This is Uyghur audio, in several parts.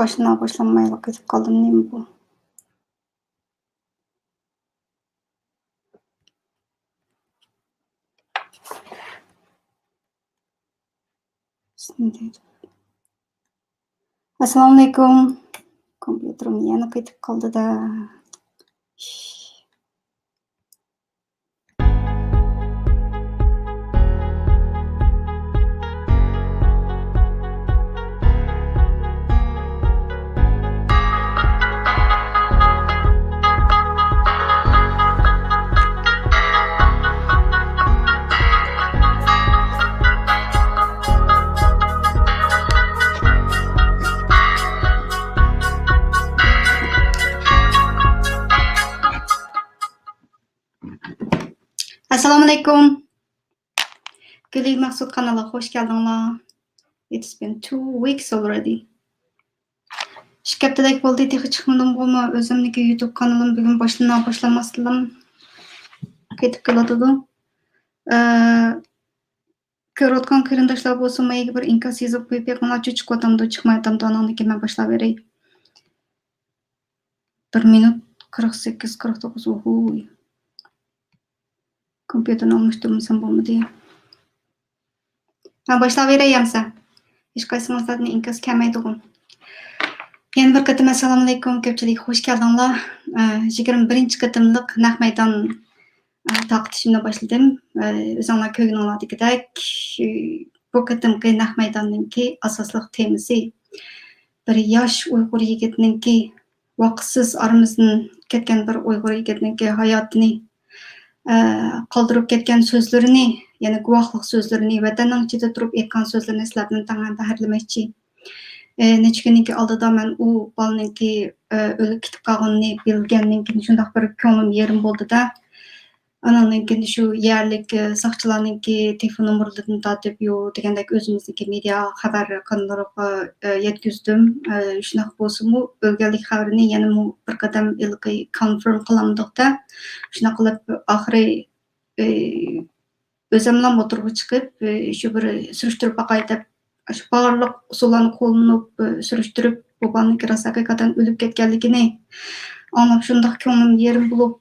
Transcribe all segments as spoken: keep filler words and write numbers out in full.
باشلىنا باشلانمايلا قېتىپ قالدىم، نېمە بۇ؟ ئەسسالامۇئەلەيكۇم. كومپيۇتېرىم يەنە قېتىپ قالدى-دە. ئەسسالامۇئەلەيكۇم. گۈلى مەخسۇت قانىلىغا خوش كەلدىڭلار. It's been two weeks already. ئىككى ھەپتىدەك بولدى، تېخى چىقمىدىمغۇمۇ. ئۆزۈمنىڭكى يۇتۇب قانىلىم بۈگۈن باشلىنا باشلانماستىنلا قېتىپ كېلىۋاتىدۇ. ئە، كۆرۈۋاتقان قېرىنداشلار بولسا مايىگە بىر ئىنكاس يېزىپ قويۇپ بېقىڭلار، چۈ چىقىۋاتامدۇ، چىقمايۋاتامدۇ، ئاناندىن كېيىن مەن باشلاۋېرەي. بىر مىنۇت قىرىق سەككىز، قىرىق توققۇز، ئوھۇي. كومپيۇتېرنى ئالماشتۇرمىسام بولمىدى. ھە، باشلاۋېرەي ئەمسە. ھېچقايسىڭىزلاردىن ئىنكاس كەلمەيدىغۇ. يەنە بىر قېتىم ئەسسالامۇئەلەيكۇم، كۆپچىلىك خوش كەلدىڭلار. ئە، يىگىرمە بىرىنچى قېتىملىق نەق مەيدان، ئە، تارقىتىشىمنى باشلىدىم. ئە، ئۆزۈڭلار كۆرگىنىڭلاردىكىدەك، بۇ قېتىمقى نەق مەيداننىڭكى ئاساسلىق تېمىسى بىر ياش ئۇيغۇر يىگىتنىڭكى، ۋاقىتسىز ئارىمىزدىن كەتكەن بىر ئۇيغۇر يىگىتنىڭكى ھاياتىنى، ئە، قالدۇرۇپ كەتكەن سۆزلىرىنى، يەنى گۇۋاھلىق سۆزلىرىنى، ۋەتەننىڭ ئىچىدە تۇرۇپ ئېيتقان سۆزلىرىنى سىلەر بىلەن تەڭ ھەمبەھىرلىمەكچى. ئە، نەچچە كۈندىن كېيىن ئالدىدا مەن ئۇ بالىنىڭكى، ئە، ئۆلۈپ كېتىپ قالغىنىنى بىلگەندىن كېيىن شۇنداق بىر كۆڭلۈم يېرىم بولدى-دە. ئانىڭدىن كېيىن شۇ يەرلىك، ئە، ساقچىلارنىڭكى تېلېفون نومۇرلىرىدىن تارتىپ، يو دېگەندەك ئۆزىمىزنىڭكى مېدىيا خەۋەر قاناللىرىغا، ئە، يەتكۈزدۈم. ئە، شۇنداق بولسىمۇ، ئۆلگەنلىك خەۋىرىنى يەنىمۇ بىر قەدەم ھېلىقى كونفىرم قىلالمىدۇق-دە. شۇنداق قىلىپ ئاخىرى، ئە، ئۆزۈملا موتورغا چىقىپ، ئە، شۇ بىر سۈرۈشتۈرۈپ باقاي دەپ، شۇ بارلىق ئۇسۇللارنى قوللىنىپ، ئە، سۈرۈشتۈرۈپ، بۇ بالىنىڭكى راست ھەقىقەتەن ئۆلۈپ كەتكەنلىكىنى ئاڭلاپ، شۇنداق كۆڭلۈم يېرىم بولۇپ،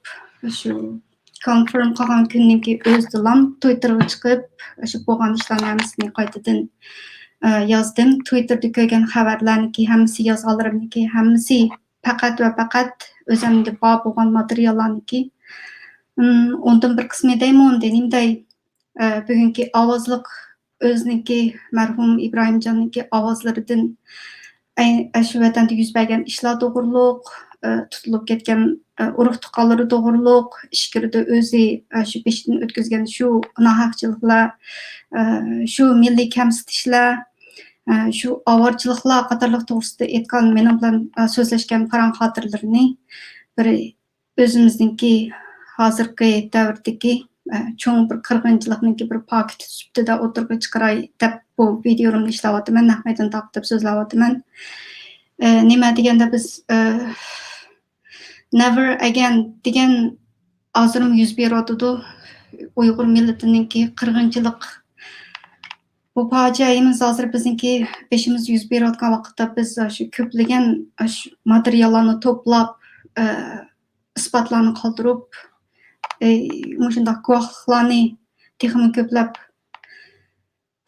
شۇ كونفىرم قىلغان كۈننىڭكى ئۆزىدىلا تويتېرغا چىقىپ، شۇ بولغان ئىشلارنى ھەممىسىنى قايتىدىن، ئە، يازدىم. تويتېردا كۆرگەن خەۋەرلەرنىڭكى ھەممىسى، يازغانلىرىمنىڭكى ھەممىسى پەقەت ۋە پەقەت ئۆزۈمدە بار بولغان ماتېرىياللارنىڭكى، ئىم، ئوندىن بىر قىسمى دەيمۇ، ئۇنى نېمە دەي، ئە، بۈگۈنكى ئاۋازلىق ئۆزىنىڭكى، مەرھۇم ئىبراھىمجاننىڭكى ئاۋازلىرىدىن، ئەي، ئەشۇ ۋەتەندە يۈز بەرگەن ئىشلار توغرۇلۇق، ئە، تۇتۇلۇپ كەتكەن، ئە، ئۇرۇق تۇغقانلىرى توغرۇلۇق، ئىچكىرىدە ئۆزى، ئە، شۇ بېشىدىن ئۆتكۈزگەن شۇ ناھەقچىلىكلەر، ئە، شۇ مىللىي كەمسىتىشلەر، ئە، شۇ ئاۋارىچىلىقلار قاتارلىق توغرىسىدا ئېيتقان، مېنىڭ بىلەن، ئە، سۆزلەشكەن پاراڭ خاتىرىلىرىنى بىر ئۆزىمىزنىڭكى ھازىرقى دەۋردىكى، ئە، چوڭ بىر قىرغىنچىلىقنىڭكى بىر پاكىتى سۈپىتىدە ئوتتۇرىغا چىقىراي دەپ بۇ ۋىدىيولىرىمنى ئىشلەۋاتىمەن، نەق مەيدان تارقىتىپ سۆزلەۋاتىمەن. ئە، نېمە دېگەندە بىز، ئە، نېۋەر ئەگەن دېگەن ھازىرمۇ يۈز بېرىۋاتىدۇ. ئۇيغۇر مىللىتىنىڭكى قىرغىنچىلىق. بۇ پاجىئەمىز ھازىر بىزنىڭكى بېشىمىزدا يۈز بېرىۋاتقان ۋاقىتتا بىز شۇ كۆپلىگەن شۇ ماتېرىياللارنى توپلاپ، ئە، ئىسپاتلارنى قالدۇرۇپ، ئە، مۇشۇنداق گۇۋاھلىقلارنى تېخىمۇ كۆپلەپ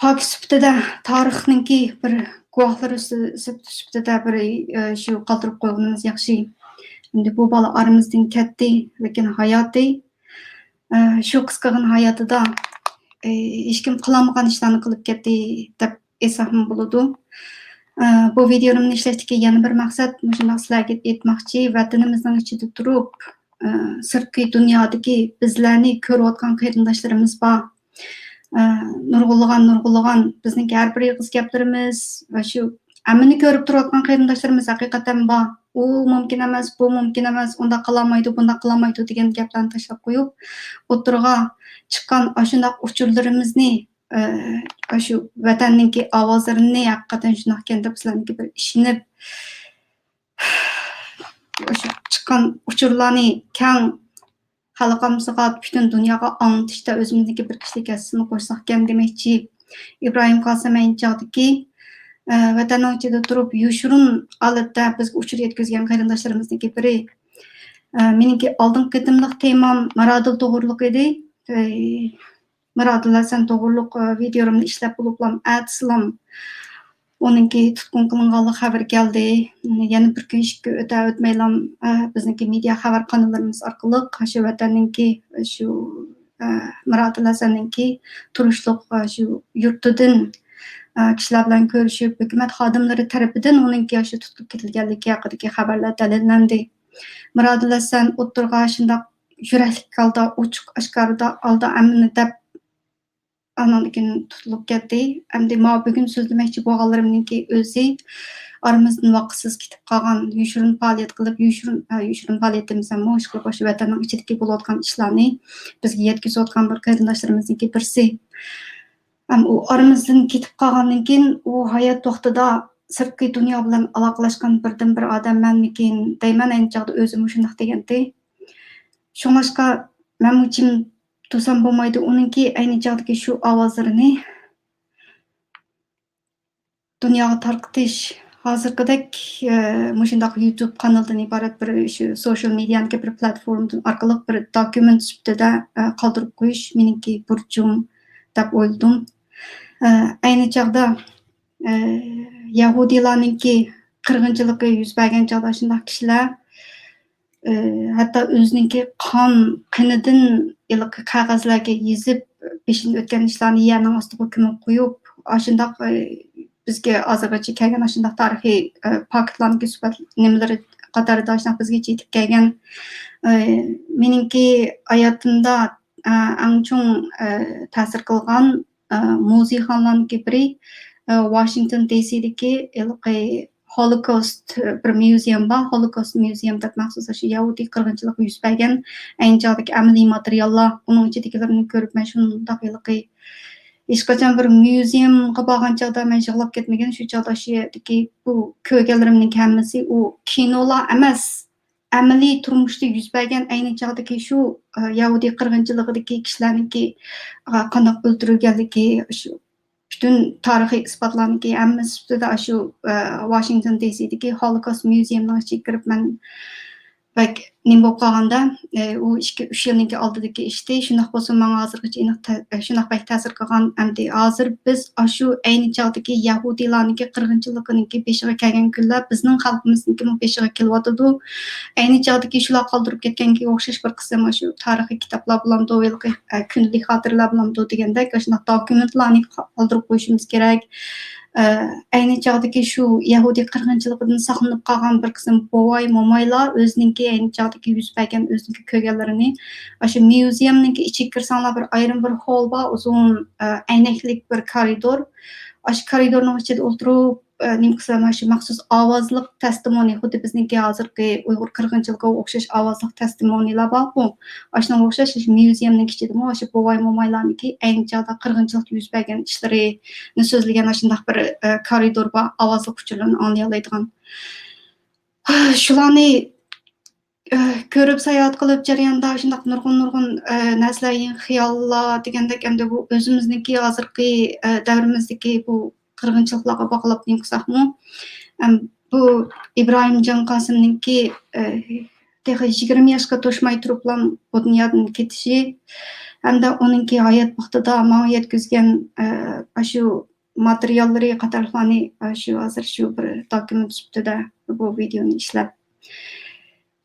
پاكىت سۈپىتىدە، تارىخنىڭكى بىر گۇۋاھلىرى سۈ-، سۈپىتى، سۈپىتىدە بىر، ئە، شۇ قالدۇرۇپ قويغىنىمىز ياخشى. ئەمدى بۇ بالا ئارىمىزدىن كەتتى، لېكىن ھاياتى، ئە، شۇ قىسقىغىنە ھاياتىدا، ئە، ھېچكىم قىلالمىغان ئىشلارنى قىلىپ كەتتى دەپ ئېيتساقمۇ بولىدۇ. ئە، بۇ ۋىدىيولىرىمنى ئىشلەشتىكى يەنە بىر مەقسەت، مۇشۇنداق سىلەرگە ئېيتماقچى، ۋەتىنىمىزنىڭ ئىچىدە تۇرۇپ، ئە، سىرتقى دۇنيادىكى بىزلەرنى كۆرۈۋاتقان قېرىنداشلىرىمىز بار. ئە، نۇرغۇنلىغان، نۇرغۇنلىغان بىزنىڭكى ھەر بىر ئېغىز گەپلىرىمىز ۋە شۇ ھەممىنى كۆرۈپ تۇرۇۋاتقان قېرىنداشلىرىمىز ھەقىقەتەن بار. ئۇ مۇمكىن ئەمەس، بۇ مۇمكىن ئەمەس، ئۇنداق قىلالمايدۇ، بۇنداق قىلالمايدۇ دېگەن گەپلەرنى تاشلاپ قويۇپ، ئوتتۇرىغا چىققان ئاشۇنداق ئۇچۇرلىرىمىزنى، ئە، ئاشۇ ۋەتەننىڭكى ئاۋازلىرىنى ھەقىقەتەن شۇنداقكەن دەپ سىلەرنىڭكى بىر ئىشىنىپ، ئاشۇ چىققان ئۇچۇرلارنى كەڭ خەلقىمىزغا، پۈتۈن دۇنياغا ئاڭلىتىشتا ئۆزىمىزنىڭكى بىر كىشىلىك ھەسسىسىنى قوشساقكەن دېمەكچى. ئىبراھىم قاسىم ئەينى چاغدىكى، ئە، ۋەتەننىڭ ئىچىدە تۇرۇپ يوشۇرۇن ھالەتتە بىزگە ئۇچۇر يەتكۈزگەن قېرىنداشلىرىمىزنىڭكى بىرى. ئە، مېنىڭكى ئالدىنقى قېتىملىق تېمام مىرادىل توغرۇلۇق ئىدى. ئە، مىرادىل ھەسەن توغرۇلۇق، ئە، ۋىدىيولىرىمنى ئىشلەپ بولۇپلام، ئەتىسىلام ئۇنىڭكى تۇتقۇن قىلىنغانلىق خەۋىرى كەلدى. يەنە بىر كۈن، ئىككى كۈن ئۆتە ئۆتمەيلام، ئە، بىزنىڭكى مېدىيا خەۋەر قاناللىرىمىز ئارقىلىق شۇ ۋەتەننىڭكى، شۇ، ئە، مىرادىل ھەسەننىڭكى تۇرۇشلۇق، ئە، شۇ يۇرتىدىن، ئە، كىشىلەر بىلەن كۆرۈشۈپ، ھۆكۈمەت خادىملىرى تەرىپىدىن ئۇنىڭكى شۇ تۇتۇلۇپ كېتىلگەنلىكى ھەققىدىكى خەۋەرلەر دەلىللەندى. مىرادىل ھەسەن ئوتتۇرىغا شۇنداق يۈرەكلىك ھالدا، ئوچۇق ئاشكارىدا ھالدا ھەممىنى دەپ، ئاندىن كېيىن تۇتۇلۇپ كەتتى. ئەمدى ماۋۇ بۈگۈن سۆزلىمەكچى بولغانلىرىمنىڭكى ئۆزى ئارىمىزدىن ۋاقىتسىز كېتىپ قالغان، يوشۇرۇن پائالىيەت قىلىپ، يوشۇرۇن، ئە، يوشۇرۇن پائالىيەت دېمىسەم، مۇشۇ باشقا ۋەتەننىڭ ئىچىدىكى بولۇۋاتقان ئىشلارنى بىزگە يەتكۈزۈۋاتقان بىر قېرىنداشلىرىمىزنىڭكى بىرسى. ھەم ئۇ ئارىمىزدىن كېتىپ قالغاندىن كېيىن، ئۇ ھايات ۋاقتىدا سىرتقى دۇنيا بىلەن ئالاقىلەشكەن بىردىنبىر ئادەم مەنمىكىن دەيمەن، ئەينى چاغدا ئۆزىمۇ شۇنداق دېگەنتى. شۇڭلاشقا مەنمۇ جىم تۇرسام بولمايدۇ. ئۇنىڭكى ئەينى چاغدىكى شۇ ئاۋازلىرىنى دۇنياغا تارقىتىش، ھازىرقىدەك، ئە، مۇشۇنداق يۇتۇب قانىلىدىن ئىبارەت بىر شۇ سوشىيال مېدىيانىڭكى بىر پلاتفورمىدىن ئارقىلىق بىر دوكۇمېنت سۈپىتىدە، ئە، قالدۇرۇپ قويۇش مېنىڭكى بۇرچۇم دەپ ئويلىدىم. ئە، ئەينى چاغدا، ئە، يەھۇدىيلارنىڭكى قىرغىنچىلىقى يۈز بەرگەن چاغدا شۇنداق كىشىلەر ئى، ھەتتا ئۆزىنىڭكى قان قېنىدىن ھېلىقى قەغەزلەرگە يېزىپ، بېشىدىن ئۆتكەن ئىشلارنى يەرنىڭ ئاستىغا كۆمۈپ قويۇپ، ئاشۇنداق، ئى، بىزگە ھازىرغىچە كەلگەن ئاشۇنداق تارىخىي، ئى، پاكىتلارنىڭكى سۈپەت نېمىلىرى قاتارىدا ئاشۇنداق بىزگىچە يېتىپ كەلگەن. ئى، مېنىڭكى ھاياتىمدا، ئى، ئەڭ چوڭ، ئى، تەسىر قىلغان ئە، مۇزېيخانىلارنىڭكى بىرى، ئە، ۋاشىنگتون دى سىدىكى ھېلىقى ھولوكوست بىر مۇزېيۇم بار. ھولوكوست مۇزېيۇم دەپ مەخسۇس شۇ يەھۇدىي قىرغىنچىلىقى يۈز بەرگەن ئەينى چاغدىكى ئەمەلىي ماتېرىياللار، ئۇنىڭ ئىچىدىكىلىرىنى كۆرۈپ مەن شۇنداق ھېلىقى ھېچقاچان بىر مۇزېيۇمغا بارغان چاغدا مەن يىغلاپ كەتمىگەن. شۇ چاغدا شۇ يەردىكى بۇ كۆرگەنلىرىمنىڭ ھەممىسى ئۇ كىنولار ئەمەس. ئەمەلىي تۇرمۇشتا يۈز بەرگەن ئەينى چاغدىكى شۇ، ئە، يەھۇدىي قىرغىنچىلىقىدىكى كىشىلەرنىڭكى، ئە، قانداق ئۆلتۈرۈلگەنلىكى، شۇ پۈتۈن تارىخىي ئىسپاتلارنىڭكى ھەممىسى ئۈستىدە شۇ، ئە، ۋاشىنگتون دى سىدىكى ھولوكوست مۇزېيۇمنىڭ ئىچىگە كىرىپ مەن بەك نېمە بولۇپ قالغاندا، ئە، ئۇ ئىككى، ئۈچ يىلنىڭكى ئالدىدىكى ئىشتى. شۇنداق بولسا ماڭا ھازىرغىچە ئېنىق تە-، ئە، شۇنداق بەك تەسىر قىلغان ئەمدى ھازىر بىز ئاشۇ ئەينى چاغدىكى يەھۇدىيلارنىڭكى قىرغىنچىلىقىنىڭكى بېشىغا كەلگەن كۈنلەر بىزنىڭ خەلقىمىزنىڭكىمۇ بېشىغا كېلىۋاتىدۇ. ئەينى چاغدىكى شۇلار قالدۇرۇپ كەتكەنگە ئوخشاش بىر قىسىم شۇ تارىخىي كىتابلار بولامدۇ، ھېلىقى، ئە، كۈندىلىك خاتىرىلەر بولامدۇ دېگەندەك، ئاشۇنداق دوكۇمېنتلارنى قالدۇرۇپ قويۇشىمىز كېرەك. ئە، ئەينى چاغدىكى شۇ يەھۇدىي قىرغىنچىلىقىدىن ساقلىنىپ قالغان بىر قىسىم بوۋاي، مومايلار ئۆزىنىڭكى ئەينى چاغدىكى يۈز بەرگەن، ئۆزىنىڭكى كۆرگەنلىرىنى، ئاشۇ مۇزېيۇمنىڭكى ئىچىگە كىرسەڭلار، بىر ئايرىم بىر خول بار، ئۇزۇن، ئە، ئەينەكلىك بىر كارىدور. ئاشۇ كارىدورنىڭ ئىچىدە ئولتۇرۇپ، ئە، نېمە قىلسام، ئاشۇ مەخسۇس ئاۋازلىق تەستىمونى، خۇددى بىزنىڭكى ھازىرقى ئۇيغۇر قىرغىنچىلىقىغا ئوخشاش ئاۋازلىق تەستىمونىلار بارغۇ، ئاشۇنىڭغا ئوخشاش مۇزېيۇمنىڭ ئىچىدىمۇ ئاشۇ بوۋاي، مومايلارنىڭكى ئەينى چاغدا قىرغىنچىلىقتا يۈز بەرگەن ئىشلىرىنى سۆزلىگەن ئاشۇنداق بىر، ئە، كارىدور بار، ئاۋازلىق ئۇچۇرلارنى ئاڭلىيالايدىغان. شۇلارنى، ئە، كۆرۈپ ساياھەت قىلىپ جەرياندا شۇنداق نۇرغۇن، نۇرغۇن، ئە، نەرسىلەر، يېڭى خىياللار دېگەندەك، ئەمدى بۇ ئۆزىمىزنىڭكى ھازىرقى، ئە، دەۋرىمىزدىكى بۇ قىرغىنچىلىقلارغا باغلاپ نېمە قىلساقمۇ، ئەم، بۇ ئىبراھىم جان قاسىمنىڭكى، ئە، تېخى يىگىرمە ياشقا توشماي تۇرۇپلا بۇ دۇنيادىن كېتىشى ھەمدە ئۇنىڭكى ھايات ۋاقتىدا ماڭا يەتكۈزگەن، ئە، ئاشۇ ماتېرىياللىرى قاتارلىقلارنى، ئە، شۇ ھازىر شۇ بىر دوكۇمېنت سۈپىتىدە بۇ ۋىدېونى ئىشلەپ،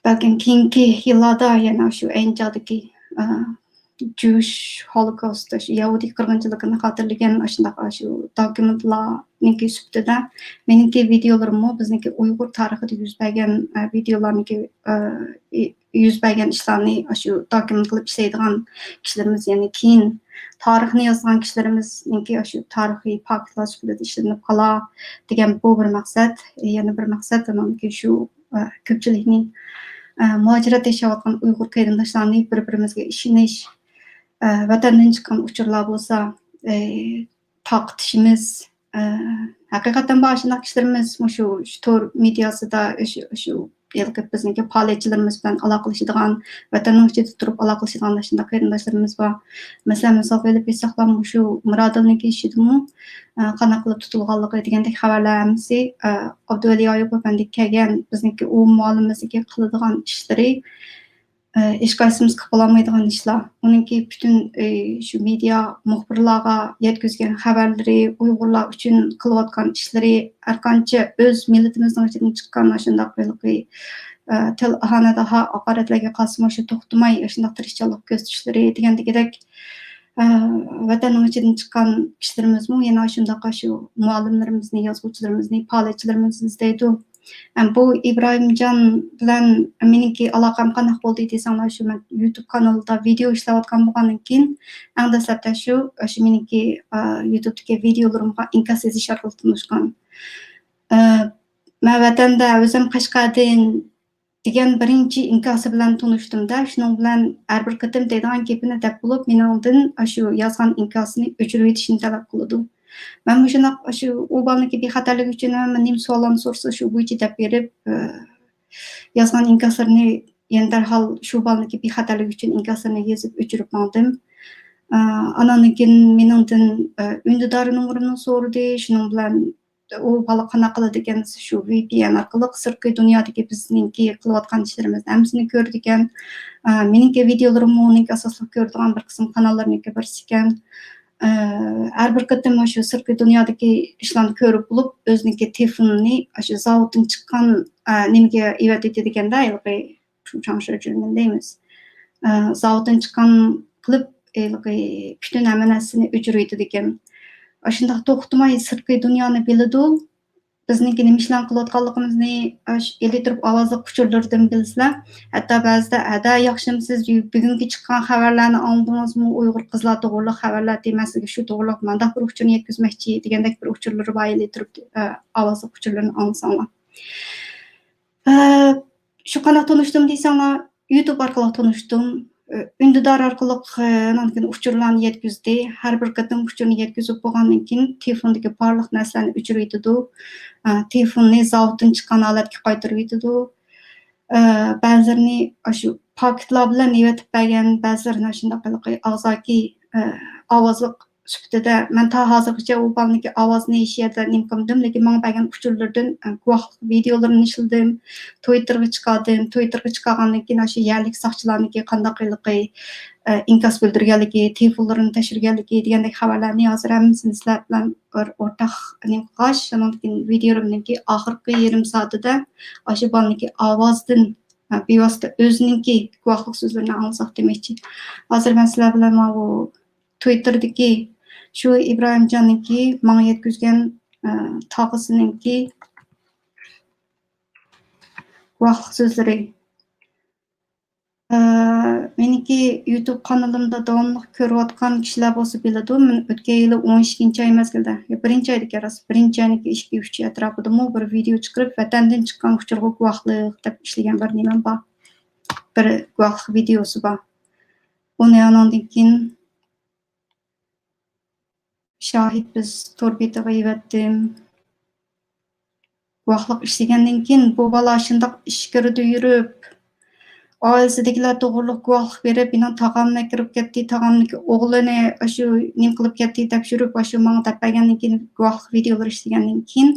بەلكىم كېيىنكى يىللاردا يەنە شۇ ئەينى چاغدىكى، ئە، جۈيۈش ھولوكوست، شۇ يەھۇدىي قىرغىنچىلىقىنى خاتىرىلىگەن ئاشۇنداق، ئاشۇ دوكۇمېنتلارنىڭكى سۈپىتىدە مېنىڭكى ۋىدېئولىرىممۇ بىزنىڭكى ئۇيغۇر تارىخىدا يۈز بەرگەن، ئە، ۋىدېئولارنىڭكى، ئە، يۈز بەرگەن ئىشلارنى ئاشۇ دوكۇمېنت قىلىپ ئىشلەيدىغان كىشىلىرىمىز، يەنى كېيىن تارىخنى يازىدىغان كىشىلىرىمىزنىڭكى ئاشۇ تارىخىي پاكىتلار سۈپىتىدە ئىشلىنىپ قالا دېگەن بۇ بىر مەقسەت. يەنە بىر مەقسەت، ئۇنىڭكى شۇ، ئە، كۆپچىلىكنى، ئە، مۇھاجىرەتتە ياشاۋاتقان ئۇيغۇر قېرىنداشلارنى بىر-بىرىمىزگە ئىشىنىش، ئە، ۋەتەندىن چىققان ئۇچۇرلار بولسا، ئە، تارقىتىشىمىز. ئە، ھەقىقەتەن بار ئاشۇنداق كىشىلىرىمىز مۇشۇ، شۇ تور مېدىياسىدا، شۇ، شۇ ھېلىقى بىزنىڭكى پائالىيەتچىلىرىمىز بىلەن ئالاقىلىشىدىغان، ۋەتەننىڭ ئىچىدە تۇرۇپ ئالاقىلىشىدىغان ئاشۇنداق قېرىنداشلىرىمىز بار. مەسىلەن، مىسالغا ئېلىپ ئېيتساقلا، مۇشۇ مىرادىلنىڭكى ئىشىدىمۇ، ئە، قانداق قىلىپ تۇتۇلغانلىقى دېگەندەك خەۋەرلەر ھەممىسى، ئە، ئابدۇۋەلى ئايۇپ ئەپەندىگە كەلگەن. بىزنىڭكى ئۇ مۇئەللىمىمىزنىڭكى قىلىدىغان ئىشلىرى، ئە، ھېچقايسىمىز قىلىپ بولالمايدىغان ئىشلار. ئۇنىڭكى پۈتۈن، ئە، شۇ مېدىيا مۇخبىرلارغا يەتكۈزگەن خەۋەرلىرى، ئۇيغۇرلار ئۈچۈن قىلىۋاتقان ئىشلىرى، ھەرقانچە ئۆز مىللىتىمىزنىڭ ئىچىدىن چىققان ئاشۇنداق ھېلىقى، ئە، تىل ئاھانەت، ھا-، ھاقارەتلەرگە قارىسىمۇ شۇ توختىماي ئاشۇنداق تىرىشچانلىق كۆرسىتىشلىرى دېگەندىكىدەك، ئە، ۋەتەننىڭ ئىچىدىن چىققان كىشىلىرىمىزمۇ يەنە ئاشۇنداق شۇ مۇئەللىملىرىمىزنى، يازغۇچىلىرىمىزنى، پائالىيەتچىلىرىمىزنى ئىزدەيدۇ. ئەم، بۇ ئىبراھىمجان بىلەن مېنىڭكى ئالاقەم قانداق بولدى دېسەڭلار، شۇ مەن يۇتۇب كانىلىدا ۋىدېئو ئىشلەۋاتقان بولغاندىن كېيىن، ئەڭ دەسلەپتە شۇ، شۇ مېنىڭكى، ئا، يۇتۇبتىكى ۋىدېئولىرىمغا ئىنكاس يېزىش ئارقىلىق تونۇشقان. ئە، مەن ۋەتەندە، ئۆزۈم قەشقەردىن دېگەن بىرىنچى ئىنكاسى بىلەن تونۇشتۇم-دە، شۇنىڭ بىلەن ھەر بىر قېتىم دەيدىغان گېپىنى دەپ بولۇپ، مېنىڭدىن ئاشۇ يازغان ئىنكاسىنى ئۆچۈرۈۋېتىشنى تەلەپ قىلىدۇ. مەنمۇ شۇنداق، ئاشۇ ئۇ بالىنىڭكى بىخەتەرلىكى ئۈچۈن ھەممە نېمە سوئاللارنى سورىسا، شۇ بويىچە دەپ بېرىپ، ئە، يازغان ئىنكاسلىرىنى يەنە دەرھال شۇ بالىنىڭكى بىخەتەرلىكى ئۈچۈن ئىنكاسلىرىنى يېزىپ ئۆچۈرۈپ ماڭدىم. ئە، ئاناندىن كېيىن مېنىڭدىن، ئە، ئۈندىدارى نومۇرۇمنى سورىدى. شۇنىڭ بىلەن ئۇ بالا قانداق قىلىدىكەن، شۇ ۋى پى ئېن ئارقىلىق سىرتقى دۇنيادىكى بىزنىڭكى قىلىۋاتقان ئىشلىرىمىزنى ھەممىسىنى كۆرىدىكەن. ئە، مېنىڭكى ۋىدېئولىرىممۇ ئۇنىڭكى ئاساسلىق كۆرىدىغان بىر قىسىم قاناللىرىنىڭكى بىرسىكەن. ئە، ھەر بىر قېتىم مۇشۇ سىرتقى دۇنيادىكى ئىشلارنى كۆرۈپ بولۇپ، ئۆزىنىڭكى تېلېفونىنى ئاشۇ زاۋۇتتىن چىققان، ئە، نېمىگە ئېۋەتىۋېتىدىكەن-دە، ھېلىقى شۇ چاڭشۇ جۈرمىن دەيمىز. ئە، زاۋۇتتىن چىققان قىلىپ، ھېلىقى پۈتۈن ھەممە نەرسىنى ئۆچۈرۈۋېتىدىكەن. ئاشۇنداق توختىماي سىرتقى دۇنيانى بىلىدۇ. بىزنىڭكى نېمە ئىشلارنى قىلىۋاتقانلىقىمىزنى ئاش-، ئېلى تۇرۇپ ئاۋازلىق ئۇچۇرلىرىدىن بىلسىلەر. ھەتتا بەزىدە، «ھەدە، ياخشىمۇ سىز؟ بۈگۈنكى چىققان خەۋەرلەرنى ئاڭلىدىڭىزمۇ؟ ئۇيغۇر قىزلار توغرۇلۇق خەۋەرلەر تېمىسىگە شۇ توغرۇلۇق مانداق بىر ئۇچۇرنى يەتكۈزمەكچى» دېگەندەك بىر ئۇچۇرلىرى بار، ئېلى تۇرۇپ، ئە، ئاۋازلىق ئۇچۇرلىرىنى ئاڭلىساڭلار. ئە، شۇ قانداق تونۇشتۇم دېسەڭلار، يۇتۇب ئارقىلىق تونۇشتۇم. ئە، ئۈندىدار ئارقىلىق، ئە، ئاندىن كېيىن ئۇچۇرلارنى يەتكۈزدى. ھەر بىر قېتىم ئۇچۇرنى يەتكۈزۈپ بولغاندىن كېيىن، تېلېفوندىكى بارلىق نەرسىلەرنى ئۆچۈرۈۋېتىدۇ. ئە، تېلېفوننى زاۋۇتتىن چىققان ھالەتكە قايتۇرۇۋېتىدۇ. ئە، بەزىلىرىنى ئاشۇ پاكىتلار بىلەن ئېۋەتىپ بەرگەن، بەزىلىرىنى شۇنداق ھېلىقى ئاغزاكى، ئە، ئاۋازلىق سۈپىتىدە. مەن تا ھازىرغىچە ئۇ بالىنىڭكى ئاۋازىنى ھېچ يەردە نېمە قىلمىدىم، لېكىن ماڭا بەرگەن ئۇچۇرلىرىدىن، ئە، گۇۋاھلىق ۋىدېئولىرىنى ئىشلىدىم، تويتتېرغا چىقاردىم. تويتتېرغا چىقارغاندىن كېيىن ئاشۇ يەرلىك ساقچىلارنىڭكى قانداق ھېلىقى، ئە، ئىنكاس بىلدۈرگەنلىكى، تېلېفونلىرىنى تەكشۈرگەنلىكى دېگەندەك خەۋەرلەرنى ھازىر ھەممىسىنى سىلەر بىلەن ئور-، ئورتاق نېمە قىلغاچ، شۇنىڭدىن كېيىن ۋىدېئولىرىمنىڭكى ئاخىرقى يېرىم سائىتىدە ئاشۇ بالىنىڭكى ئاۋازىدىن، ئە، بىۋاسىتە ئۆزىنىڭكى گۇۋاھلىق سۆزلىرىنى ئاڭلىساق دېمەكچى. ھازىر مەن سىلەر بىلەن ماۋۇ تويتتېردىكى شۇ ئىبراھىمجاننىڭكى ماڭا يەتكۈزگەن، ئە، تاغىسىنىڭكى گۇۋاھلىق سۆزلىرى. ئە، مېنىڭكى يۇتۇب قانىلىمدا داۋاملىق كۆرۈۋاتقان كىشىلەر بولسا بىلىدۇ، مەن ئۆتكەن يىلى ئون ئىككىنچى ئاي مەزگىلدە، يا بىرىنچى ئايدىكى راست، بىرىنچى ئاينىڭكى ئىككى، ئۈچ ئەتراپىدىمۇ بىر ۋىدېئو چىقىرىپ، ۋەتەندىن چىققان ئۇچۇرغا گۇۋاھلىق دەپ ئىشلىگەن بىر نېمەم بار. بىر گۇۋاھلىق ۋىدېئوسى بار. ئۇنى ئانىڭدىن كېيىن شاھىت بىز تور بېتىغا ئېۋەتتىم. گۇۋاھلىق ئىشلىگەندىن كېيىن، بۇ بالا شۇنداق ئىچكىرىدە يۈرۈپ، ئائىلىسىدىكىلەر توغرۇلۇق گۇۋاھلىق بېرىپ، مېنىڭ تاغامنى ئەكىرىپ كەتتى، تاغامنىڭكى ئوغلىنى ئاشۇ نېمە قىلىپ كەتتى دەپ يۈرۈپ، ئاشۇ ماڭا دەپ بەرگەندىن كېيىن، گۇۋاھلىق ۋىدېئولىرى ئىشلىگەندىن كېيىن،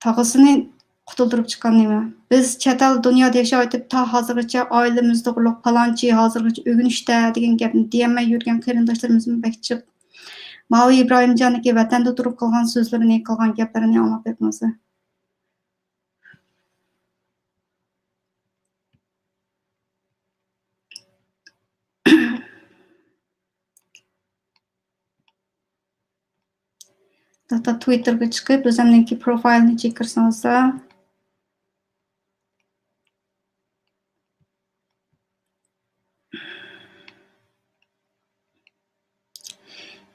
تاغىسىنى قۇتۇلدۇرۇپ چىققان نېمە؟ بىز چەت ئەل دۇنيادا ياشاۋېتىپ، تا ھازىرغىچە ئائىلىمىز توغرۇلۇق پالانچى ھازىرغىچە ئۆگىنىشتە دېگەن گەپنى دېيەلمەي يۈرگەن قېرىنداشلىرىمىزمۇ بەك جىق. ماۋۇ ئىبراھىمجاننىڭكى ۋەتەندە تۇرۇپ قىلغان سۆزلىرىنى، قىلغان گەپلىرىنى ئاڭلاپ بېقىڭلار. ھەتتا تويتتېرغا چىقىپ، ئۆزۈمنىڭكى پروفايلىنى چېك كىرسىڭىزلا،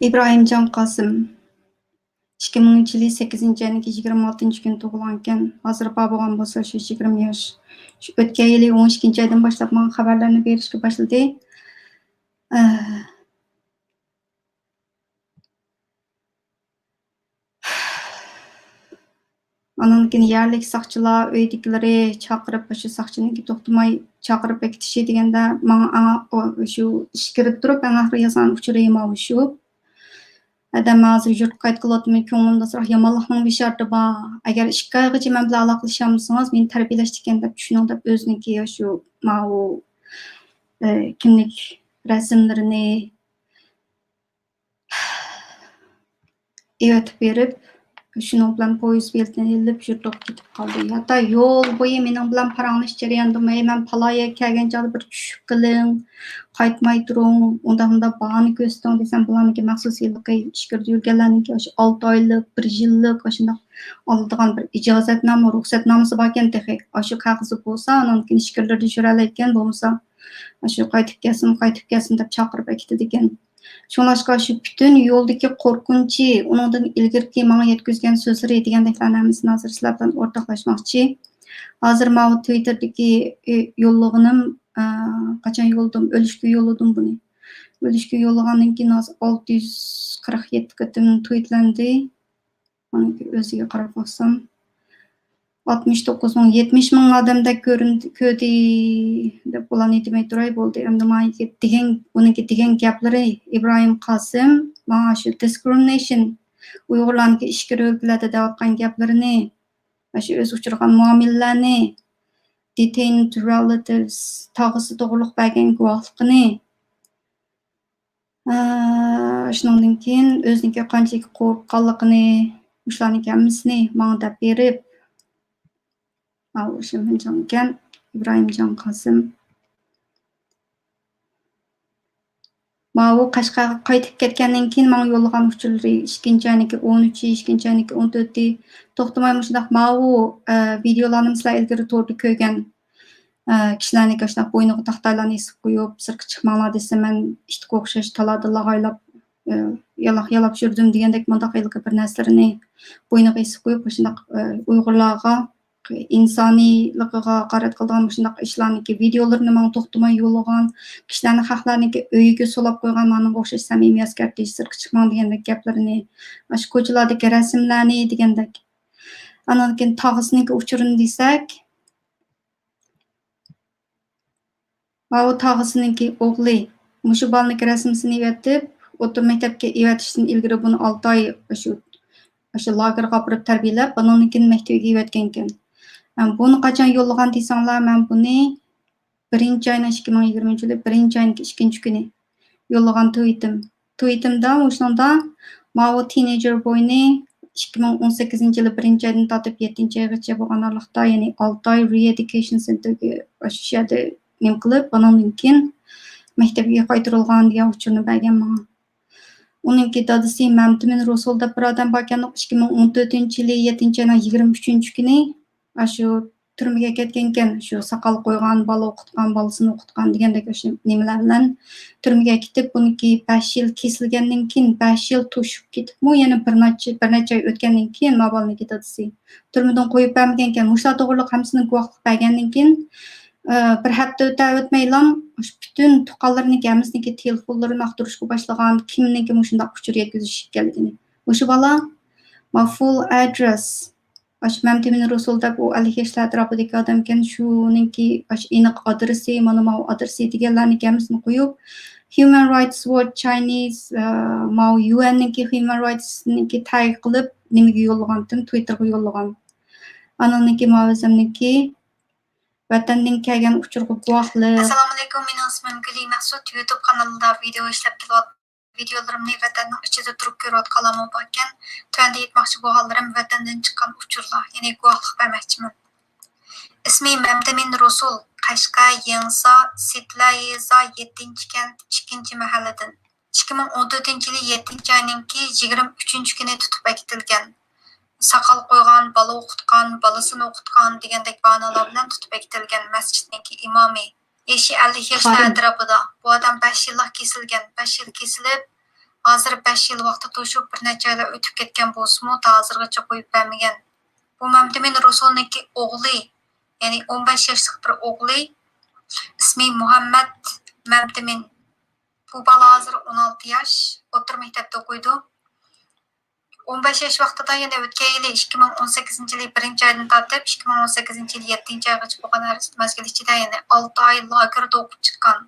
ئىبراھىمجان قاسىم، ئىككى مىڭىنچى يىلى سەككىزىنچى ئاينىڭ يىگىرمە ئالتىنچى كۈنى تۇغۇلغانىكەن. ھازىر بار بولغان بولسا شۇ يىگىرمە ياش. شۇ ئۆتكەن يىلى ئون ئىككىنچى ئايدىن باشلاپ ماڭا خەۋەرلەرنى بېرىشكە باشلىدى. ئە، ئاندىن كېيىن يەرلىك ساقچىلار ئۆيدىكىلىرى چاقىرىپ، شۇ ساقچىنىڭكى توختىماي چاقىرىپ ئەكېتىشى دېگەندە، ماڭا ئاڭا-، ئۇ، شۇ ئىچكىرىدە تۇرۇپ، ئەڭ ئاخىرى يازغان ئۇچۇرى ماۋۇ شۇ. ھەدە، مەن ھازىر يۇرتقا قايتقىلى ئاتىمەن، كۆڭلۈمدە سىراق يامانلىقنىڭ بېشارىتى بار. ئەگەر ئىككى ئايغىچە مەن بىلەن ئالاقىلىشالمىسىڭىز، مېنى تەربىيەلەشتىكەن دەپ چۈشىنىڭ دەپ ئۆزىنىڭكى شۇ ماۋۇ، ئە، كىملىك رەسىملىرىنى ئېۋەتىپ بېرىپ، شۇنىڭ بىلەن پويىز بېلىتىنى ئېلىپ يۇرتىغا كېتىپ قالدى. ھەتتا يول بويى مېنىڭ بىلەن پاراڭلىشىش جەريانىدىمۇ، ھەي، مەن پالايا كەلگەن چاغدا بىر چۈشۈپ قېلىڭ، قايتماي تۇرۇڭ، ئۇنداق مۇنداق باھانە كۆرسىتىڭ دېسەم، بۇلارنىڭكى مەخسۇس ھېلىقى ئىچكىرىدە يۈرگەنلەرنىڭكى ئاشۇ ئالتە ئايلىق، بىر يىللىق ئاشۇنداق ئالىدىغان بىر ئىجازەتنامە، رۇخسەتنامىسى باركەن تېخى. ئاشۇ كاغىزى بولسا، ئانىڭدىن كېيىن ئىچكىرىلەردە يۈرەلەيدىكەن، بولمىسا ئاشۇ قايتىپ كەلسۇن، قايتىپ كەلسۇن دەپ چاقىرىپ ئەكېتىدىكەن. شۇڭلاشقا شۇ پۈتۈن يولدىكى قورقۇنچى، ئۇنىڭدىن ئىلگىرىكى ماڭا يەتكۈزگەن سۆزلىرى دېگەندەكلەرنى ھەممىسىنى ھازىر سىلەر بىلەن ئورتاقلاشماقچى. ھازىر ماۋۇ تىۋىتتېردىكى، ئى، يوللىغىنىم، ئە، قاچان يوللىدىم؟ ئۆلۈشكە يوللىدىم بۇنى. ئۆلۈشكە يوللىغاندىن كېيىن ھازىر ئالتە يۈز قىرىق يەتتە قېتىم تىۋىتلەندى. ئۇنىڭكى ئۆزىگە قاراپ باقسام، ئاتمىش توققۇز مىڭ، يەتمىش مىڭ ئادەمدەك كۆرۈندى، كۆردى دەپ بولارنى دېمەي تۇراي بولدى. ئەمدى ماڭا دېگەن، ئۇنىڭكى دېگەن گەپلىرى، ئىبراھىم قاسىم ماڭا شۇ دىسكرىمىنېيشن، ئۇيغۇرلارنىڭكى ئىچكىرى ئۆلكىلەردە دەۋاتقان گەپلىرىنى، شۇ ئۆزى ئۇچرىغان مۇئامىلىلەرنى، detained relatives، تاغىسى توغرۇلۇق بەرگەن گۇۋاھلىقىنى، ئە، شۇنىڭدىن كېيىن ئۆزىنىڭكى قانچىلىك قورققانلىقىنى، مۇشۇلارنىڭكى ھەممىسىنى ماڭا دەپ بېرىپ، ماۋۇ شىمىنجاڭ ئىكەن، ئىبراھىمجان قاسىم. ماۋۇ قەشقەرگە قايتىپ كەتكەندىن كېيىن ماڭا يوللىغان ئۇچۇرلىرى، ئىككىنچى ئاينىڭكى ئون ئۈچى، ئىككىنچى ئاينىڭكى ئون تۆتى، توختىماي مۇشۇنداق ماۋۇ، ئە، ۋىدېئولارنى سىلەر ئىلگىرى توردا كۆرگەن، ئە، كىشىلەرنىڭكى ئاشۇنداق بوينىغا تاختايلارنى ئېسىپ قويۇپ، سىرتقا چىقماڭلار دېسە، مەن ئىتقا ئوخشاش تالادا لاغايلاپ، ئە، يالاق يالاپ يۈردۈم دېگەندەك مۇنداق ھېلىقى بىر نەرسىلىرىنى بوينىغا ئېسىپ قويۇپ، مۇشۇنداق، ئە، ئۇيغۇرلارغا ئىنسانىيلىقىغا ھاقارەت قىلىدىغان مۇشۇنداق ئىشلارنىڭكى ۋىدېئولىرىنى ماڭا توختىماي يوللىغان، كىشىلەرنى، خەقلەرنىڭكى ئۆيىگە سولاپ قويغان مانىڭغا ئوخشاش سەمىمىي ئەسكەرتىش، سىرتقا چىقماڭ دېگەندەك گەپلىرىنى، ئاشۇ كوچىلاردىكى رەسىملەرنى دېگەندەك. ئاندىن كېيىن تاغىسىنىڭكى ئۇچۇرىنى دېسەك، ماۋۇ تاغىسىنىڭكى ئوغلى، مۇشۇ بالىنىڭكى رەسىمىسىنى ئېۋەتىپ، ئوتتۇرا مەكتەپكە ئېۋەتىشتىن ئىلگىرى بۇنى ئالتە ئاي ئاشۇ، ئاشۇ لاگېرغا ئاپىرىپ تەربىيەلەپ، ئانىڭدىن كېيىن مەكتىۋىگە ئېۋەتكەنىكەن. ھەم بۇنى قاچان يوللىغان دېسەڭلار، مەن بۇنى بىرىنچى ئاينىڭ، ئىككى مىڭ يىگىرمىنچى يىلى بىرىنچى ئاينىڭ ئىككىنچى كۈنى يوللىغان تىۋىتىم. تىۋىتىمدا مۇشۇنىڭدا ماۋۇ تىنېيجېر بوينى ئىككى مىڭ ئون سەككىزىنچى يىلى بىرىنچى ئايدىن تارتىپ يەتتىنچى ئايغىچە بولغان ئارىلىقتا، يەنى ئالتە ئاي رېئېديۇكېيشن سېنتېرگە ئاشۇ يەردە نېمە قىلىپ، ئانىڭدىن كېيىن مەكتەپكە قايتۇرۇلغان دېگەن ئۇچۇرنى بەرگەن ماڭا. ئۇنىڭكى دادىسى مەمتىمىن رۇسۇل دەپ بىر ئادەم باركەن، ئىككى مىڭ ئون تۆتىنچى يىلى يەتتىنچى ئاينىڭ يىگىرمە ئۈچىنچى كۈنى ئاشۇ تۈرمىگە كەتكەنىكەن، شۇ ساقال قويغان، بالا ئوقۇتقان، بالىسىنى ئوقۇتقان دېگەندەك ئاشۇ نېمىلەر بىلەن تۈرمىگە كېتىپ، بۇنىڭكى بەش يىل كېسىلگەندىن كېيىن، بەش يىل توشۇپ كېتىپمۇ، يەنە بىر نەچچە، بىر نەچچە ئاي ئۆتكەندىن كېيىن، ما بالىنىڭكى دادىسى تۈرمىدىن قويۇپ بەرمىگەنكەن. مۇشۇلار توغرىلىق ھەممىسىنى گۇۋاھلىق بەرگەندىن كېيىن، ئە، بىر ھەپتە ئۆتە ئۆتمەيلا، مۇشۇ پۈتۈن تۇغقانلىرىنىڭكى ھەممىسىنىڭكى تېلېفونلىرىنى ئاختۇرۇشقا باشلىغان، كىمنىڭكى مۇشۇنداق ئۇچۇر يەتكۈزۈش ئىكەنلىكىنى. مۇشۇ بالا، ما، فۇل ئەدرېس، ئاشۇ مەمتىمىن رۇسۇل دەپ، ئۇ ئەللىك ياشلار ئەتراپىدىكى ئادەمكەن، شۇنىڭكى ئاشۇ ئېنىق ئادرېسى، مانا ماۋۇ ئادرېسى دېگەنلەرنىڭكى ھەممىسىنى قويۇپ، Human Rights Watch Chinese، ئە، ماۋۇ يۇ ئېننىڭكى Human Rightsنىڭكى تەگى قىلىپ، نېمىگە يوللىغانتىم، تويتتېرغا يوللىغان. ئانىڭنىڭكى، ماۋۇ ئۆزۈمنىڭكى ۋەتەندىن كەلگەن ئۇچۇرغا گۇۋاھلىق. ئەسسالامۇئەلەيكۇم، مېنىڭ ئىسمىم گۈلى مەخسۇت، يۇتۇب قانىلىدا ۋىدېئو ئىشلەپ كېلىۋاتىمەن. ۋىدېئولىرىمنى ۋەتەننىڭ ئىچىدە تۇرۇپ كۆرۈۋاتقانلارمۇ باركەن. تۆۋەندە ئېيتماقچى بولغانلىرىم ۋەتەندىن چىققان ئۇچۇرلار، يەنى گۇۋاھلىق بەرمەكچىمەن. ئىسمى مەمتىمىن رۇسۇل، قەشقەر، يېڭىسار، سىتلەيزا يەتتىنچى كەنت ئىككىنچى مەھەللىدىن. ئىككى مىڭ ئون تۆتىنچى يىلى يەتتىنچى ئاينىڭكى يىگىرمە ئۈچىنچى كۈنى تۇتۇپ ئەكېتىلگەن. ساقال قويغان، بالا ئوقۇتقان، بالىسىنى ئوقۇتقان دېگەندەك باھانىلەر بىلەن تۇتۇپ ئەكېتىلگەن مەسچىتنىڭكى ئىمامى. يېشى ئەللىك ياشلار ئەتراپىدا. بۇ ئادەم بەش يىللىق كېسىلگەن، بەش يىل كېسىلىپ، ھازىر بەش يىل ۋاقتى توشۇپ، بىر نەچچە ئايلار ئۆتۈپ كەتكەن بولسىمۇ، تا ھازىرغىچە قويۇپ بەرمىگەن. بۇ مەمتىمىن رۇسۇلنىڭكى ئوغلى، يەنى ئون بەش ياشلىق بىر ئوغلى، ئىسمى مۇھەممەد مەمتىمىن. بۇ بالا ھازىر ئون ئالتە ياش، ئوتتۇرا مەكتەپتە ئوقۇيدۇ. ئون بەش ياش ۋاقتىدا، يەنى ئۆتكەن يىلى ئىككى مىڭ ئون سەككىزىنچى يىلى بىرىنچى ئايدىن تارتىپ ئىككى مىڭ ئون سەككىزىنچى يىلى يەتتىنچى ئايغىچە بولغان مەزگىل ئىچىدە، يەنى ئالتە ئاي لاگېردا ئوقۇپ چىققان،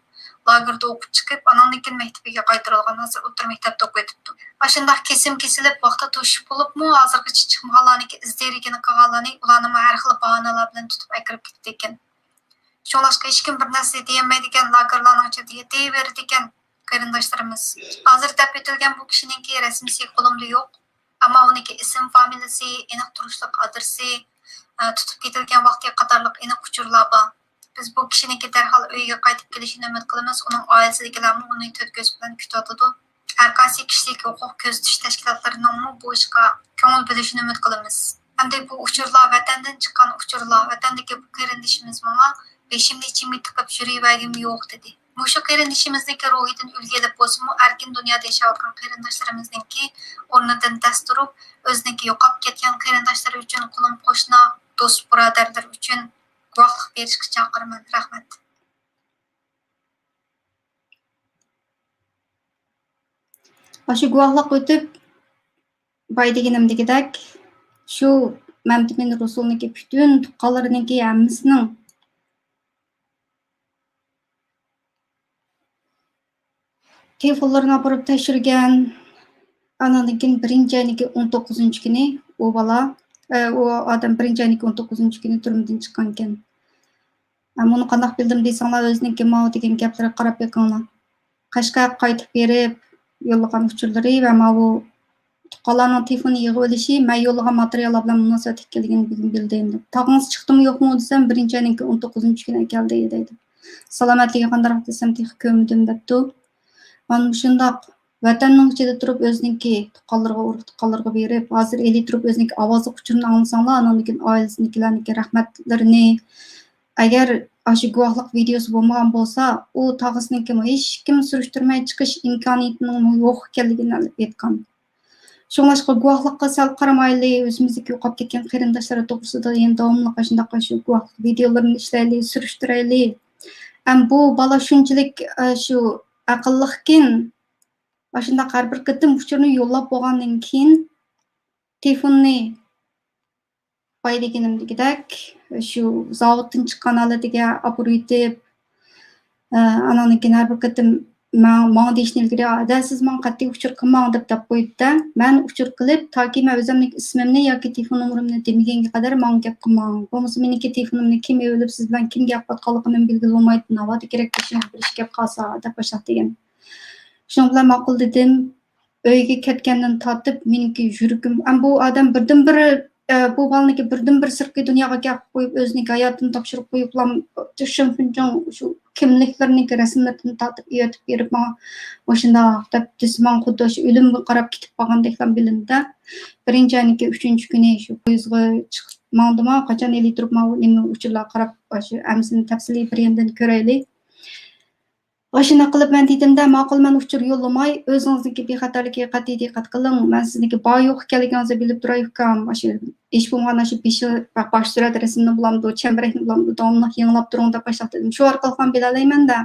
لاگېردا ئوقۇپ چىقىپ، ئاناندىن كېيىن مەكتىپىگە قايتۇرۇلغان، ھازىر ئوتتۇرا مەكتەپتە ئوقۇۋېتىپتۇ. ئاشۇنداق كېسىم كېسىلىپ، ۋاقتى توشۇپ بولۇپمۇ، ھازىرغىچە چىقمىغانلارنىڭكى ئىز دېرىكىنى قىلغانلارنى، ئۇلارنىمۇ ھەر خىل باھانىلار بىلەن تۇتۇپ ئەكىرىپ كېتىدىكەن. شۇڭلاشقا ھېچكىم بىر نەرسە دېيەلمەيدىكەن، لاگېرلارنىڭ ئىچىدە يېتىۋېرىدىكەن قېرىنداشلىرىمىز. ھازىر دەپ ئۆتۈلگەن بۇ كىشىنىڭكى رەسىمىسى قولۇمدا يوق. ئەمما ئۇنىڭكى ئىسىم فامىلىسى، ئېنىق تۇرۇشلۇق ئادرېسى، ئە، تۇتۇپ كېتىلگەن ۋاقتى قاتارلىق ئېنىق ئۇچۇرلار بار. بىز بۇ كىشىنىڭكى دەرھال ئۆيىگە قايتىپ كېلىشىنى ئۈمىد قىلىمىز، ئۇنىڭ ئائىلىسىدىكىلەرمۇ ئۇنى تۆت كۆز بىلەن كۈتۈۋاتىدۇ. ھەر قايسى كىشىلىك ھوقۇق كۆزىتىش تەشكىلاتلىرىنىڭمۇ بۇ ئىشقا كۆڭۈل بۆلۈشىنى ئۈمىد قىلىمىز. ئەمدى بۇ ئۇچۇرلار، ۋەتەندىن چىققان ئۇچۇرلار، ۋەتەندىكى بۇ قېرىندىشىمىز ماڭا بېشىمنى ئىچىمگە تىقىپ يۈرۈۋەرگۈم يوق، دېدى. مۇشۇ قېرىندىشىمىزنىڭكى روھىدىن ئۈلگە ئېلىپ بولسىمۇ، ئەركىن دۇنيادا ياشاۋاتقان قېرىنداشلىرىمىزنىڭكى ئورنىدىن دەس تۇرۇپ، ئۆزىنىڭكى يوقاپ كەتكەن قېرىنداشلىرى ئۈچۈن، قولۇم قوشنا، دوست بۇرادەرلىرى ئۈچۈن گۇۋاھلىق بېرىشكە چاقىرىمەن. رەھمەت. ئاشۇ گۇۋاھلىق ئۆتۈپ، بايا دېگىنىمدىكىدەك، شۇ مەمتىمىن رۇسۇلنىڭكى پۈتۈن تۇغقانلىرىنىڭكى ھەممىسىنىڭ تېلېفونلىرىنى ئاپىرىپ تەكشۈرگەن. ئانىڭدىن كېيىن بىرىنچى ئاينىڭكى ئون توققۇزىنچى كۈنى ئۇ بالا، ئە، ئۇ ئادەم بىرىنچى ئاينىڭكى ئون توققۇزىنچى كۈنى تۈرمىدىن چىققانىكەن. ئە، مۇنى قانداق بىلدىم دېسەڭلار، ئۆزىنىڭكى ماۋۇ دېگەن گەپلىرىگە قاراپ بېقىڭلار. قەشقەرگە قايتىپ بېرىپ يوللىغان ئۇچۇرلىرى ۋە ماۋۇ تۇغقانلارنىڭ تېلېفوننى يىغىۋېلىشى مەن يوللىغان ماتېرىياللار بىلەن مۇناسىۋەتلىك ئىكەنلىكىنى بۈگۈن بىلدىم. تاغىڭىز چىقتىمۇ يوقمۇ دېسەم، بىرىنچى ئاينىڭكى ئون توققۇزىنچى كۈنى ئەكەلدى، دەيدۇ. سالامەتلىكى قانداقراق دېسەم، تېخى كۆرمىدىم، دەپتۇ. مانا مۇشۇنداق ۋەتەننىڭ ئىچىدە تۇرۇپ ئۆزىنىڭكى تۇغقانلىرىغا، ئۇرۇق تۇغقانلىرىغا بېرىپ، ھازىر ئېلى تۇرۇپ ئۆزىنىڭكى ئاۋازلىق ئۇچۇرىنى ئاڭلىساڭلار، ئانىڭدىن كېيىن ئائىلىسىنىڭكىلەرنىڭكى رەھمەتلىرىنى، ئەگەر ئاشۇ گۇۋاھلىق ۋىدېيوسى بولمىغان بولسا، ئۇ تاغىسىنىڭكىمۇ ھېچكىم سۈرۈشتۈرمەي چىقىش ئىمكانىيىتىنىڭمۇ يوق ئىكەنلىكىنى ئېيتقان. شۇڭلاشقا گۇۋاھلىققا سەل قارىمايلى، ئۆزىمىزدىكى يوقاپ كەتكەن قېرىنداشلار توغرىسىدا يەنە داۋاملىق ئاشۇنداق ئاشۇ گۇۋاھلىق ۋىدېيولىرىنى ئىشلەيلى، سۈرۈشتۈرەيلى. ئەم، بۇ بالا شۇنچىلىك، ئە، شۇ ئەقىللىقكىن، ئاشۇنداق ھەر بىر قېتىم ئۇچۇرنى يوللاپ بولغاندىن كېيىن تېلېفوننى بايا دېگىنىمدىكىدەك، شۇ زاۋۇتتىن چىققان ھالىتىگە ئاپىرىۋېتىپ، ئە، ئاناندىن كېيىن ھەر بىر قېتىم ماڭ-، ماڭا دېيىشتىن ئىلگىرى، «ھەدە، سىز ماڭا قەتئىي ئۇچۇر قىلماڭ» دەپ، دەپ قويدى-دە، مەن ئۇچۇر قىلىپ، تاكى مەن ئۆزۈمنىڭ ئىسمىمنى ياكى تېلېفون نومۇرۇمنى دېمىگەنگە قەدەر ماڭا گەپ قىلماڭ. بولمىسا مېنىڭكى تېلېفونۇمنى كىم ئېلىپ، سىز بىلەن كىم گەپ قىلىۋاتقانلىقىنىمۇ بىلگىلى بولمايدۇ، ناۋادا كېرەك بېشىمغا بىر ئىش كەپ قالسا، دەپ باشلاپ دېگەن. شۇنىڭ بىلەن ماقۇل دېدىم. ئۆيگە كەتكەندىن تارتىپ مېنىڭكى يۈرىكىم، ئەم، بۇ ئادەم بىردىنبىر، ئە، بۇ بالىنىڭكى بىردىنبىر سىرتقى دۇنياغا گەپ قويۇپ، ئۆزىنىڭكى ھاياتىنى تاپشۇرۇپ قويۇپلا، شىڭ پىنچىڭ شۇ كىملىكلىرىنىڭكى رەسىملىرىدىن تارتىپ ئېۋەتىپ بېرىپ ماڭا مۇشۇنداق دەپ دېسە، ماڭا خۇددى شۇ ئۆلۈمگە قاراپ كېتىپ قالغاندەكلا بىلىندى-دە. بىرىنچى ئاينىڭكى ئۈچىنچى كۈنى شۇ پويىزغا چىقىپ ماڭدىما، قاچان ئېلى تۇرۇپ ماۋۇ نېمە ئۇچۇرلارغا قاراپ، شۇ ئەمىسىنى تەپسىلىي بىر ياندىن كۆرەيلى. ئاشۇنداق قىلىپ مەن دېدىمدە، ماقۇل، مەن ئۇچۇر يوللىماي، ئۆزىڭىزنىڭكى بىخەتەرلىكىگە قەتئىي دىققەت قىلىڭ. مەن سىزنىڭكى بار يوق ئىكەنلىكىڭىزنى بىلىپ تۇراي، ئۇكام. ئاشۇ ھېچ بولمىغاندا شۇ بېشى، باش سۈرەت رەسىمنى بولامدۇ، چەمبىرەكنى بولامدۇ، داۋاملىق يېڭىلاپ تۇرۇڭ دەپ باشلاپ دېدىم. شۇ ئارقىلىقلا بىلەلەيمەن-دە.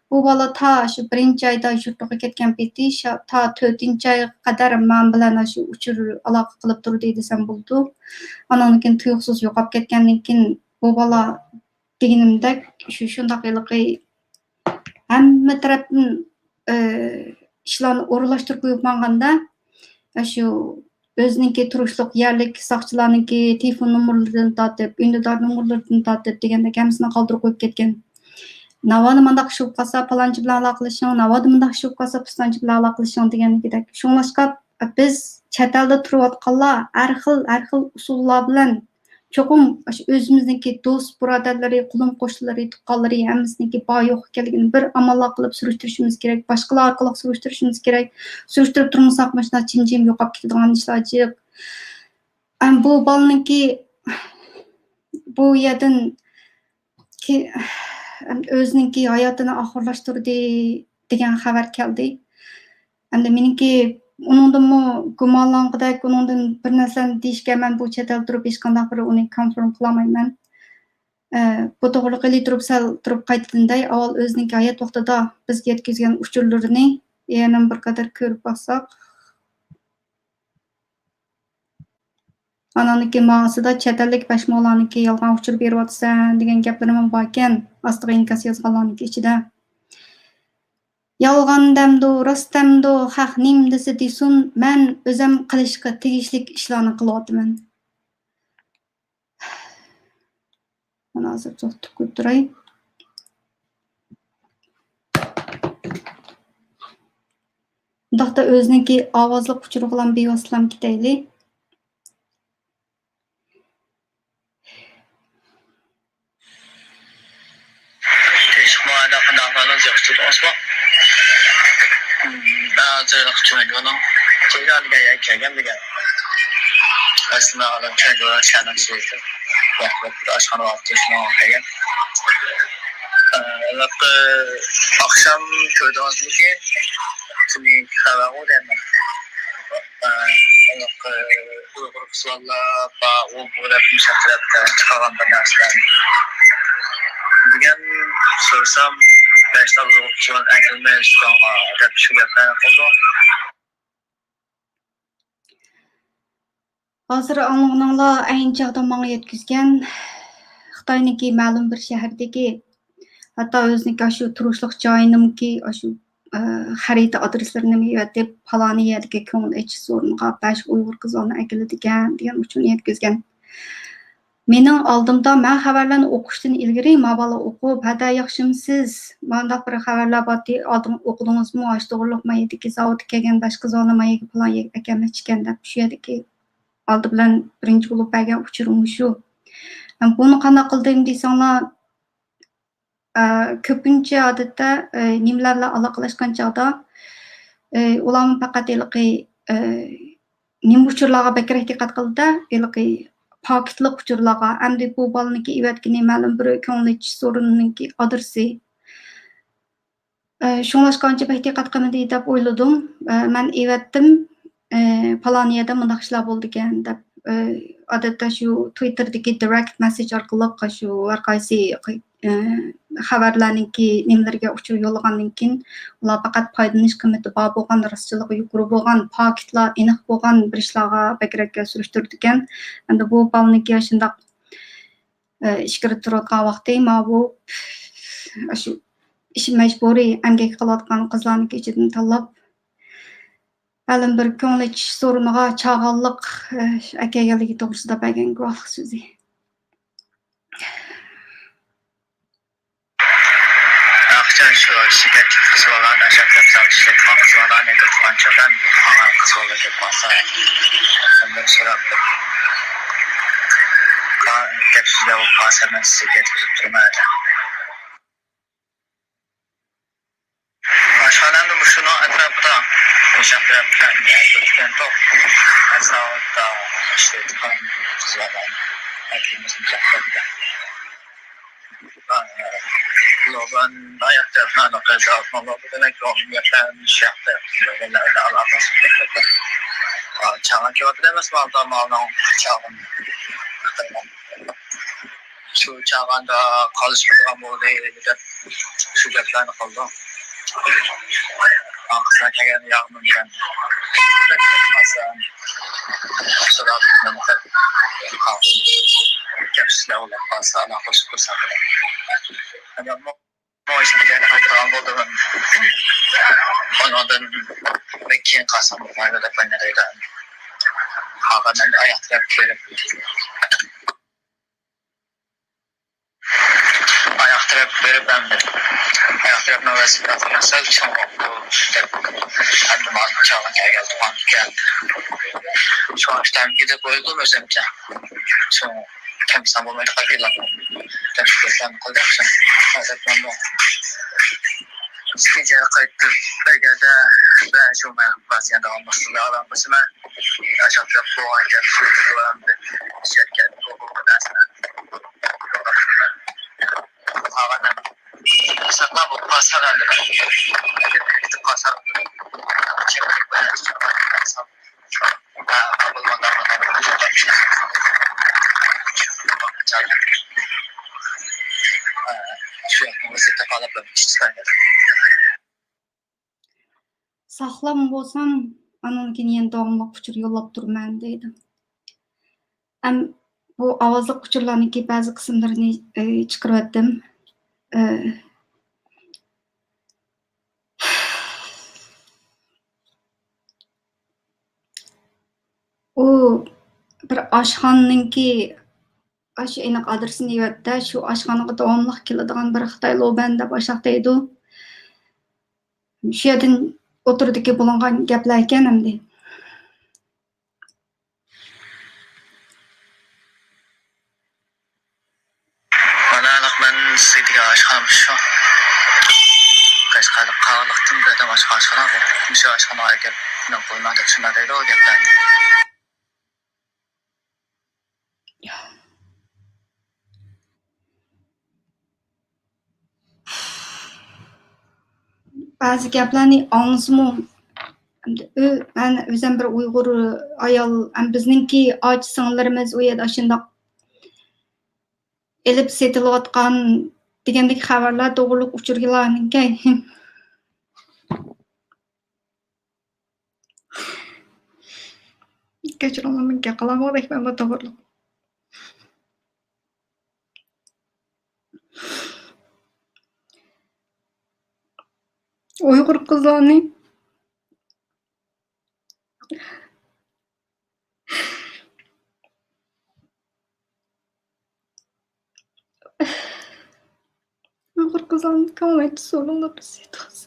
بۇ بالا تا شۇ بىرىنچى ئايدا يۇرتىغا كەتكەن پېتى، شا-، تا تۆتىنچى ئايغا قەدەر مەن بىلەن شۇ ئۇچۇر ئالاقە قىلىپ تۇردى دېسەم بولىدۇ. ئاناندىن كېيىن تۇيۇقسىز يوقاپ كەتكەندىن كېيىن، بۇ بالا دېگىنىمدەك، شۇ، شۇنداق ھېلىقى ھەممە تەرەپتىن، ئى، ئىشلارنى ئورۇنلاشتۇرۇپ قويۇپ ماڭغاندا، شۇ ئۆزىنىڭكى تۇرۇشلۇق يەرلىك ساقچىلارنىڭكى تېلېفون نومۇرلىرىدىن تارتىپ، ئۈندىدار نومۇرلىرىدىن تارتىپ دېگەندەك ھەممىسىنى قالدۇرۇپ قويۇپ كەتكەن. ناۋادا مۇنداق ئىش بولۇپ قالسا، پالانچى بىلەن ئالاقىلىشىڭ، ناۋادا مۇنداق ئىش بولۇپ قالسا، پۇستانچى بىلەن ئالاقىلىشىڭ دېگەندىكىدەك. شۇڭلاشقا بىز چەت ئەلدە تۇرۇۋاتقانلار ھەر خىل، ھەر خىل ئۇسۇللار بىلەن چوقۇم ئاشۇ ئۆزىمىزنىڭكى دوست بۇرادەرلىرى، قولۇم قوشنىلىرى، تۇغقانلىرى ھەممىسىنىڭكى بار يوق ئىكەنلىكىنى بىر ئاماللار قىلىپ سۈرۈشتۈرۈشىمىز كېرەك، باشقىلار ئارقىلىق سۈرۈشتۈرۈشىمىز كېرەك. سۈرۈشتۈرۈپ تۇرمىساق مۇشۇنداق جىم-جىم يوقاپ كېتىدىغان ئىشلار جىق. ئەم، بۇ بالىنىڭكى بۇ يەردىن كى-، ئۆزىنىڭكى ھاياتىنى ئاخىرلاشتۇردى دېگەن خەۋەر كەلدى. ئەمدى مېنىڭكى ئۇنىڭدىنمۇ گۇمانلانغۇدەك، ئۇنىڭدىن بىر نەرسىلەرنى دېيىشكە مەن بۇ چەت ئەلدە تۇرۇپ ھېچقانداق بىر ئۇنى كونفىرم قىلالمايمەن. ئە، بۇ توغرىلىق ئېلى تۇرۇپ سەل تۇرۇپ قايتىدىن دەي، ئاۋۋال ئۆزىنىڭكى ھايات ۋاقتىدا بىزگە يەتكۈزگەن ئۇچۇرلىرىنى يەنە بىر قەدەر كۆرۈپ باقساق. ئانانىڭكى ماڭىسىدا چەت ئەللىك پەشمۇلارنىڭكى يالغان ئۇچۇر بېرىۋاتىسەن دېگەن گەپلىرىمۇ باركەن، ئاستىغا ئىنكاس يازغانلارنىڭكى ئىچىدە. يالغان دەمدۇ، راست دەمدۇ، خەق نېمە دېسە دېسۇن، مەن ئۆزەم قىلىشقا تېگىشلىك ئىشلارنى قىلىۋاتىمەن. مانا ھازىر توختىتىپ قويۇپ تۇراي. مۇنداقتا ئۆزىنىڭكى ئاۋازلىق ئۇچۇرىغىلا بىۋاسىتىلا كېتەيلى. تىنچلىقمۇ، قانداق ئەھۋالىڭىز، ياخشى تۇردىڭىزمۇ؟ مەن ھازىر چۈنجۈنىڭ، چۈنجۈن دېگەن يەرگە كەلگەن دېگەن. ئەسلىمە ئادەم چۈنجۈن شەھەرنىڭ ئىچىدە. ئاشخانا ۋاقتى شۇنىڭغا كەلگەن. ھېلىقى ئاخشام كۆردىڭىزمىكىن؟ تۈنۈگۈنكى خەۋەرغۇ دەيمەن. ھېلىقى ئۇيغۇر قىزلار بار، ئۇ بۇ دەپ مۇشۇ تەرەپتە چىقارغان بىر نەرسىلەرنى. دېگەن سورىسام، بەشلا ئۇيغۇر قىزلار ئەكەلمەي شۇڭا دەپ شۇ گەپلەرنى قىلىدۇ. ھازىر ئاڭلىغىنىڭلار ئەينى چاغدا ماڭا يەتكۈزگەن خىتاينىڭكى مەلۇم بىر شەھىرىدىكى، ھەتتا ئۆزىنىڭكى ئاشۇ تۇرۇشلۇق جايىنىمۇكى ئاشۇ، ئە، خەرىتە ئادرېسلىرىنىمۇ يېۋەتىپ، پالانى يەردىكى كۆڭۈل ئېچىش سورۇنىغا بەش ئۇيغۇر قىزلارنى ئەكېلىدىكەن دېگەن ئۇچۇرنى يەتكۈزگەن. مېنىڭ ئالدىمدا مەن خەۋەرلەرنى ئوقۇشتىن ئىلگىرى ما بالا ئوقۇپ، ھەدە ياخشىمۇسىز؟ مانداق بىر خەۋەرلەر بارتى، ئالدىن ئوقۇدىڭىزمۇ؟ ئاشۇ توغرىلىق ما يەردىكى زاۋۇتقا كەلگەن بەش قىزلارنى ما يەرگە پالان يەرگە ئەكەلمەكچىكەن دەپ شۇ يەردىكى ئالدى بىلەن بىرىنچى بولۇپ بەرگەن ئۇچۇرۇم مۇشۇ. مەن بۇنى قانداق قىلدىم دېسەڭلار، ئە، كۆپىنچە ئادەتتە، ئە، نېمىلەر بىلەن ئالاقىلەشكەن چاغدا، ئە، ئۇلارمۇ پەقەت ھېلىقى، ئە، نېمە ئۇچۇرلارغا بەكرەك دىققەت قىلدى، ھېلىقى پاكىتلىق ئۇچۇرلارغا. ئەمدى بۇ بالىنىڭكى ئېۋەتكىنى مەلۇم بىر كۆڭۈل ئېچىش سورۇنىنىڭكى ئادرېسى. ئە، شۇڭلاشقا ئانچە بەك دىققەت قىلمىدى دەپ ئويلىدىم. ئە، مەن ئېۋەتتىم، ئە، پالان يەردە مۇنداق ئىشلار بولىدىكەن دەپ. ئە، ئادەتتە شۇ تىۋىتتېردىكى دىرېكت مەسسېج ئارقىلىق شۇ ھەر قايسى، ئە، خەۋەرلەرنىڭكى نېمىلىرىگە ئۇچۇر يوللىغاندىن كېيىن، ئۇلار پەقەت پايدىلىنىش قىممىتى بار بولغان، راستچىللىقى يۇقىرى بولغان، پاكىتلار ئېنىق بولغان بىر ئىشلارغا بەكرەك سۈرۈشتۈرىدىكەن. ئەمدى بۇ بالىنىڭكى ئاشۇنداق ئىچكىرىدە تۇرۇۋاتقان ۋاقتى ماۋۇ، ئاشۇ ئىش مەجبۇرىي ئەمگەك قىلىۋاتقان قىزلارنىڭكى ئىچىدىن تاللاپ، مەلۇم بىر كۆڭۈل ئېچىش سورۇنىغا چاغانلىق، ئەكەلگەنلىكى توغرىسىدا بەرگەن گۇۋاھلىق سۆزى. ئاخشام شۇ شىركەتتىكى قىز بالىلارنى ئاشاق دەپ سالدى، ئىشلەيدىغان قىز بالىلارنى ئېتىۋاتقان چاغدا، قىز بالا كەپ قالسا، سەندىن سوراپ، گەپ سۆزلەپ بولۇپ قالسا، مەن سىزگە يەتكۈزۈپ تۇرىمەن. ئاشخانامدا مۇشۇنىڭ ئەتراپىدا، ئوشاق تەرەپتە ئۆتكەن توق. ئەساۋۇتتا ئىشلەيدىغان قىز بالىلارنى ئەكىمىز مۇشاق تەرەپتە. لوبان ئاياق تەرەپنى ئالاقە قىلىپ، لوبان دېمەك، لوبان يەرلەر شۇ ياقتا، لوبانلار ئالاقىسى. چاغان كېلىۋاتىدۇ ئەمەسمۇ، ئالدىدا مالنىڭ چاغىنى. شۇ چاغاندا قالىشقا بولدى دەپ شۇ گەپلەرنى قىلدى. قىزلار كەلگەن ياغمۇ بىلەن سوراپ، گەپ سۆزلەپ ئۇلاپ قالسا، ئانا قوشۇپ قويسا. ئۇنىڭدىن كېيىن قالسام بولمايدۇ دەپ ئويلايدۇ. قالغان ئەمدى ئاياق تىرەپ بېرىپ، ئاياق تىرەپ بېرىپ ئەمدى، ئاياق تىرەپنىڭ ۋەزىپىسى سەل چوڭ بولۇپ، ئەمدى مانا چاغان كەلگەن تۇغان كەلدى. شۇڭا ئىشتىن كېتىپ قويدۇم ئۆزۈمچە. شۇ كەمسەن بولمايدىغان گەپلەرنى، دەپ گەپلەرنى قىلدى. ئەمدى ئىككىنچى يەرگە قايتىپ، ئەگەردە بەزى شۇ مەن بازىيان داۋاملىق سىزگە ئالام قىلسىمەن. ئاشۇنداق بولغان گەپ سۆزلىرى بار ئەمدى. شىركەت بۇ، بۇ نەرسىلەر. قالغان ساقلام بولۇپ قالسا، ئەگەر كېتىپ قالسا، ساقلام بولسام، ئانىڭدىن كېيىن يەنە داۋاملىق ئۇچۇر يوللاپ تۇرىمەن، دەيدۇ. ئەم، بۇ ئاۋازلىق ئۇچۇرلارنىڭكى بەزى قىسىملىرىنى، ئى، چىقىرىۋەتتىم. ئى، ئۇ بىر ئاشخانىنىڭكى ئاشۇ ئېنىق ئادرېسىنى يەۋەتتى. شۇ ئاشخانىغا داۋاملىق كېلىدىغان بىر خىتاي لوبەن دەپ ئاشاق دەيدۇ. شۇ يەردىن ئوتتۇرىدىكى بولۇنغان گەپلەر ئىكەن ئەمدى. مانا، ئانىق مەن سىزگە دېگەن ئاشخانا شۇ. قەشقەرلىك قاغىلىقتىن بىر ئادەم ئاشخانا، ئاشخانا بۇ. مۇشۇ ئاشخانىغا ئەكەپ نېمە قىلىمەن دەپ شۇنداق دەيدۇ ئۇ گەپلەرنى. بەزى گەپلەرنى ئاڭلىسىمۇ، ئۆ-، مەن ئۆزۈم بىر ئۇيغۇر ئايال، ھەم بىزنىڭكى ئاچا سىڭىللىرىمىز ئۇ يەردە ئاشۇنداق ئېلىپ سېتىلىۋاتقان دېگەندەك خەۋەرلەر توغرۇلۇق ئۇچۇرلارنىڭكى. كەچۈرۈڭلار، مەن گەپ قىلالمىغۇدەكمەن بۇ توغرۇلۇق. ئۇيغۇر قىزلارنى ئۇيغۇر قىزلارنى كۆڭلەيتتى سورۇنلار بىز ياتىمىز.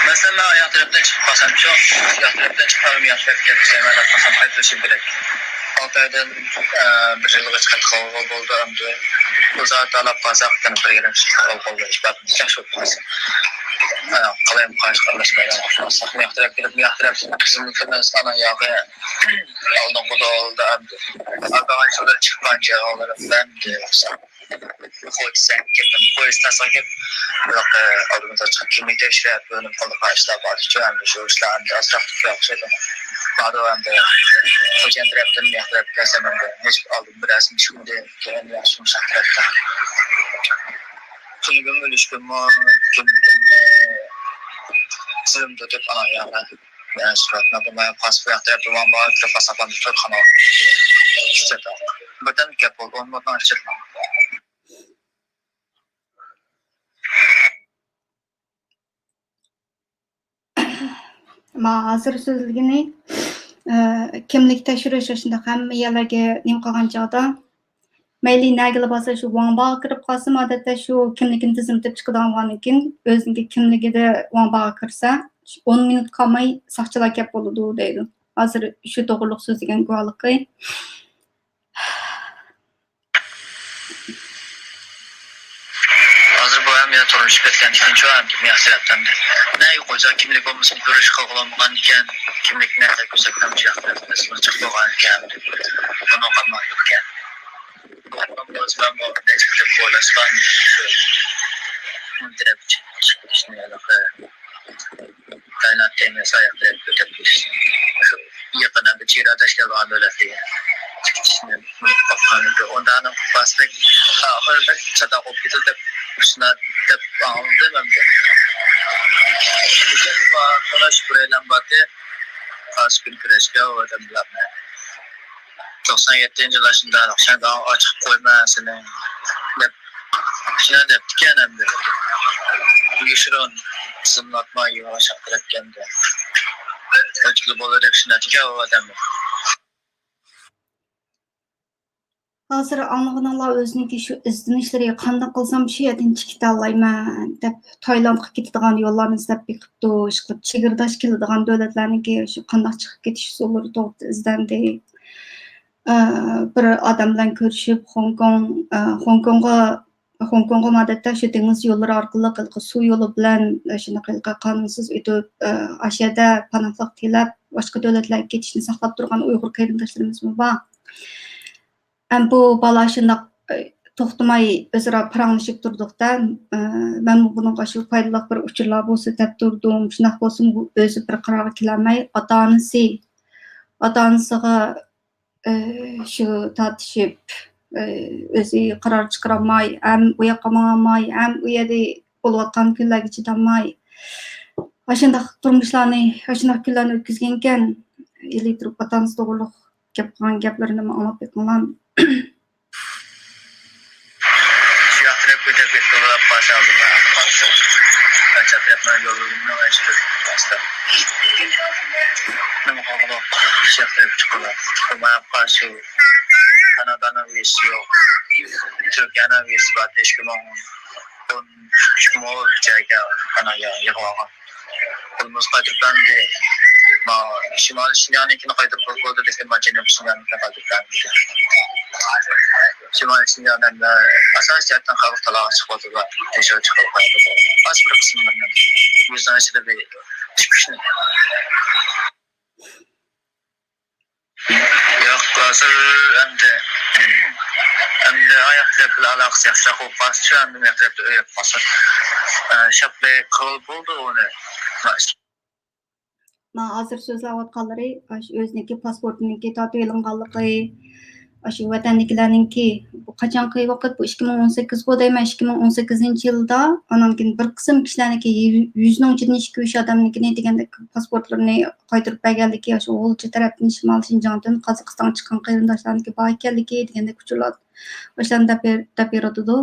مەسىلەن، مەن ئاياغ تەرەپتىن چىقىپ قالسامچۇ، ئاياغ تەرەپتىن چىقىپ قالماي، ياق تەرەپكە كەتسەم، مەن قالسام قايتۇرۇشۇم كېرەك. ئالتە ئايدىن، ئە، بىر يىلغىچە قايتقىلىغۇ بولدى ئەمدى. ئۇزاق تالاپ قالساق، يەنە بىر يىلىم قالغىلى بولدى، ئىش بار، ياخشى بولۇپ قالسا. ئە، قالايمىقان ئىش قارىداش، مەيلى، قالساق، ياق تەرەپكە كېلىپ، ياق تەرەپتىن خىزمىتىمىز، ئانا ياغى ئالدىنقى دولدا ئەمدى. ئاكاغان شۇلار چىققان جاغلىرى ئەمدى. خوتسەن گېپىم، پويىز تاسا گەپ، ھېلىقى ئالدىمىزغا چىقىپ كىملىك تەكشۈرۈپ، بۆلۈم قىلىدىغان ئىشلار بار ئىكەن، ئەمدى شۇ ئىشلار ئەمدى ئازراق تۇتۇپ ئوخشايدۇ. مانا ئەمدى خوجايىن تەرەپتىن، مەن تەرەپكە كەلسەم ئەمدى ھېچ ئالدىن بىر رەسىم چىقمىدى، كېيىن ياخشى مۇشۇ تەرەپتە. تۈنۈگۈن ئۈلۈشكۈنمۇ، كۈنۈگۈن سىزىمدۇ دەپ ئانا ياغلار. يەنە سۈرەتنى بۇلار پاسپورت ياقتا يەپ تۇرغان بار، كىرىپ قالساق بولىدۇ، تور خانىغا. ئۈچ چاتاق. بىردەم گەپ بولدى، ئون مىنۇتنىڭ ئىچىدە. ما ھازىر سۆزلىگىنى، ئە، كىملىك تەكشۈرۈش شۇنداق ھەممە يەرلەرگە نېمە قىلغان چاغدا، مەيلى نەگىلا بارسا، شۇ ۋاڭباغا كىرىپ قالسىمۇ، ئادەتتە شۇ كىملىكىنى تىزىملىتىپ چىقىدىغان بولغاندىن كېيىن، ئۆزىنىڭكى كىملىكىدە ۋاڭباغا كىرسە، ئون مىنۇت قالماي ساقچىلار كەپ بولىدۇ دەيدۇ. ھازىر شۇ توغرۇلۇق سۆزلىگەن گۇۋاھلىقى. ھازىر بۇ ھەم يەنە تۇرمۇشقا كەتكەن ئىكەنچۇ، ھەم كىم ياخشى ئەپتەمدى. نەگە قويسا، كىملىك بولمىسا، بېرىشقا بولمىغان ئىكەن، كىملىك نەدە كۆرسەك، ھەم ياخشى ئەپتەمدى، جىق بولغان ئىكەن. بۇنىڭغا مايىل ئىكەن. بۇ بولسا، مەن بۇ نەچچە قېتىم ئويلاشقان شۇ تەرەپ چىقىپ كېتىشنى ھېلىقى. تايلاند تېمىسى ئاياغدا كۆتۈرۈپ كېتىشنى. شۇ يېقىن ئەمدى چېگرا تاشلايدىغان دۆلەتلەرگە چىقىشنى ئۇنتۇپ قاپتىمەن. ئۇنداقنىڭ باسلىق ئاخىرى بەك چاتاق بولۇپ كېتىدۇ دەپ، شۇنداق دەپ ئاڭلىدىم ئەمدى. بۈگۈن مانا شۇ بىرەيلەن باردى. قارشى كۈن كۈرەشكە ئۇ ئادەم بىلەن. توقسان يەتتىنچى يىللار شۇنداق، شياڭگاڭغا چىقىپ قويما سېنى دەپ، شۇنداق دەپتىكەن ئەمدى. يوشۇرۇن تىزىملاتما يىغىنغا چاقىرىپكەن دە. ئۆتكىلى بولىدۇ دەپ شۇنداق دېگەن ئۇ ئادەم. ھازىر ئاڭلىغىنىڭلار ئۆزىنىڭكى شۇ ئىزدىنىشلىرى، قانداق قىلسام شۇ يەردىن چىقىتالايمەن دەپ تايلاندقا كېتىدىغان يوللارنى ئىزدەپ بېقىپتۇ. ئىشقىلىپ چېگرىداش كېلىدىغان دۆلەتلەرنىڭكى شۇ قانداق چىقىپ كېتىش ئۇسۇللىرى توغرىسىدا ئىزدەندى. ئە، بىر ئادەم بىلەن كۆرۈشۈپ خوڭكوڭ، ئە، خوڭكوڭغا، خوڭكوڭغا ئادەتتە شۇ دېڭىز يوللىرى ئارقىلىق ھېلىقى سۇ يولى بىلەن، ئە، شۇنداق ھېلىقى قانۇنسىز ئۆتۈپ، ئە، ئاشۇ يەردە پاناھلىق تىلەپ باشقا دۆلەتلەرگە كېتىشنى ساقلاپ تۇرغان ئۇيغۇر قېرىنداشلىرىمىزمۇ بار. ھەم بۇ بالا شۇنداق، ئە، توختىماي ئۆزئارا پاراڭلىشىپ تۇردۇق-دە، ئە، مەنمۇ بۇنىڭغا شۇ پايدىلىق بىر ئۇچۇرلار بولسا دەپ تۇردۇم. شۇنداق بولسىمۇ بۇ ئۆزى بىر قارارغا كېلەلمەي، ئاتا-ئانىسى، ئاتا-ئانىسىغا، ئە، شۇ تارتىشىپ، ئۆزى قارار چىقىرالماي، ھەم ئۇ ياققا ماڭالماي، ھەم ئۇ يەردە بولۇۋاتقان كۈنلەرگە چىدالماي، ئاشۇنداق تۇرمۇشلارنى، ئاشۇنداق كۈنلەرنى ئۆتكۈزگەنكەن. ئىلى تۇرۇپ ئاتا-ئانىسى توغرۇلۇق گەپ قىلغان گەپلىرىنىمۇ ئاڭلاپ بېقىڭلار. شۇ ياق تەرەپكە ئۆتۈپ كەتتى، ئۇلار قارشى ئالدىمدا قارشى. چەت تەرەپنىڭ يولىنىڭ ئەشىرىپ قارشى. نېمە قىلغۇلۇق؟ شۇ ياق تەرەپكە چىققۇلۇق. ماڭا قارشى. كانادانىڭ ۋىزىسى يوق. تۈركىيەنىڭ ۋىزىسى بار، ئىككى مىڭ ئون ئۈچ مو بىچەرگە قانا يىغىۋالغان. قولىمىز قايتۇرۇپ بەردى. ما، شىمالىي شىنجاڭنىڭكىنى قايتۇرۇپ بولدى، لېكىن ما جەنۇبىي شىنجاڭنىڭكىنى قايتۇرۇپ بەرمىدى. شىمالىي شىنجاڭدا ئاساسىي جەھەتتىن خەلق تالاغا چىقىۋاتىدۇ، تېشىغا چىقىپ قويۇۋاتىدۇ. ئاز بىر قىسىملىرىنى ئۆزىنىڭ ئىچىدە بىر چىقىشنى. ياق، ھازىر ئەمدى، ئەمدى ئاياق تەرەپ بىلەن ئالاقىسى ياخشىراق بولۇپ قالسىچۇ، ئەمدى مەن تەرەپتە ئۆي بولۇپ قالسا. ئە، شاپلىق قىلىپ بولدى ئۇنى. مانا ھازىر سۆزلەۋاتقانلىرى، ئاشۇ ئۆزىنىڭكى پاسپورتىنىڭكى تارتىۋېلىنغانلىقى، ئاشۇ ۋەتەندىكىلەرنىڭكى، بۇ قاچانقى ۋاقىت؟ بۇ ئىككى مىڭ ئون سەككىزغۇ دەيمەن، ئىككى مىڭ ئون سەككىزىنچى يىلدا، ئانان كېيىن بىر قىسىم كىشىلەرنىڭكى، يۈزنىڭ ئىچىدىن ئىككى، ئۈچ ئادەمنىڭكىنى دېگەندەك پاسپورتلىرىنى قايتۇرۇپ بەرگەنلىكى، ئاشۇ غۇلجا تەرەپتىن، شىمالىي شىنجاڭدىن، قازاقىستانغا چىققان قېرىنداشلارنىڭكى بار ئىكەنلىكى دېگەندەك ئۇچۇرلار، ئاشۇلارنى دەپ بېر-، دەپ بېرىۋاتىدۇ.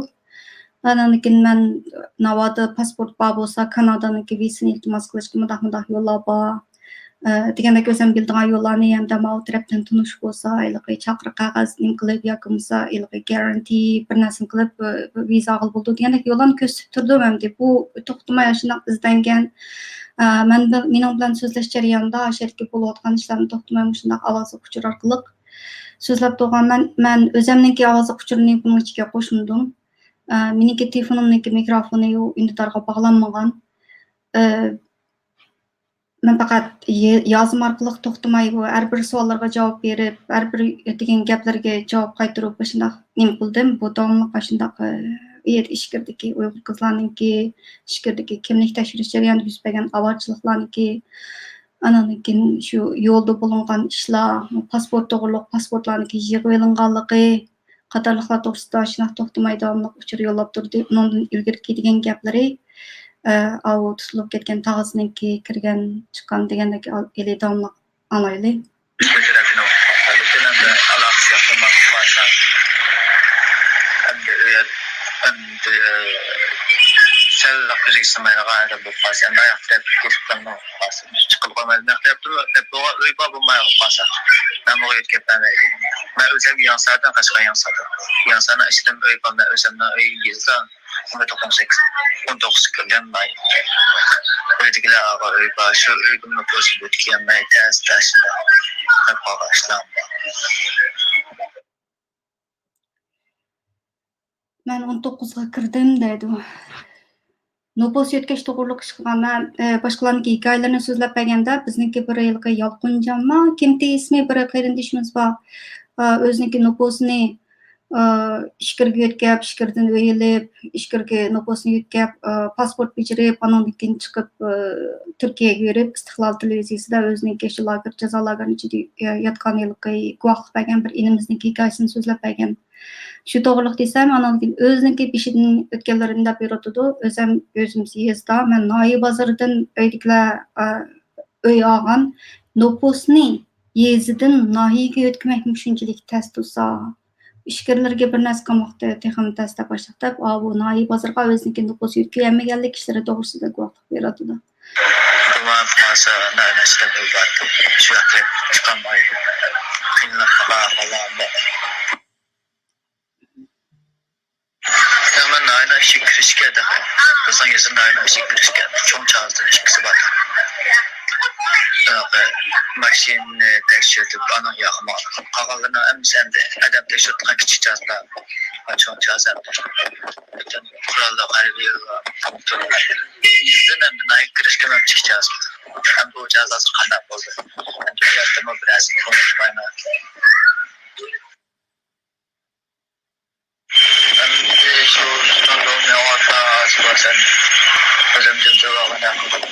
ئانان كېيىن مەن ناۋادا پاسپورت بار بولسا، كانادانىڭكى ۋىزىسىنى ئىلتىماس قىلىشقا مۇنداق، مۇنداق يوللار بار. ئە، دېگەندەك ئۆزۈم بىلىدىغان يوللارنى ھەمدە ماۋۇ تەرەپتىن تونۇش بولسا، ھېلىقى چاقىرىق قەغەز نېمە قىلىپ ياكى بولمىسا ھېلىقى گارانتى بىر نەرسىنى قىلىپ، ئە، ۋىزا ئالغىلى بولىدۇ دېگەندەك يوللارنى كۆرسىتىپ تۇردۇم ئەمدى. بۇ توختىماي ئاشۇنداق ئىزدەنگەن. ئە، مەن بىل-، مېنىڭ بىلەن سۆزلەش جەريانىدا ئاشۇ يەردىكى بولۇۋاتقان ئىشلارنى توختىماي مۇشۇنداق ئاۋازلىق ئۇچۇر ئارقىلىق سۆزلەپ تۇرغان. مەن، مەن ئۆزەمنىڭكى ئاۋازلىق ئۇچۇرىنى بۇنىڭ ئىچىگە قوشمىدىم. ئە، مېنىڭكى تېلېفونۇمنىڭكى مىكروفونى ئۈندىدارغا باغلانمىغان. ئە، مەن پەقەت ي-، يازما ئارقىلىق توختىماي بۇ ھەر بىر سوئاللارغا جاۋاب بېرىپ، ھەر بىر دېگەن گەپلەرگە جاۋاب قايتۇرۇپ، ئاشۇنداق نېمە قىلدىم. بۇ داۋاملىق ئاشۇنداق، ئە، ئىچكىرىدىكى ئۇيغۇر قىزلارنىڭكى، ئىچكىرىدىكى كىملىك تەكشۈرۈش جەريانىدا يۈز بەرگەن ئاۋارىچىلىقلارنىڭكى، ئانان كېيىن شۇ يولدا بولۇنغان ئىشلار، پاسپورت توغرۇلۇق پاسپورتلارنىڭكى يىغىۋېلىنغانلىقى، قاتارلىقلار توغرىسىدا شۇنداق توختىماي داۋاملىق ئۇچۇر يوللاپ تۇردى. ئۇنىڭدىن ئىلگىرىكى دېگەن گەپلىرى، ئە، ئاۋۇ تۇتۇلۇپ كەتكەن تاغىسىنىڭكى كىرگەن، چىققان دېگەندەك ئال-، ئىلى داۋاملىق ئاڭلايلى. ئەمدى ئۆيەر، ئەمدى سەل كۆزگە سىڭمايدىغان ئادەم بولۇپ قالسا، ئەمدى ئاياق تەرەپ كېتىپ قالماي قالسا، چىقىپ قالمايدۇ. مەن تەرەپتە بولغان ئۆي بار بولماي قالسا، مەن بۇغا يۆتكەپ بەرمەيدۇ. مەن ئۆزۈم يېڭىساردىن قەشقەر يېڭىساردىن. يېڭىسارنىڭ ئىچىدە ئۆي بار، مەن ئۆزۈمنىڭ ئۆيى يېزىدا. ئون توققۇز، ئون توققۇز كىردىم مەن. ئۆيدىكىلەر ئاغا ئۆي بار، شۇ ئۆيگىمۇ پوزۇپ ئۆتكەن مەن تەس تەشنى. قاپ قالغان ئىشلارمۇ بار. مەن ئون توققۇزغا كىردىم دەيدۇ. نوپۇس يۆتكەش توغرۇلۇق ئىش قىلغان. مەن، ئە، باشقىلارنىڭكى ھېكايىلىرىنى سۆزلەپ بەرگەندە، بىزنىڭكى بىر ھېلىقى يالقۇنجانما، كىمتى ئىسمى بىر قېرىندىشىمىز بار. ئە، ئۆزىنىڭكى نوپۇسىنى، ئە، ئىچكىرىگە يۆتكەپ، ئىچكىرىدىن ئۆي ئېلىپ، ئىچكىرىگە نوپۇسىنى يۆتكەپ، ئە، پاسپورت بېجىرىپ، ئانىڭدىن كېيىن چىقىپ، ئە، تۈركىيەگە بېرىپ، ئىستىقلال تېلېۋىزىيىسىدە ئۆزىنىڭكى شۇ لاگېر، جازا لاگېرىنىڭ ئىچىدە، ئە، ياتقان ھېلىقى گۇۋاھلىق بەرگەن بىر ئىنىمىزنىڭكى ھېكايىسىنى سۆزلەپ بەرگەن. شۇ توغرىلىق دېسەم، ئانىڭدىن كېيىن ئۆزىنىڭكى بېشىدىن ئۆتكەنلىرىنى دەپ بېرىۋاتىدۇ. ئۆزەم، ئۆزىمىز يېزىدا، مەن ناھىيە بازىرىدىن ئۆيدىكىلەر، ئا، ئۆي ئالغان. نوپۇسنى يېزىدىن ناھىيەگە يۆتكىمەكمۇ شۇنچىلىك تەس تۇرسا، ئىچكىرىلەرگە بىر نەرسە قىلماقتا تېخىمۇ تەس دەپ باشلىق دەپ، ئاۋۇ ناھىيە بازىرىغا ئۆزىنىڭكى نوپۇس يۆتكىيەلمىگەنلىك ئىشلىرى توغرىسىدا گۇۋاھلىق بېرىۋاتىدۇ. بۇلار قالسا نەنەشتە بىر بار. شۇ ياققا چىقالمايدۇ. قىيىنلىققا قالغان. يا، مەن ناھىيەنىڭ ئىچىگە كىرىشكە تېخى. بىزنىڭ يېزا ناھىيەنىڭ ئىچىگە كىرىشكە. چوڭ جاھازدىن ئىككىسى بار. ھېلىقى ماشىنىنى تەكشۈرتۈپ، ئانىڭ ياقىمۇ. قالغانلىرىنىڭ ھەممىسى ئەمدى ئادەم تەكشۈرتىدىغان كىچىك جاھازلار. چوڭ جاھاز ئەمدى. پۈتۈن قوراللىق ھەربىيلەر. يېزىدىن ئەمدى ناھىيەگە كىرىشكە مەن كىچىك جاھاز. ئەمدى بۇ جاھاز ھازىر قانداق بولدى؟ ئەمدى بۇ يەردىمۇ بىر نەرسىنى ئۇنتۇمايمەن. ئەمدى شۇ شۇنىڭ يولىنى ئاڭلاتقان ئاسىباسەن ئۆزۈم جىم تۇرۇۋالغان ھەققىدە.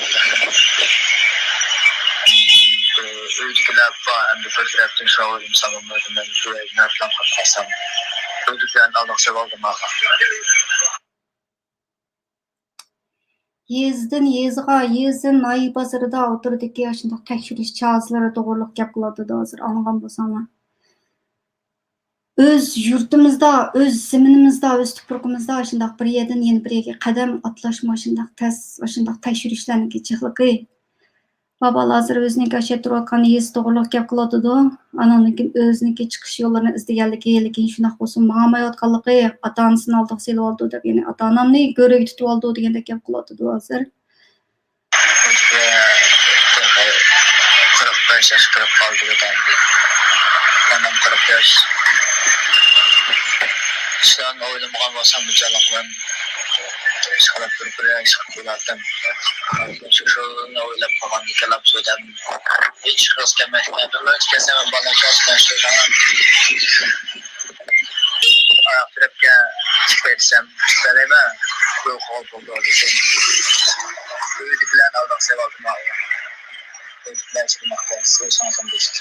ئۆيدىكىلەر بار، ئەمدى بىر تەرەپتىن شۇ ئويلىمىسام بولمايدۇ، مەن شۇ يەردە نەرسىلەرنى قىلىپ قالسام. ئۆيدىكىلەرنى ئالدىغا سېلىۋالدىم ئاخىر. يېزىدىن يېزىغا، يېزىدىن ناھىيە بازىرىدا ئوتتۇرىدىكى ئاشۇنداق تەكشۈرۈش چازىلىرى توغرۇلۇق گەپ قىلىۋاتىدۇ ھازىر، ئاڭلىغان بولساڭلار. ئۆز يۇرتىمىزدا، ئۆز زېمىنىمىزدا، ئۆز تۇپرىقىمىزدا ئاشۇنداق بىر يەردىن يەنە بىر يەرگە قەدەم ئاتلاشمۇ ئاشۇنداق تەس، ئاشۇنداق تەكشۈرۈشلەرنىڭكى جىقلىقى. بابا ھازىر ئۆزىنىڭكى ئاشۇ تۇرۇۋاتقان يېزىسى توغرۇلۇق گەپ قىلىۋاتىدۇ. ئانىڭدىن كېيىن ئۆزىنىڭكى چىقىش يوللىرىنى ئىزدىگەنلىكى، لېكىن شۇنداق بولسىمۇ ماڭالمايۋاتقانلىقى، ئاتا-ئانىسىنى ئالدىغا سېلىۋالىدۇ دەپ، يەنى ئاتا-ئانامنى گۆرۈگە تۇتۇۋالىدۇ دېگەندەك گەپ قىلىۋاتىدۇ ھازىر. قىرىق بەش ياش كىرىپ قالدى دادام. ئانام قىرىق ياش. ئىشلارنى ئويلىمىغان بولسام بىچارىلىق بىلەن ئىشقىلىپ بىر، بىر ئىش قىلىپ بولاتتىم. شۇنى ئويلاپ قالغاندىكىن لاپ سۆزلەم ھېچ ئىشقا راست كەلمەيدىكەن. بىر مىنۇت كەلسەم مەن بالىنىڭ چاچىنى سۆزلەڭ. ئاياق تەرەپكە چىقىپ كەتسەم چىقىپ بېرەيمەن. يوق، بولدى، لېكىن ئۆيدىكىلەرنى ئالدىغا سېلىۋالدىم. ئۆيدىكىلەر چىقماقتا، سىز ئۆزىڭىزنى بىلىسىز.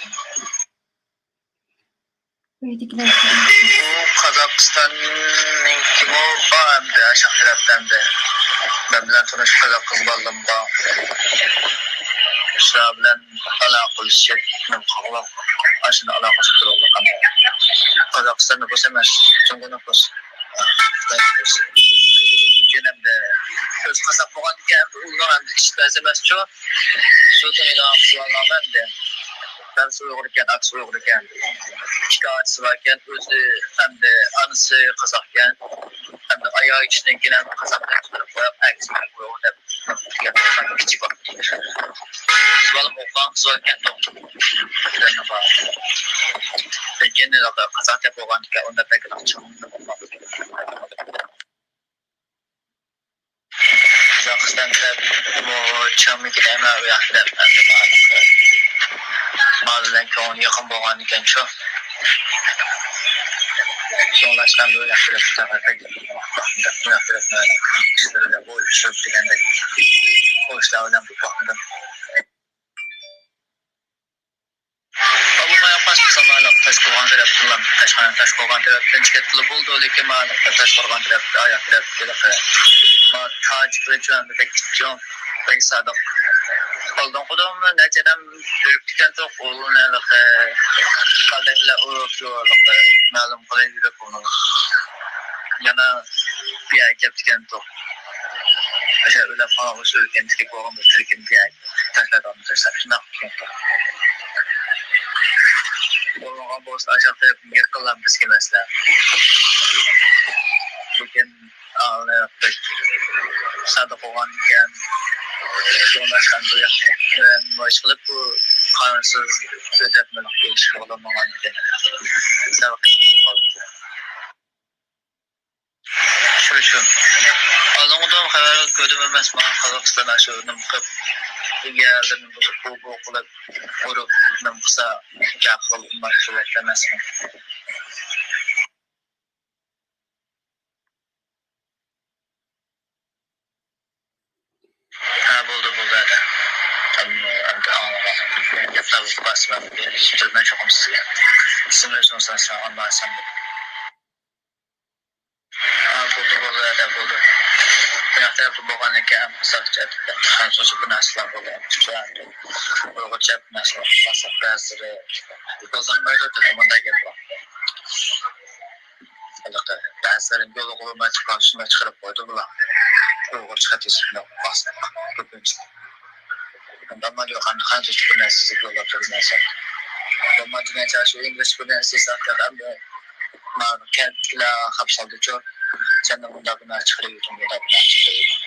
ئۆيدىكىلەر بۇ قازاقىستاننىڭكىمۇ بار ئەمدى، ئاشاق تەرەپتە ئەمدى. مەن بىلەن تونۇش قازاق قىز بالىلىرىم بار. شۇلار بىلەن ئالاقىلىشىپ، نېمە قىلغۇلۇق، ئاشۇنداق ئالاقىلىشىپ تۇرۇۋالدۇق ئەمدى. قازاقىستان نوپۇس ئەمەس، جۇڭگو نوپۇس. خىتاي نوپۇس. لېكىن ئەمدى ئۆزى قازاق بولغاندىكىن ئەمدى ئۇنىڭ ئەمدى ئىچ بەزى ئەمەسچۇ. شۇ تونۇيدىغان قىز بالىلار ئەمدى. دادىسى ئۇيغۇر ئىكەن، ئاتىسى ئۇيغۇر ئىكەن. ئىككى ئاتىسى بار ئىكەن، ئۆزى ئەمدى ئانىسى قازاق ئىكەن. ئەمدى ئاياغى چۈشتىن كېيىن ئەمدى قازاق دەپ چىقىرىپ قويۇپ، ئەتىسى ئۇيغۇر دەپ. كىچىك ۋاقىت. بالام ئوقۇغان قىز بار ئىكەن، لېكىن قازاق دەپ بولغان ئىكەن، ئۇندا بەك چىڭ. قازاقىستان دەپ بۇ چىڭمىكى دەيمەن، ئۇ ياقتا دەپ ئەمدى ماڭا، ماڭا بىلەن كۆڭۈل يېقىن بولغان ئىكەن شۇ. شۇڭلاشقان بۇ ياقتا دەپ، بۇ ياقتا دەپ، بۇ ياقتا دەپ، ئىشلىرى دەپ ئويلىشىپ دېگەندەك، ئۇ ئىشلار بىلەن بولۇپ باقمىدىم. بولمايۋاتقان بولسا مانا تاشقورغان تەرەپتىن، تاشقورغان، تاشقورغان تەرەپتىن چىقىۋەتكىلى بولىدۇ، لېكىن مانا تاشقورغان تەرەپتە، ئاياق تەرەپتە، مانا تاج بىلەن بەك، بەك سادىق. ئالدىنقىدا نەچچە ئادەم يۈرۈپتىكەنتۇق، ئۇلارنى ھېلىقى كالدەكلەر ئۇرۇپ يۈرۈپ، مەلۇم قىلىپ يۈرۈپ ئۇنى. يەنە بۇ يەرگە كەپتىكەنتۇق. ئاشۇ ئۆلەپ قالغان، ئۆلگەن تىرىك بولغان بىر تىرىكىم بۇ يەرگە تاشلاپ، ئاندا تاشلاپ، شۇنداق كېتىپتۇ. بولمىغان بولسا ئاشاق تەرەپتىن يېقىنلام بىزگە مەسىلە. لېكىن ئاڭلىق بەك سادىق بولغاندىكىن، شۇڭلاشقان بۇ ياق بىلەن نېمە ئىش قىلىپ، بۇ قانۇنسىز ئۆتەپ مېنىڭ كېلىشكە بولمىغاندىكىن، سەل قىيىن قالدى. شۇ، شۇ. ئالدىنقىدىن خەۋەر كۆردۈم ئەمەس، ماڭا قازاقىستان ئاشۇ نېمە قىلىپ، يەرلىرىنى بۇزۇپ، بۇ، بۇ قىلىپ، ئۇرۇپ، نېمە قىلسا، جاقىل ماشۇ ئەمەسمۇ. ھە، بولدى، بولدى، ئەدە. ئەمدى، ئەمدى ئاڭلىغان. گەپلەر بولۇپ قالسا، مەن بىر ئىش بىلمەن چوقۇم سىزگە. ئىسمىڭىز سورىسا، ئالماسام دەپ. ھە، بولدى، بولدى، ئەدە، بولدى. بۇياق تەرەپتە بولغان ئىكەن، ئۇزاقچە ئەدە. خەنزۇچە بىر نەرسىلەر بولدى. ئۇيغۇرچە بىر نەرسىلەر بولسا، بەزىلىرى يازالمايدۇ، دېدى، مۇنداق گەپ بار. ھېلىقى بەزىلىرى يولغا قويماي، شۇنداق چىقىرىپ قويدى بۇلار. ئۇيغۇرچە خەت يېزىپ شۇنداق باستۇق كۆپىنچە. ئەمدى ئامال يوق، ئەمدى قانچە بىر نەرسە يوللاپ تۇرىمەن سەن. بولمايدىغانچە شۇ ئىنگلىز بىر نەرسە يېزىپ، ئەمدى مانا كەنتلەر خاپا سالدىچۇ. سەندىن مۇنداق بىر نەرسە چىقىرىۋېتىڭ، مۇنداق بىر نەرسە چىقىرىۋېتىڭ.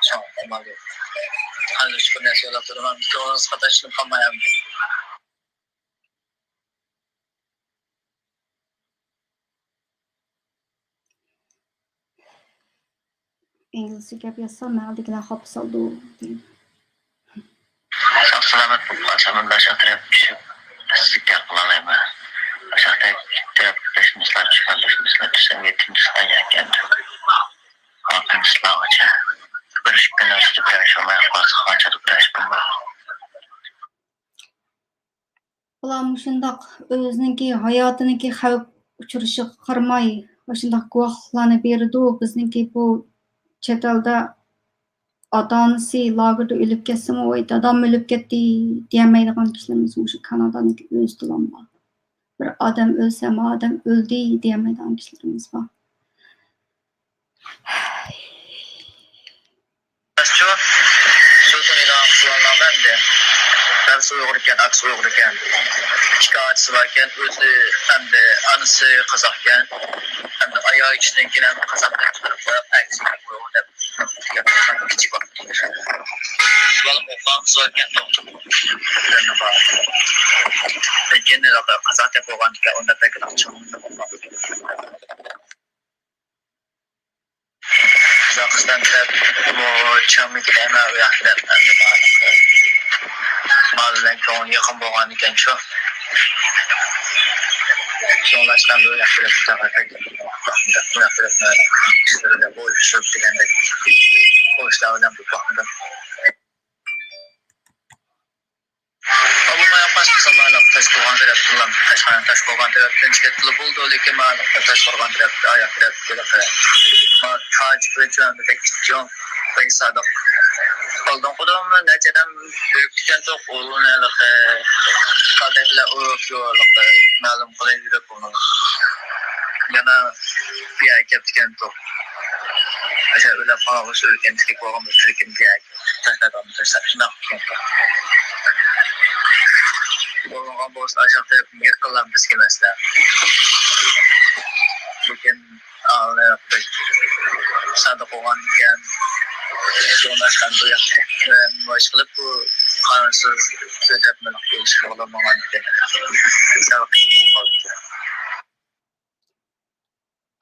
شۇڭا ئامال يوق. قانچە بىر نەرسە يوللاپ تۇرىمەن، كۆڭلىڭىز خاتا ئىشلىنىپ قالماي ئەمدى. ئىنگلىزچە گەپ يازسام، مەھەللىدىكىلەر خاپا سالىدۇ. ساق سالامەت بولۇپ قالسا، مەن باشقا تەرەپ چۈشۈپ، سىزگە گەپ قىلالايمەن. باشقا تەرەپ، تەرەپ بەش مىسلار چۈشكەن، بەش مىسلار چۈشسەم، يەتتە مىسلار يەكەن. ئالتە مىسلارغىچە. بىر ئىككى كۈن ئۈستىدە تەرەپ بولماي قالسا، قانچە تەرەپ بولمايدۇ. بۇلار مۇشۇنداق ئۆزىنىڭكى ھاياتىنىڭكى خەۋپ ئۇچرىشىغا قارىماي، ئاشۇنداق گۇۋاھلىقلارنى بېرىدۇ. بىزنىڭكى بۇ چەت ئەلدە ئاتا-ئانىسى لاگېردا ئۆلۈپ كەتسىمۇ، ۋاي، دادام ئۆلۈپ كەتتى دېيەلمەيدىغان كىشىلىرىمىز مۇشۇ كانادانىڭكى ئۆزىدىلا بار. بىر ئادەم ئۆلسە، ما ئادەم ئۆلدى دېيەلمەيدىغان كىشىلىرىمىز بار. راستچۇ، شۇ كۈنى ئېلان قىلىۋالمامەن ئەمدى. دادىسى ئۇيغۇر ئىكەن، ئاكىسى ئۇيغۇر ئىكەن. ئىككى ئاچىسى بار ئىكەن، ئۆزى ئەمدى ئانىسى قازاق ئىكەن. ئەمدى ئاياغى چۈشتىن كېيىن ھەم قازاق دەپ چىقىرىپ قويۇپ، ئەكسىنى ئۇيغۇر دەپ كىچىك ۋاقىتتا. بالام ئوقۇغان قىز بار ئىكەن، دوختۇر. لېكىن قازاق دەپ بولغان ئىكەن، ئۇنداق بەك چوڭ. قازاقىستان تەرەپ بۇ چامىكىنى ھەممە ئۇ ياقتا دەپ ئەمدى مانا. مال بىلەن كۆڭۈل يېقىن بولغان ئىكەن شۇ. شۇڭلاشقان بۇ ياقتا دەپ بۇ ياقتا دەپ ئىشلىرىدا بولۇشۇپ دېگەندەك بۇ ئىشلار بىلەن بۇ باقمىدىم. بولمايۋاتقان بولسا مانا تاشقورغان تەرەپتىن، تاشقورغان، تاشقورغان تەرەپتىن چىقىتىلا بولىدۇ، لېكىن مانا تاشقورغان تەرەپتە، ئاياق تەرەپتە، تاج بىلەن بەك چوڭ، بەك سادىق. ئالدىنقىدىن نەچچە ئادەم بېرىپتىكەنتۇق، ئۇلارنى ھېلىقى قادەكلەر ئۇرۇپ يۈرۈپ، مەلۇم قىلىپ يۈرۈپ ئۇنى. يەنە بۇ يەرگە كەپتىكەنتۇق. ئاشۇ ئۆيلەپ قالغان بولسا ئۆلگەن تىرىك بولغان بولسا تىرىكىنى بۇ يەرگە تاشلاپ ئالما تاشلاپ شۇنداق قىلغانتۇق. بولمىغان بولسا ئاشاق تەرەپتىن يېقىنلام بىزگە مەسىلە. لېكىن ئالىياق بەك سادىق بولغان ئىكەن. شۇڭلاشقان بۇ ياقتا نېمە ئىش قىلىپ بۇ قانۇنسىز كۆچەتمىلىك بولۇشقا بولمىغان ئىكەن. سەل قىينىلىپ قالدى.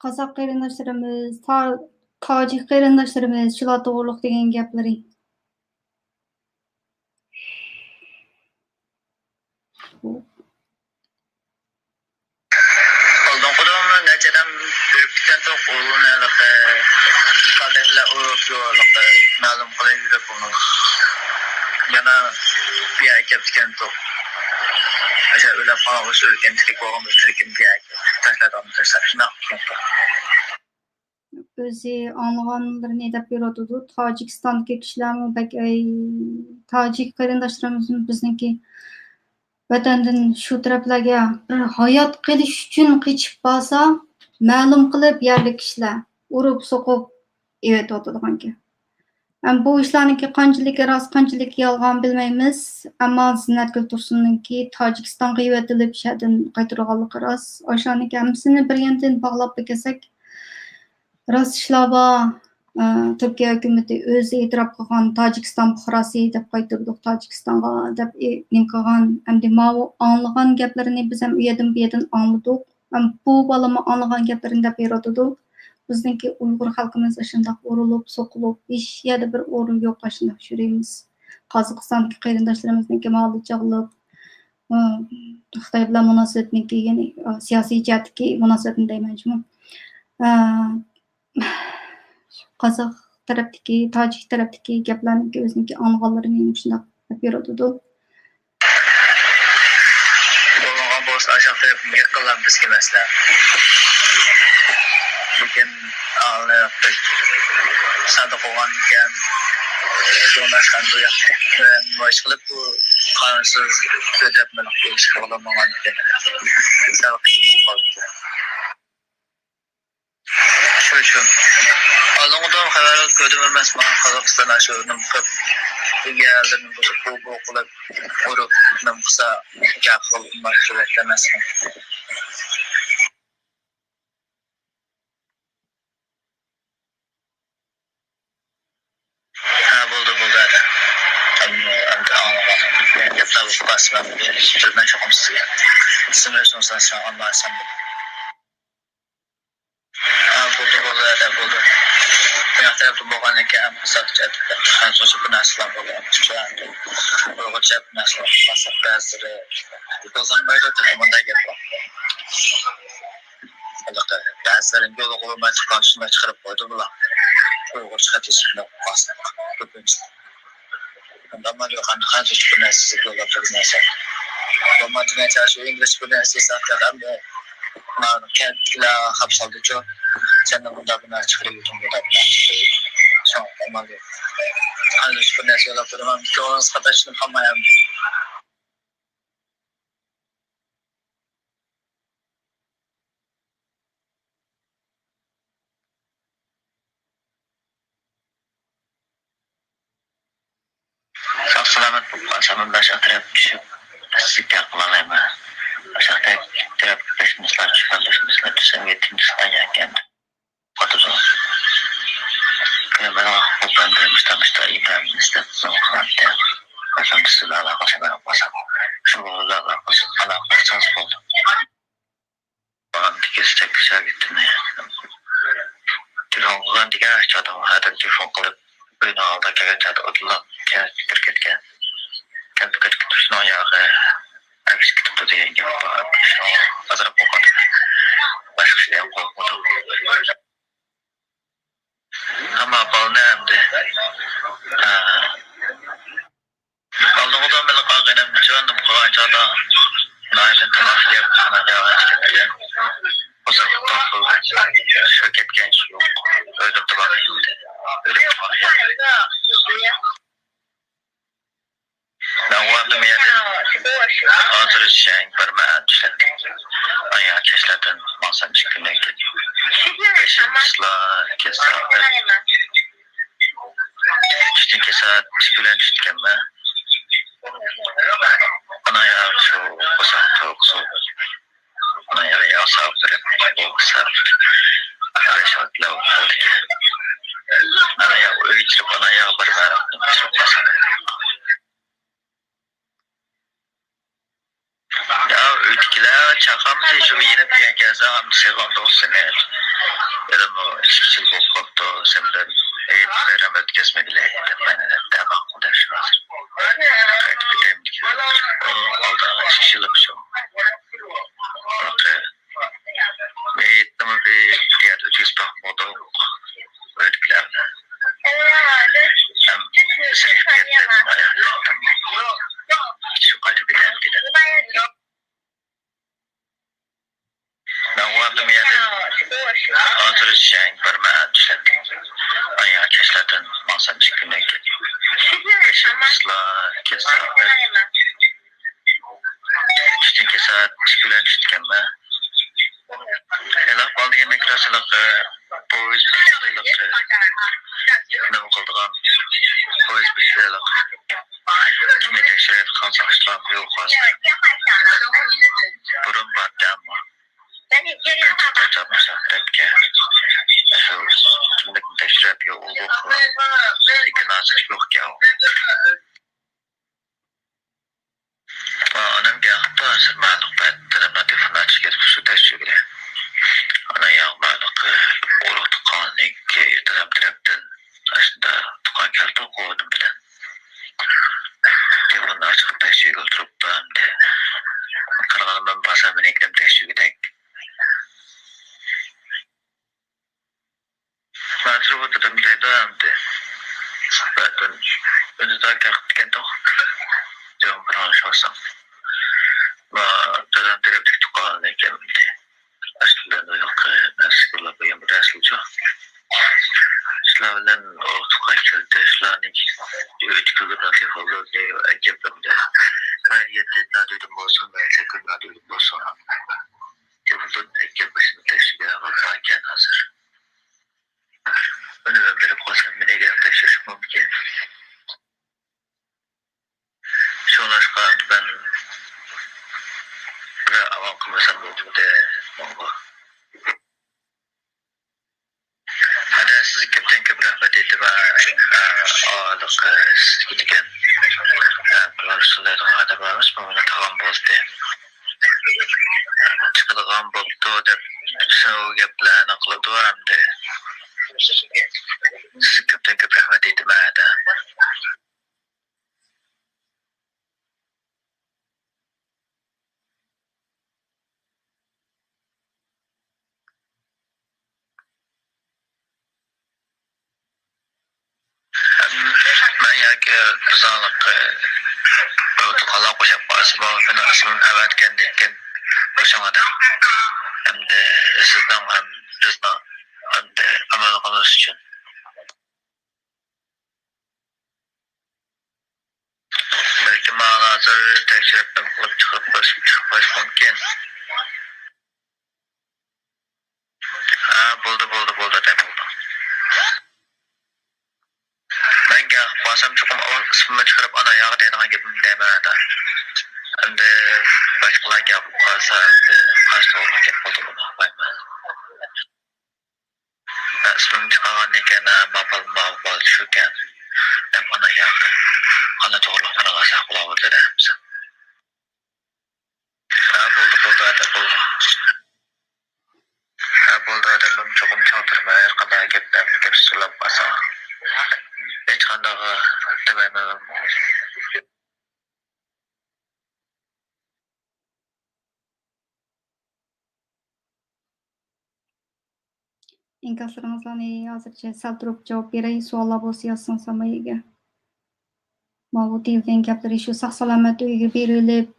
قازاق قېرىنداشلىرىمىز، تا-، تاجىك قېرىنداشلىرىمىز شۇلار توغرۇلۇق دېگەن گەپلىرى. ئالدىنقىدىن نەچچە ئادەم بېرىپتىكەنتۇق، ئۇلارنى ھېلىقى قادەكلەر ئۇرۇپ يۈرۈپ مەلۇم قىلىپ يۈرۈپ ئۇنى. يەنە بۇ يەرگە كەپتىكەنتۇق. ئاشۇ ئۆيلەپ قالغان بولسا ئۆلگەن تىرىك بولغان بولسا تىرىكىنى بۇ يەرگە تاشلاپ ئالما تاشلاپ شۇنداق قىلغانتۇق. ئۆزى ئاڭلىغانلىرىنى دەپ بېرىۋاتىدۇ. تاجىكىستاندىكى كىشىلەرمۇ بەك، ئەي، تاجىك قېرىنداشلىرىمىزمۇ بىزنىڭكى ۋەتەندىن شۇ تەرەپلەرگە بىر ھايات قېلىش ئۈچۈن قېچىپ بارسا، مەلۇم قىلىپ يەرلىك كىشىلەر ئۇرۇپ سوقۇپ ئېۋېتىۋاتىدىغانىكەن. ھەم بۇ ئىشلارنىڭكى قانچىلىكى راست، قانچىلىكى يالغان بىلمەيمىز. ئەمما زىننەتگۈل تۇرسۇننىڭكى تاجىكىستانغا ئېۋېتىلىپ شەدىن قايتۇرۇلغانلىقى راست. ئاشۇلارنىڭكى ھەممىسىنى بىر ياندىن باغلاپ بېكەسەك، راست ئىشلار بار. ئە، تۈركىيە ھۆكۈمىتى ئۆزى ئېتىراپ قىلغان تاجىكىستان پۇقراسى دەپ قايتۇردۇق، تاجىكىستانغا دەپ ئې-، نېمە قىلغان. ئەمدى ماۋۇ ئاڭلىغان گەپلىرىنى بىز ھەم ئۇ يەردىن، بۇ يەردىن ئاڭلىدۇق. ھەم بۇ بالىمۇ ئاڭلىغان گەپلىرىنى دەپ بېرىۋاتىدۇ. بىزنىڭكى ئۇيغۇر خەلقىمىز ئاشۇنداق ئۇرۇلۇپ، سوقۇلۇپ، ھېچ يەردە بىر ئورۇن يوق، ئاشۇنداق يۈرىمىز. قازاقىستاندىكى قېرىنداشلىرىمىزنىڭكى مالى چاغلىق، ئى، خىتاي بىلەن مۇناسىۋەتنىڭكى، يەنى، ئى، سىياسىي جەھەتتىكى مۇناسىۋەتنى دەيمەن شۇمۇ. ئى، قازاق تەرەپتىكى، تاجىك تەرەپتىكى گەپلەرنىڭكى ئۆزىنىڭكى ئاڭلىغانلىرىنى مۇشۇنداق دەپ بېرىۋاتىدۇ. بولمىغان بولسا ئاشاق تەرەپتىن يېقىنلام بىزگە مەسىلە. لېكىن ئالىياق بەك سادىق بولغان ئىكەن. شۇڭلاشقان بۇ ياقتا نېمە ئىش قىلىپ بۇ قانۇنسىز كۆچەتمىلىك بولۇشقا بولمىغان ئىكەن. سەل قىينىلىپ قالدى. شۇ، شۇ. ئالدىنقىدىن خەۋەر كۆردۈم ئەمەس، ماڭا قازاقىستان ئاشۇ نېمە قىلىپ، يەرلىرىنى بۇزۇپ، بۇ، بۇ قىلىپ، ئۇرۇپ، نېمە قىلسا، گەپ قىلىپ، مەشغۇل ئەمەس. ھە، بولدى، بولدى، ئەدە. ئەمدى، ئەمدى ئاڭلىغان. گەپلەر بولۇپ قالسا، مەن بىر تۈرمە چوقۇم سىزگە. ئىسمىنى ئۆزۈڭ سانىساڭ، ئالماسام بولدى. ھە، بولدى، بولدى، ھەدە، بولدى. بۇ ياق تەرەپتە بولغان ئىكەن، ئەمدى ساقچى ئەتىپ، خەنزۇچە بىر نەرسىلەر بولدى، ئەمدى ئۇيغۇرچە بىر نەرسىلەر بولسا، بەزىلىرى بولالمايدۇ، تېخى مۇنداق گەپ بار. ھېلىقى بەزىلىرى يولغا بولماي تۇرغان شۇنداق چىقىرىپ قويدى بۇلار. ئۇيغۇرچە خەت يېزىپ شۇنداق بولغان كۆپىنچىسى. ئەمدى ئامال يوق، ئەمدى خەنزۇچە بىر نەرسە يوللاپ بېرىپ نەرسە. بولمايدۇ، مەن شۇ ئىنگلىزچە بىر نەرسە يېزىپ ئەمدى مانا كەنتتىكىلەر خاپا سالدىچۇ. سەندىن مۇنداق بىر نەرسە چىقىرىۋېتىڭ، مۇنداق بىر نەرسە چىقىرىۋېتىڭ. شۇڭا ئامال يوق. ھازىر شۇ بىر نەرسە يوللاپ بېرىمەن. كۆڭلىڭىز خاتا چۈشىنىپ قالماي ئەمدى. ساق سالامەت بولۇپ قالسام، مەن ئاشاق تەرەپ چۈشۈپ، سىزگە قىلالايمەن. ئاشاق تەرەپ، تەرەپ بەش مىسلار چۈشۈپ، بەش مىسلار چۈشسەم، يەتتە مىسلار يەكەن. قاتىدۇ. مانا قوپاندى، مۇشتا، مۇشتا، ئىبراھىم ئىستەپ، سوڭ قىلاتتى. ئەپەندىسى بىلەن ئالاقىلىشىپ بولسا، شۇ بالىلار ئالاقىلىشىپ، ئالاقىلىشسىڭىز بولدى. بالام تېگىسىدەك شاگىرتىنى تېلېفون قىلغان دېگەن ئاشۇ ئادەم ھەدە تېلېفون قىلىپ، ئۆينىڭ ئالدىغا كەلگەن چاغدا ئۇدۇللا كەنتكە كىرىپ كەتكەن. كەنتكە كىرىپ كېتىپ، شۇنىڭ ياغى ئەگىشىپ كېتىپتۇ دېگەن گەپ بار. شۇڭا ئازراق قورقاتتىم. باشقا ئىشتىن قورقمىدىم. ئەمما بالىنى ئەمدى، ھە، ئالدىنقىدا مېنىڭ قالغىنىم جىۋاندىم قالغان چاغدا ناھايىتى تاماق يەپ، خانادا ياغاچ كەتكەن. قورساق توق، شۇ كەتكەن ئىش يوق. ئۆيدىن تاماق يېمىدى. ئۆيدىن تاماق يېمىدى. مەن ۋاردىم يەردىن ھازىر شەڭ بىر مەن چۈشەندىم. ئايا كەچلەردىن ماڭسام ئىككى كۈندىن كېيىن. بەشىنچى سىلار كەلسە. چۈشتىن كېسە چۈش بىلەن چۈشتىكەنمەن. ئانا يا شۇ قوساق توقسۇ. ئانا يا يا ساغ بېرىپ بولسا. بەش ئاتلاپ قالدىكەن. ئانا يا ئۆي چىرىپ ئانا يا بىر مەرەپنى چىرىپ قالسام. يا ئۆيدىكىلەر چاقامدى شۇ يېنىپ دېگەن كەلسەڭ سېغىندۇق سېنى. دېدىم ئۇ ئىچكۈچىل بولۇپ قاپتۇ سەندىن. ھېيت بايرام ئۆتكۈزمىگىلى دەپ مانا دەپ دەماق قىلدى شۇ ھازىر. قايتىپ كېتەيمىدىكىن. ئۇنىڭ ئالدىغا ئىچكۈچىلىم شۇ. ھېيتنىمۇ بىر، بىر يەردە ئۆتكۈزۈپ باقمىدۇق. ئۆيدىكىلەرنى. ھەم زېرىكىپ كەتتىم، ئاياغ تارتتىم. شۇ قايتىپ كېتەمدىكىن. مەن ۋاردىم يەردىن ھازىر شەڭ بىر مەن چۈشەندىم. ئايا كەچلەردىن ماڭسام ئىككى كۈندىن كېيىن. بەشىنچى سىلار كەلسە. چۈشتىن كېيىن سائەت ئىككى بىلەن چۈشتىكەنمەن. ھېلىقى بالدىن كېيىن مىكروسىلىقى، پويىز بېشىلىقى، نېمە قىلىدىغان، پويىز بېشىلىقى. كىمنى تەكشۈرەيدىغان ساقچىلار يوق ھازىر. بۇرۇن بارتى ئەمما. قاچان مۇشۇ تەرەپكە. شۇ كىملىكنى تەكشۈرۈپ يوق ئۇ. لېكىن ھازىر يوقكەن ئۇ. ئانام گەپ قىپتۇ، ھازىر مەلۇم بەت، دادامنىڭ تېلېفونىنى ئاچىش كېرەك، شۇ تەكشۈرگىلى. ئانا ياغ مەلۇم، ئۇرۇق تۇغقاننىڭكى، دادام تەرەپتىن ئاشۇنداق تۇغقان كەلدى، قوۋۇنۇم بىلەن. تېلېفوننى ئاچىپ تەكشۈرگىلى تۇرۇپتۇ ئەمدى. قارىغاندا مەن بارسام مېنىڭكىدىن تەكشۈرگۈدەك. مەنسۇر بۇ دادام دەيدۇ ئەمدى. بەتۇن ئۆزىدا كەقتىكەن توق. جان بىر ئاڭشىۋالسام. ما دادام تەرەپتىكى تۇغقانلىرى ئىكەن ئەمدى. ئەسلىدە ھېلىقى نەرسە بولۇپ قويغان بىر ئەسلىچۇ. شۇلار بىلەن ئۇرۇق تۇغقان كەلدى. شۇلارنىڭ ئۆيدىكىلىرىنىڭ تېلېفونلىرىنى ئەكەپ ئەمدى. مەن يەتتە نادىدىم بولسۇن، مەن سەككىز نادىدىم بولسۇن. تېلېفوندىن ئەكەپ بېشىنى تەكشۈرگەن ۋاقىت ھازىر. ئۇنى مەن بېرىپ قالسام مېنى يەنە تەكشۈرۈشى مۇمكىن. شۇڭلاشقا مەن بىر ئاۋام قىلمىسام بولمىدى ماڭا. ھەدە سىزگە كۆپتىن كۆپ رەھمەت ئېيتىمەن. ئارىلىق سىزگە دېگەن قىلىۋالسۇن دەيدىغان ئادەم ئەمەس، مانا تاغام بولدى. چىقىدىغان بوپتۇ دەپ شۇ گەپلەرنى قىلىدۇ ئەمدى. سىزگە كۆپتىن كۆپ رەھمەت ئېيتىمەن ھەدە. مەن ياكى بىزاڭلىق، ئە، بىر تۇغقانلار قوشاپ قالسىمۇ، مېنىڭ ئىسمىمنى ئەۋەتكەندىن كېيىن قوشۇڭ ھەدە. ھەمدە سىزنىڭ ھەم بىزنىڭ ئەمدى ئامانلىقىمىز ئۈچۈن. بەلكىم ماڭا ھازىر تەكشۈرۈپ نېمە قىلىپ چىقىرىپ قويۇش، چىقىپ قويۇشى مۇمكىن. ھە، بولدى، بولدى، بولدى، دەپ بولدى. مەن گەپ قىلىپ قالسام، چوقۇم ئاۋۋال ئىسمىمنى چىقىرىپ، ئانا ياغى دەيدىغان گېپىمنى دەيمەن ھەدە. ئەمدى باشقىلار گەپ قىلىپ قالسا، ئەمدى قارشى توغرىلىق گەپ قىلدى، ئۇنى ئۇقمايمەن. مەن ئىسمىمنى چىقارغاندىن كېيىن، ھە، ماۋۇ بالا، ماۋۇ بالا شۇكەن دەپ، ئانا ياغى قانداق توغرىلىق پاراڭلاشساق بولىدۇ دەيمىز. ھە، بولدى، بولدى، ئادەم بولدى. ھە، بولدى، ئادەم بولدى، چوقۇم چاغدۇرما، ھەر قانداق گەپلەرنى گەپ سۆزلەپ قالساڭ. ھېچقانداق دېمەيمەن مەنمۇ. ئىنكاسلىرىڭىزلارنى ھازىرچە سەل تۇرۇپ جاۋاب بېرەي، سوئاللار بولسا يازسىڭىز سامايىگە. ماۋۇ دېيىلگەن گەپلىرى شۇ ساق-سالامەت ئۆيگە بېرىۋېلىپ،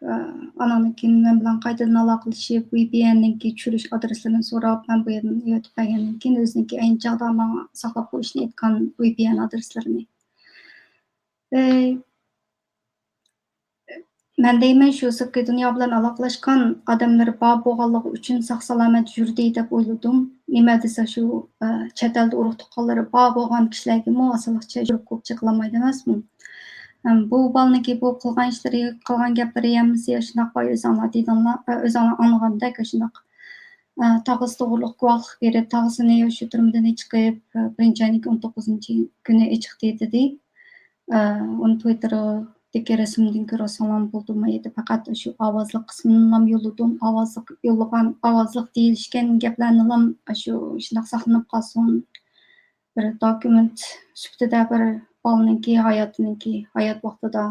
ئە، ئاناندىن كېيىن مەن بىلەن قايتىدىن ئالاقىلىشىپ، ۋى پى ئېننىڭكى چۈشۈرۈش ئادرېسلىرىنى سوراپ، مەن بۇ يەردىن ئېۋەتىپ بەرگەندىن كېيىن، ئۆزىنىڭكى ئەينى چاغدا ماڭا ساقلاپ قويۇشنى ئېيتقان ۋى پى ئېن ئادرېسلىرىنى. ئى، مەن دەيمەن، شۇ سىرتقى دۇنيا بىلەن ئالاقىلەشكەن ئادەملىرى بار بولغانلىقى ئۈچۈن ساق-سالامەت يۈردى دەپ ئويلىدىم. نېمە دېسە، شۇ، ئە، چەت ئەلدە ئۇرۇق-تۇغقانلىرى بار بولغان كىشىلەرگىمۇ ئاسانلىقچە يۈرۈپ كوپچى قىلالمايدۇ ئەمەسمۇ؟ ھەم بۇ بالىنىڭكى بۇ قىلغان ئىشلىرى، قىلغان گەپلىرى ھەممىسى ئاشۇنداق بايا ئۆزۈڭلار دېدىڭلار، ئە، ئۆزۈڭلار ئاڭلىغاندەك ئاشۇنداق، ئە، تاغىسى توغرۇلۇق گۇۋاھلىق بېرىپ، تاغىسىنى شۇ تۈرمىدىن چىقىپ، ئە، بىرىنچى ئاينىڭكى ئون توققۇزىنچى كۈنى ئېچىقتى دېدى. ئە، ئۇنى تىۋىتتېردىكى رەسىمدىن كۆرۈۋالساڭلارمۇ بولىدۇ. مايدا پەقەت شۇ ئاۋازلىق قىسمىنىلا يوللىدىم. ئاۋازلىق يوللىغان، ئاۋازلىق دېيىلىشكەن گەپلەرنىلا شۇ شۇنداق ساقلىنىپ قالسۇن. بىر دوكۇمېنت سۈپىتىدە بىر بالىنىڭكى ھاياتىنىڭكى، ھايات ۋاقتىدا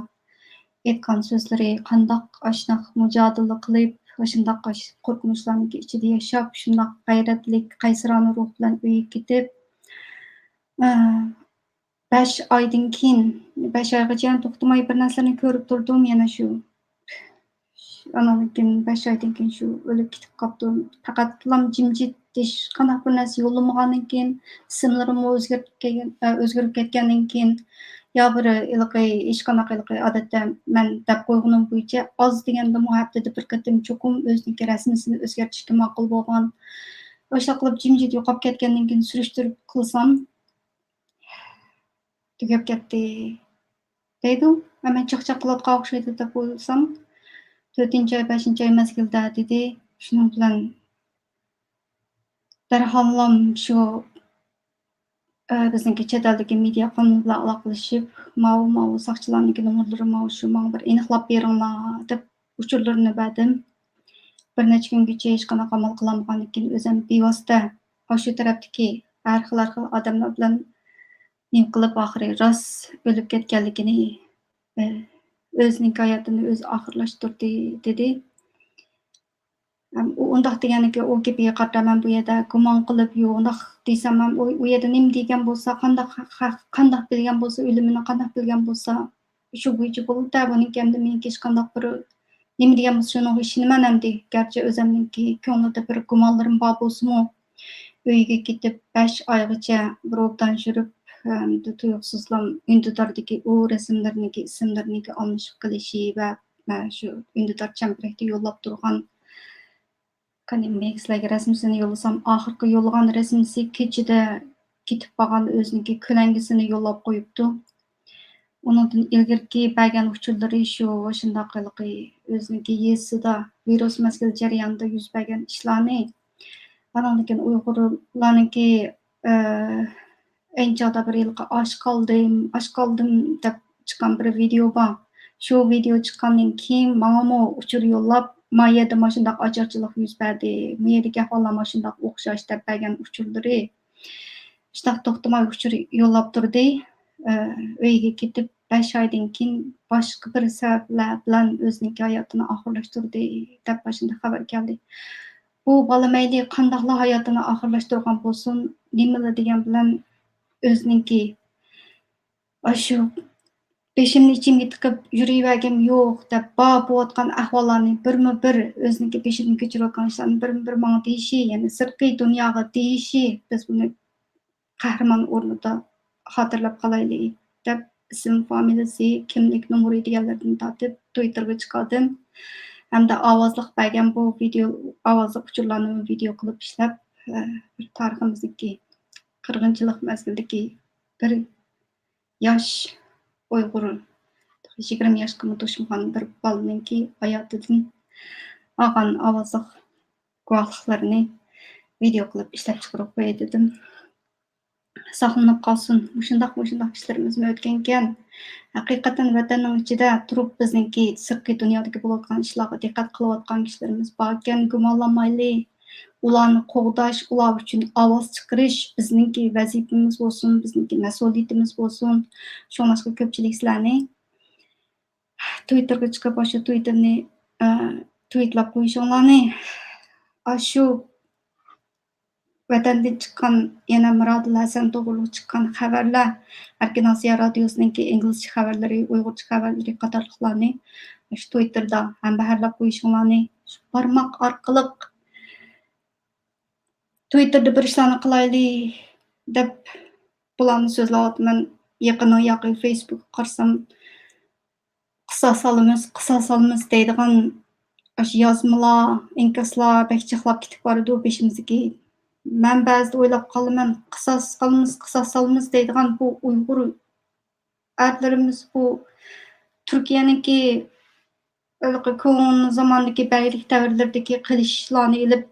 ئېيتقان سۆزلىرى، قانداق ئاشۇنداق مۇجادىلە قىلىپ، ئاشۇنداق ئاش-، قورقۇنچلارنىڭكى ئىچىدە ياشاپ، شۇنداق غەيرەتلىك، قەيسىرانە روھ بىلەن ئۆيىگە كېتىپ، ئە، بەش ئايدىن كېيىن، بەش ئايغىچە توختىماي بىر نەرسىلەرنى كۆرۈپ تۇردۇم، يەنە شۇ. ئاناندىن كېيىن بەش ئايدىن كېيىن شۇ ئۆلۈپ كېتىپ قاپتۇ. پەقەتلا جىمجىت، ھېچقانداق بىر نەرسە يوللىمىغاندىن كېيىن، ئىسىملىرىمۇ ئۆزگەرتىپ كەلگەن، ئە، ئۆزگىرىپ كەتكەندىن كېيىن، يا بىر ھېلىقى ھېچقانداق ھېلىقى ئادەتتە مەن دەپ قويغىنىم بويىچە ئاز دېگەندىمۇ ھەپتىدە بىر قېتىم چوقۇم ئۆزىنىڭكى رەسىمىسىنى ئۆزگەرتىشكە ماقۇل بولغان. ئاشۇنداق قىلىپ جىمجىت يوقاپ كەتكەندىن كېيىن سۈرۈشتۈرۈپ قىلسام، تۈگەپ كەتتى دەيدۇ. ھە، مەن چاقچاق قىلىۋاتقان ئوخشايدۇ دەپ ئويلىسام، تۆتىنچى ئاي، بەشىنچى ئاي مەزگىلدە دېدى. شۇنىڭ بىلەن دەرھاللام شۇ، ئە، بىزنىڭكى چەت ئەلدىكى مېدىيا قانىلى بىلەن ئالاقىلىشىپ، ماۋۇ، ماۋۇ ساقچىلارنىڭكى نومۇرلىرى ماۋۇ شۇ، ماڭا بىر ئېنىقلاپ بېرىڭلار دەپ ئۇچۇرلىرىنى بەردىم. بىر نەچچە كۈنگىچە ھېچقانداق ئامال قىلالمىغاندىن كېيىن ئۆزۈم بىۋاسىتە ئاشۇ تەرەپتىكى ھەر خىل، ھەر خىل ئادەملەر بىلەن نېمە قىلىپ ئاخىرى راست ئۆلۈپ كەتكەنلىكىنى، ئە، ئۆزىنىڭكى ھاياتىنى ئۆزى ئاخىرلاشتۇردى، دېدى. ھەم ئۇ ئۇنداق دېگەنلىكى، ئۇ گېپىگە قارىتا مەن بۇ يەردە گۇمان قىلىپ، يو، ئۇنداق دېسەم ھەم ئۇ، ئۇ يەردە نېمە دېگەن بولسا، قانداق ھە-، قانداق بىلگەن بولسا، ئۆلۈمىنى قانداق بىلگەن بولسا، شۇ بويىچە بولىدۇ-دە، بۇنىڭكى ئەمدى مېنىڭكى ھېچقانداق بىر نېمە دېگەن بولسا، شۇنىڭغا ئىشىنىمەن ئەمدى. گەرچە ئۆزەمنىڭكى كۆڭلىدە بىر گۇمانلىرىم بار بولسىمۇ، ئۆيگە كېتىپ بەش ئايغىچە بىر ئوبدان يۈرۈپ، ئەمدى تۇيۇقسىزلا ئۈندىداردىكى ئۇ رەسىملىرىنىڭكى، ئىسىملىرىنىڭكى ئالمىشىپ قېلىشى ۋە، ۋە شۇ ئۈندىدار چەمبىرەكتە يوللاپ تۇرغان قېنى، مېنىڭ سىلەرگە رەسىمىسىنى يوللىسام، ئاخىرقى يوللىغان رەسىمىسى كېچىدە كېتىپ بارغان ئۆزىنىڭكى كۆلەڭگىسىنى يوللاپ قويۇپتۇ. ئۇنىڭدىن ئىلگىرىكى بەرگەن ئۇچۇرلىرى شۇ، شۇنداق ھېلىقى ئۆزىنىڭكى يېزىسىدا ۋىرۇس مەزگىلى جەريانىدا يۈز بەرگەن ئىشلارنى، ئانىڭدىن كېيىن ئۇيغۇرلارنىڭكى، ئە، ئەينى چاغدا بىر ھېلىقى ئاچ قالدىم، ئاچ قالدىم دەپ چىققان بىر ۋىدېئو بار. شۇ ۋىدېئو چىققاندىن كېيىن ماڭىمۇ ئۇچۇر يوللاپ، ما يەردە ماشۇنداق ئاچارچىلىق يۈز بەردى، ما يەردىكى ئەھۋاللار ماشۇنداق ئوخشاش دەپ بەرگەن ئۇچۇرلىرى. شۇنداق توختىماي ئۇچۇر يوللاپ تۇردى. ئە، ئۆيىگە كېتىپ بەش ئايدىن كېيىن باشقا بىر سەۋەبلەر بىلەن ئۆزىنىڭكى ھاياتىنى ئاخىرلاشتۇردى دەپ ماشۇنداق خەۋەر كەلدى. بۇ بالا مەيلى قانداقلا ھاياتىنى ئاخىرلاشتۇرغان بولسۇن، نېمىلا دېگەن بىلەن ئۆزىنىڭكى ئاشۇ بېشىمنى ئىچىمگە تىقىپ يۈرۈۋەرگۈم يوق دەپ، بار بولۇۋاتقان ئەھۋاللارنى بىرمۇ بىر، ئۆزىنىڭكى بېشىدىن كەچۈرۈۋاتقان ئىشلارنى بىرمۇ بىر ماڭا دېيىشى، يەنى سىرتقى دۇنياغا دېيىشى، بىز بۇنى قەھرىمان ئورنىدا خاتىرىلەپ قالايلى دەپ، ئىسىم، فامىلىسى، كىملىك نومۇرى دېگەنلەردىن تارتىپ تويتېرغا چىقاردىم. ھەمدە ئاۋازلىق بەرگەن بۇ ۋىدېئو، ئاۋازلىق ئۇچۇرلارنى ۋىدېئو قىلىپ ئىشلەپ، ئە، بىر تارىخىمىزدىكى قىرغىنچىلىق مەزگىلىدىكى بىر ياش ئۇيغۇر، يىگىرمە ياشقىمۇ توشمىغان بىر بالىنىڭكى ھاياتىدىن ئالغان ئاۋازلىق گۇۋاھلىقلىرىنى ۋىدېئو قىلىپ ئىشلەپچىقىرىپ قوياي دېدىم. ساقلىنىپ قالسۇن. مۇشۇنداق، مۇشۇنداق ئىشلىرىمىزمۇ ئۆتكەنكەن. ھەقىقەتەن ۋەتەننىڭ ئىچىدە تۇرۇپ بىزنىڭكى سىرتقى دۇنيادىكى بولۇۋاتقان ئىشلارغا دىققەت قىلىۋاتقان كىشىلىرىمىز باركەن، گۇمانلانمايلى. ئۇلارنى قوغداش، ئۇلار ئۈچۈن ئاۋاز چىقىرىش بىزنىڭكى ۋەزىپىمىز بولسۇن، بىزنىڭكى مەسئۇلىيىتىمىز بولسۇن. شۇڭلاشقا كۆپچىلىك سىلەرنى تويتېرغا چىقىپ، ئاشۇ تويتېرنى، ئە، تويتلاپ قويۇشۇڭلارنى، ئاشۇ ۋەتەندىن چىققان يەنە مىرادىل ھەسەن توغرۇلۇق چىققان خەۋەرلەر، ئەركىن ئاسىيا رادىيوسىنىڭكى ئىنگلىزچە خەۋەرلىرى، ئۇيغۇرچە خەۋەرلىرى قاتارلىقلارنى شۇ تويتېردا ھەمبەھىرلەپ قويۇشۇڭلارنى، شۇ بارماق ئارقىلىق تويتېردا بىر ئىشلارنى قىلايلى دەپ بۇلارنى سۆزلەۋاتىمەن. يېقىندا ياقى فېيسبۇكقا قارىسام، قىساس ئالىمىز، قىساس ئالىمىز دەيدىغان ئاشۇ يازمىلار، ئىنكاسلار بەك جىقلاپ كېتىپ بارىدۇ بېشىمىزدىكى. مەن بەزىدە ئويلاپ قالىمەن، قىساس ئالىمىز، قىساس ئالىمىز دەيدىغان بۇ ئۇيغۇر ئەرلىرىمىز بۇ تۈركىيەنىڭكى ھېلىقى كونا زاماندىكى بەگلىك دەۋرلىرىدىكى قىلىچلارنى ئېلىپ،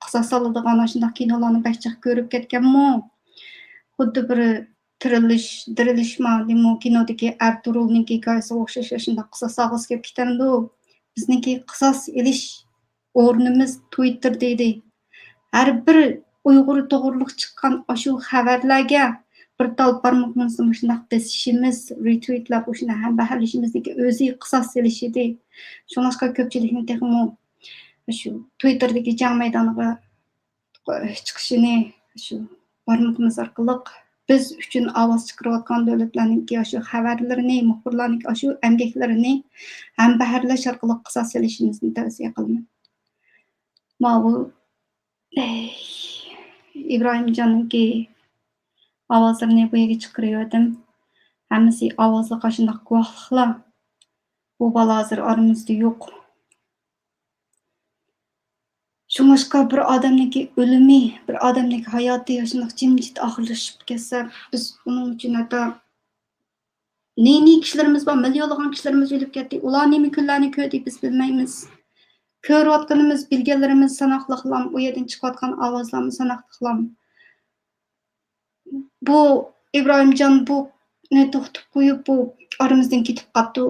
قىساس ئالىدىغان ئاشۇنداق كىنولارنى بەك جىق كۆرۈپ كەتكەنمۇ؟ خۇددى بىر تىرىلىش، دىرىلىشما دېمۇ كىنودىكى ئەرتۇرۇلنىڭ ھېكايىسىگە ئوخشاش ئاشۇنداق قىساس ئالغۇسى كېلىپ كېتەمدۇ؟ بىزنىڭكى قىساس ئېلىش ئورنىمىز تويتېردا ئىدى. ھەر بىر ئۇيغۇر توغرۇلۇق چىققان ئاشۇ خەۋەرلەرگە بىر تال بارمىقىمىزنى مۇشۇنداق بېسىشىمىز، رېتۋىتلەپ، ئاشۇنداق ھەمبەھىرلىشىمىزدىكى ئۆزى قىساس ئېلىش ئىدى. شۇڭلاشقا كۆپچىلىكنى تېخىمۇ شۇ تويتېردىكى جەڭ مەيدانىغا چىقىشىنى شۇ بارمىقىمىز ئارقىلىق بىز ئۈچۈن ئاۋاز چىقىرىۋاتقان دۆلەتلەرنىڭكى ئاشۇ خەۋەرلىرىنى، مۇخبىرلارنىڭكى ئاشۇ ئەمگەكلىرىنى ھەمبەھىرلەش ئارقىلىق قىساس ئېلىشىمىزنى تەۋسىيە قىلىمەن. ماۋۇ، ئەي، ئىبراھىمجاننىڭكى ئاۋازلىرىنى بۇ يەرگە چىقىرىۋەتتىم. ھەممىسى ئاۋازلىق ئاشۇنداق گۇۋاھلىقلار. بۇ بالا ھازىر ئارىمىزدا يوق. شۇڭلاشقا بىر ئادەمنىڭكى ئۆلۈمى، بىر ئادەمنىڭكى ھاياتى شۇنداق جىمجىت ئاخىرلىشىپ كەتسە، بىز ئۇنىڭ ئۈچۈن ھەتتا نى-نى كىشىلىرىمىز بار، مىليونلىغان كىشىلىرىمىز ئۆلۈپ كەتتى. ئۇلار نېمە كۈنلەرنى كۆردى، بىز بىلمەيمىز. كۆرۈۋاتقىنىمىز، بىلگەنلىرىمىز ساناقلىقلام، ئۇ يەردىن چىقىۋاتقان ئاۋازلارمۇ ساناقلىقلام. بۇ ئىبراھىمجان بۇنى توختىتىپ قويۇپ، بۇ ئارىمىزدىن كېتىپ قاپتۇ.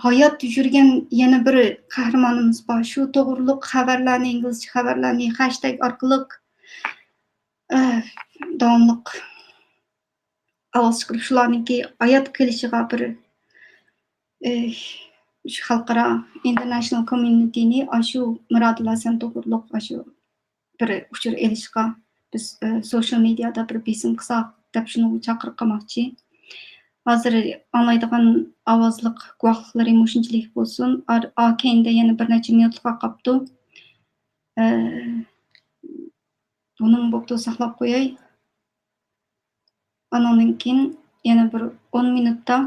ھايات يۈرگەن يەنە بىر قەھرىمانىمىز بار. شۇ توغرۇلۇق خەۋەرلەرنى، ئىنگلىزچە خەۋەرلەرنى خەشتەگ ئارقىلىق، ئە، داۋاملىق ئاۋاز چىقىرىپ، شۇلارنىڭكى ھايات قېلىشىغا بىر، ئە، شۇ خەلقئارا، ئىنتېرناشنال كوممۇنىتىنى ئاشۇ مىرادىل ھەسەن توغرۇلۇق ئاشۇ بىر ئۇچۇر ئېلىشقا بىز، ئە، سوشىيال مېدىيادا بىر بېسىم قىلساق دەپ شۇنىڭغا چاقىرىق قىلماقچى. ھازىر ئاڭلايدىغان ئاۋازلىق گۇۋاھلىقلىرى مۇشۇنچىلىك بولسۇن. ئار-، ئا، كەينىدە يەنە بىر نەچچە مىنۇتلۇقلا قاپتۇ. ئە، بۇنىڭ بوپتۇ، ساقلاپ قوياي. ئانىڭدىن كېيىن يەنە بىر ئون مىنۇتتا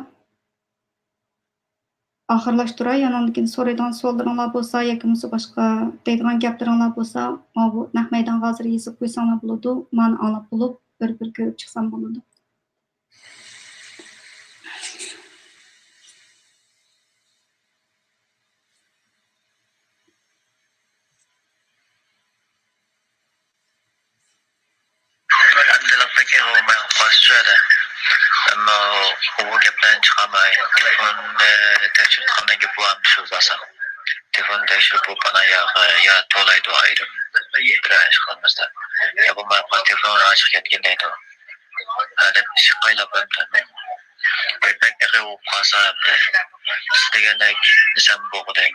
ئاخىرلاشتۇراي. ئانىڭدىن كېيىن سورايدىغان سوئاللىرىڭلار بولسا ياكى بولمىسا باشقا دەيدىغان گەپلىرىڭلار بولسا، ماۋۇ نەق مەيدانغا ھازىر يېزىپ قويساڭلار بولىدۇ. مانا ئاڭلاپ بولۇپ، بىر-بىر كۆرۈپ چىقسام بولىدۇ. ئەمدىلا بەك ئېغىر بولماي قالسىچۇ ھەدە. ئەمما ئۇ گەپلەرنى چىقارماي، تېلېفوننى تەكشۈرۈپ تۇرغاندىن كېيىن بۇ ئەمدى سۆزلەۋالسام. تېلېفوننى تەكشۈرۈپ بولۇپ، ئانا ياغى يا تولايدۇ ئايرىم. بىر ئىش قىلمىسا. يا بولماي قالسا تېلېفون ئاچىق كەتكەن دەيدۇ. ھە دەپ ئىشىك قايلاپ ئەمدى. بەك ئېغىر بولۇپ قالسا ئەمدى. سىز دېگەندەك دېسەم بولغۇدەك.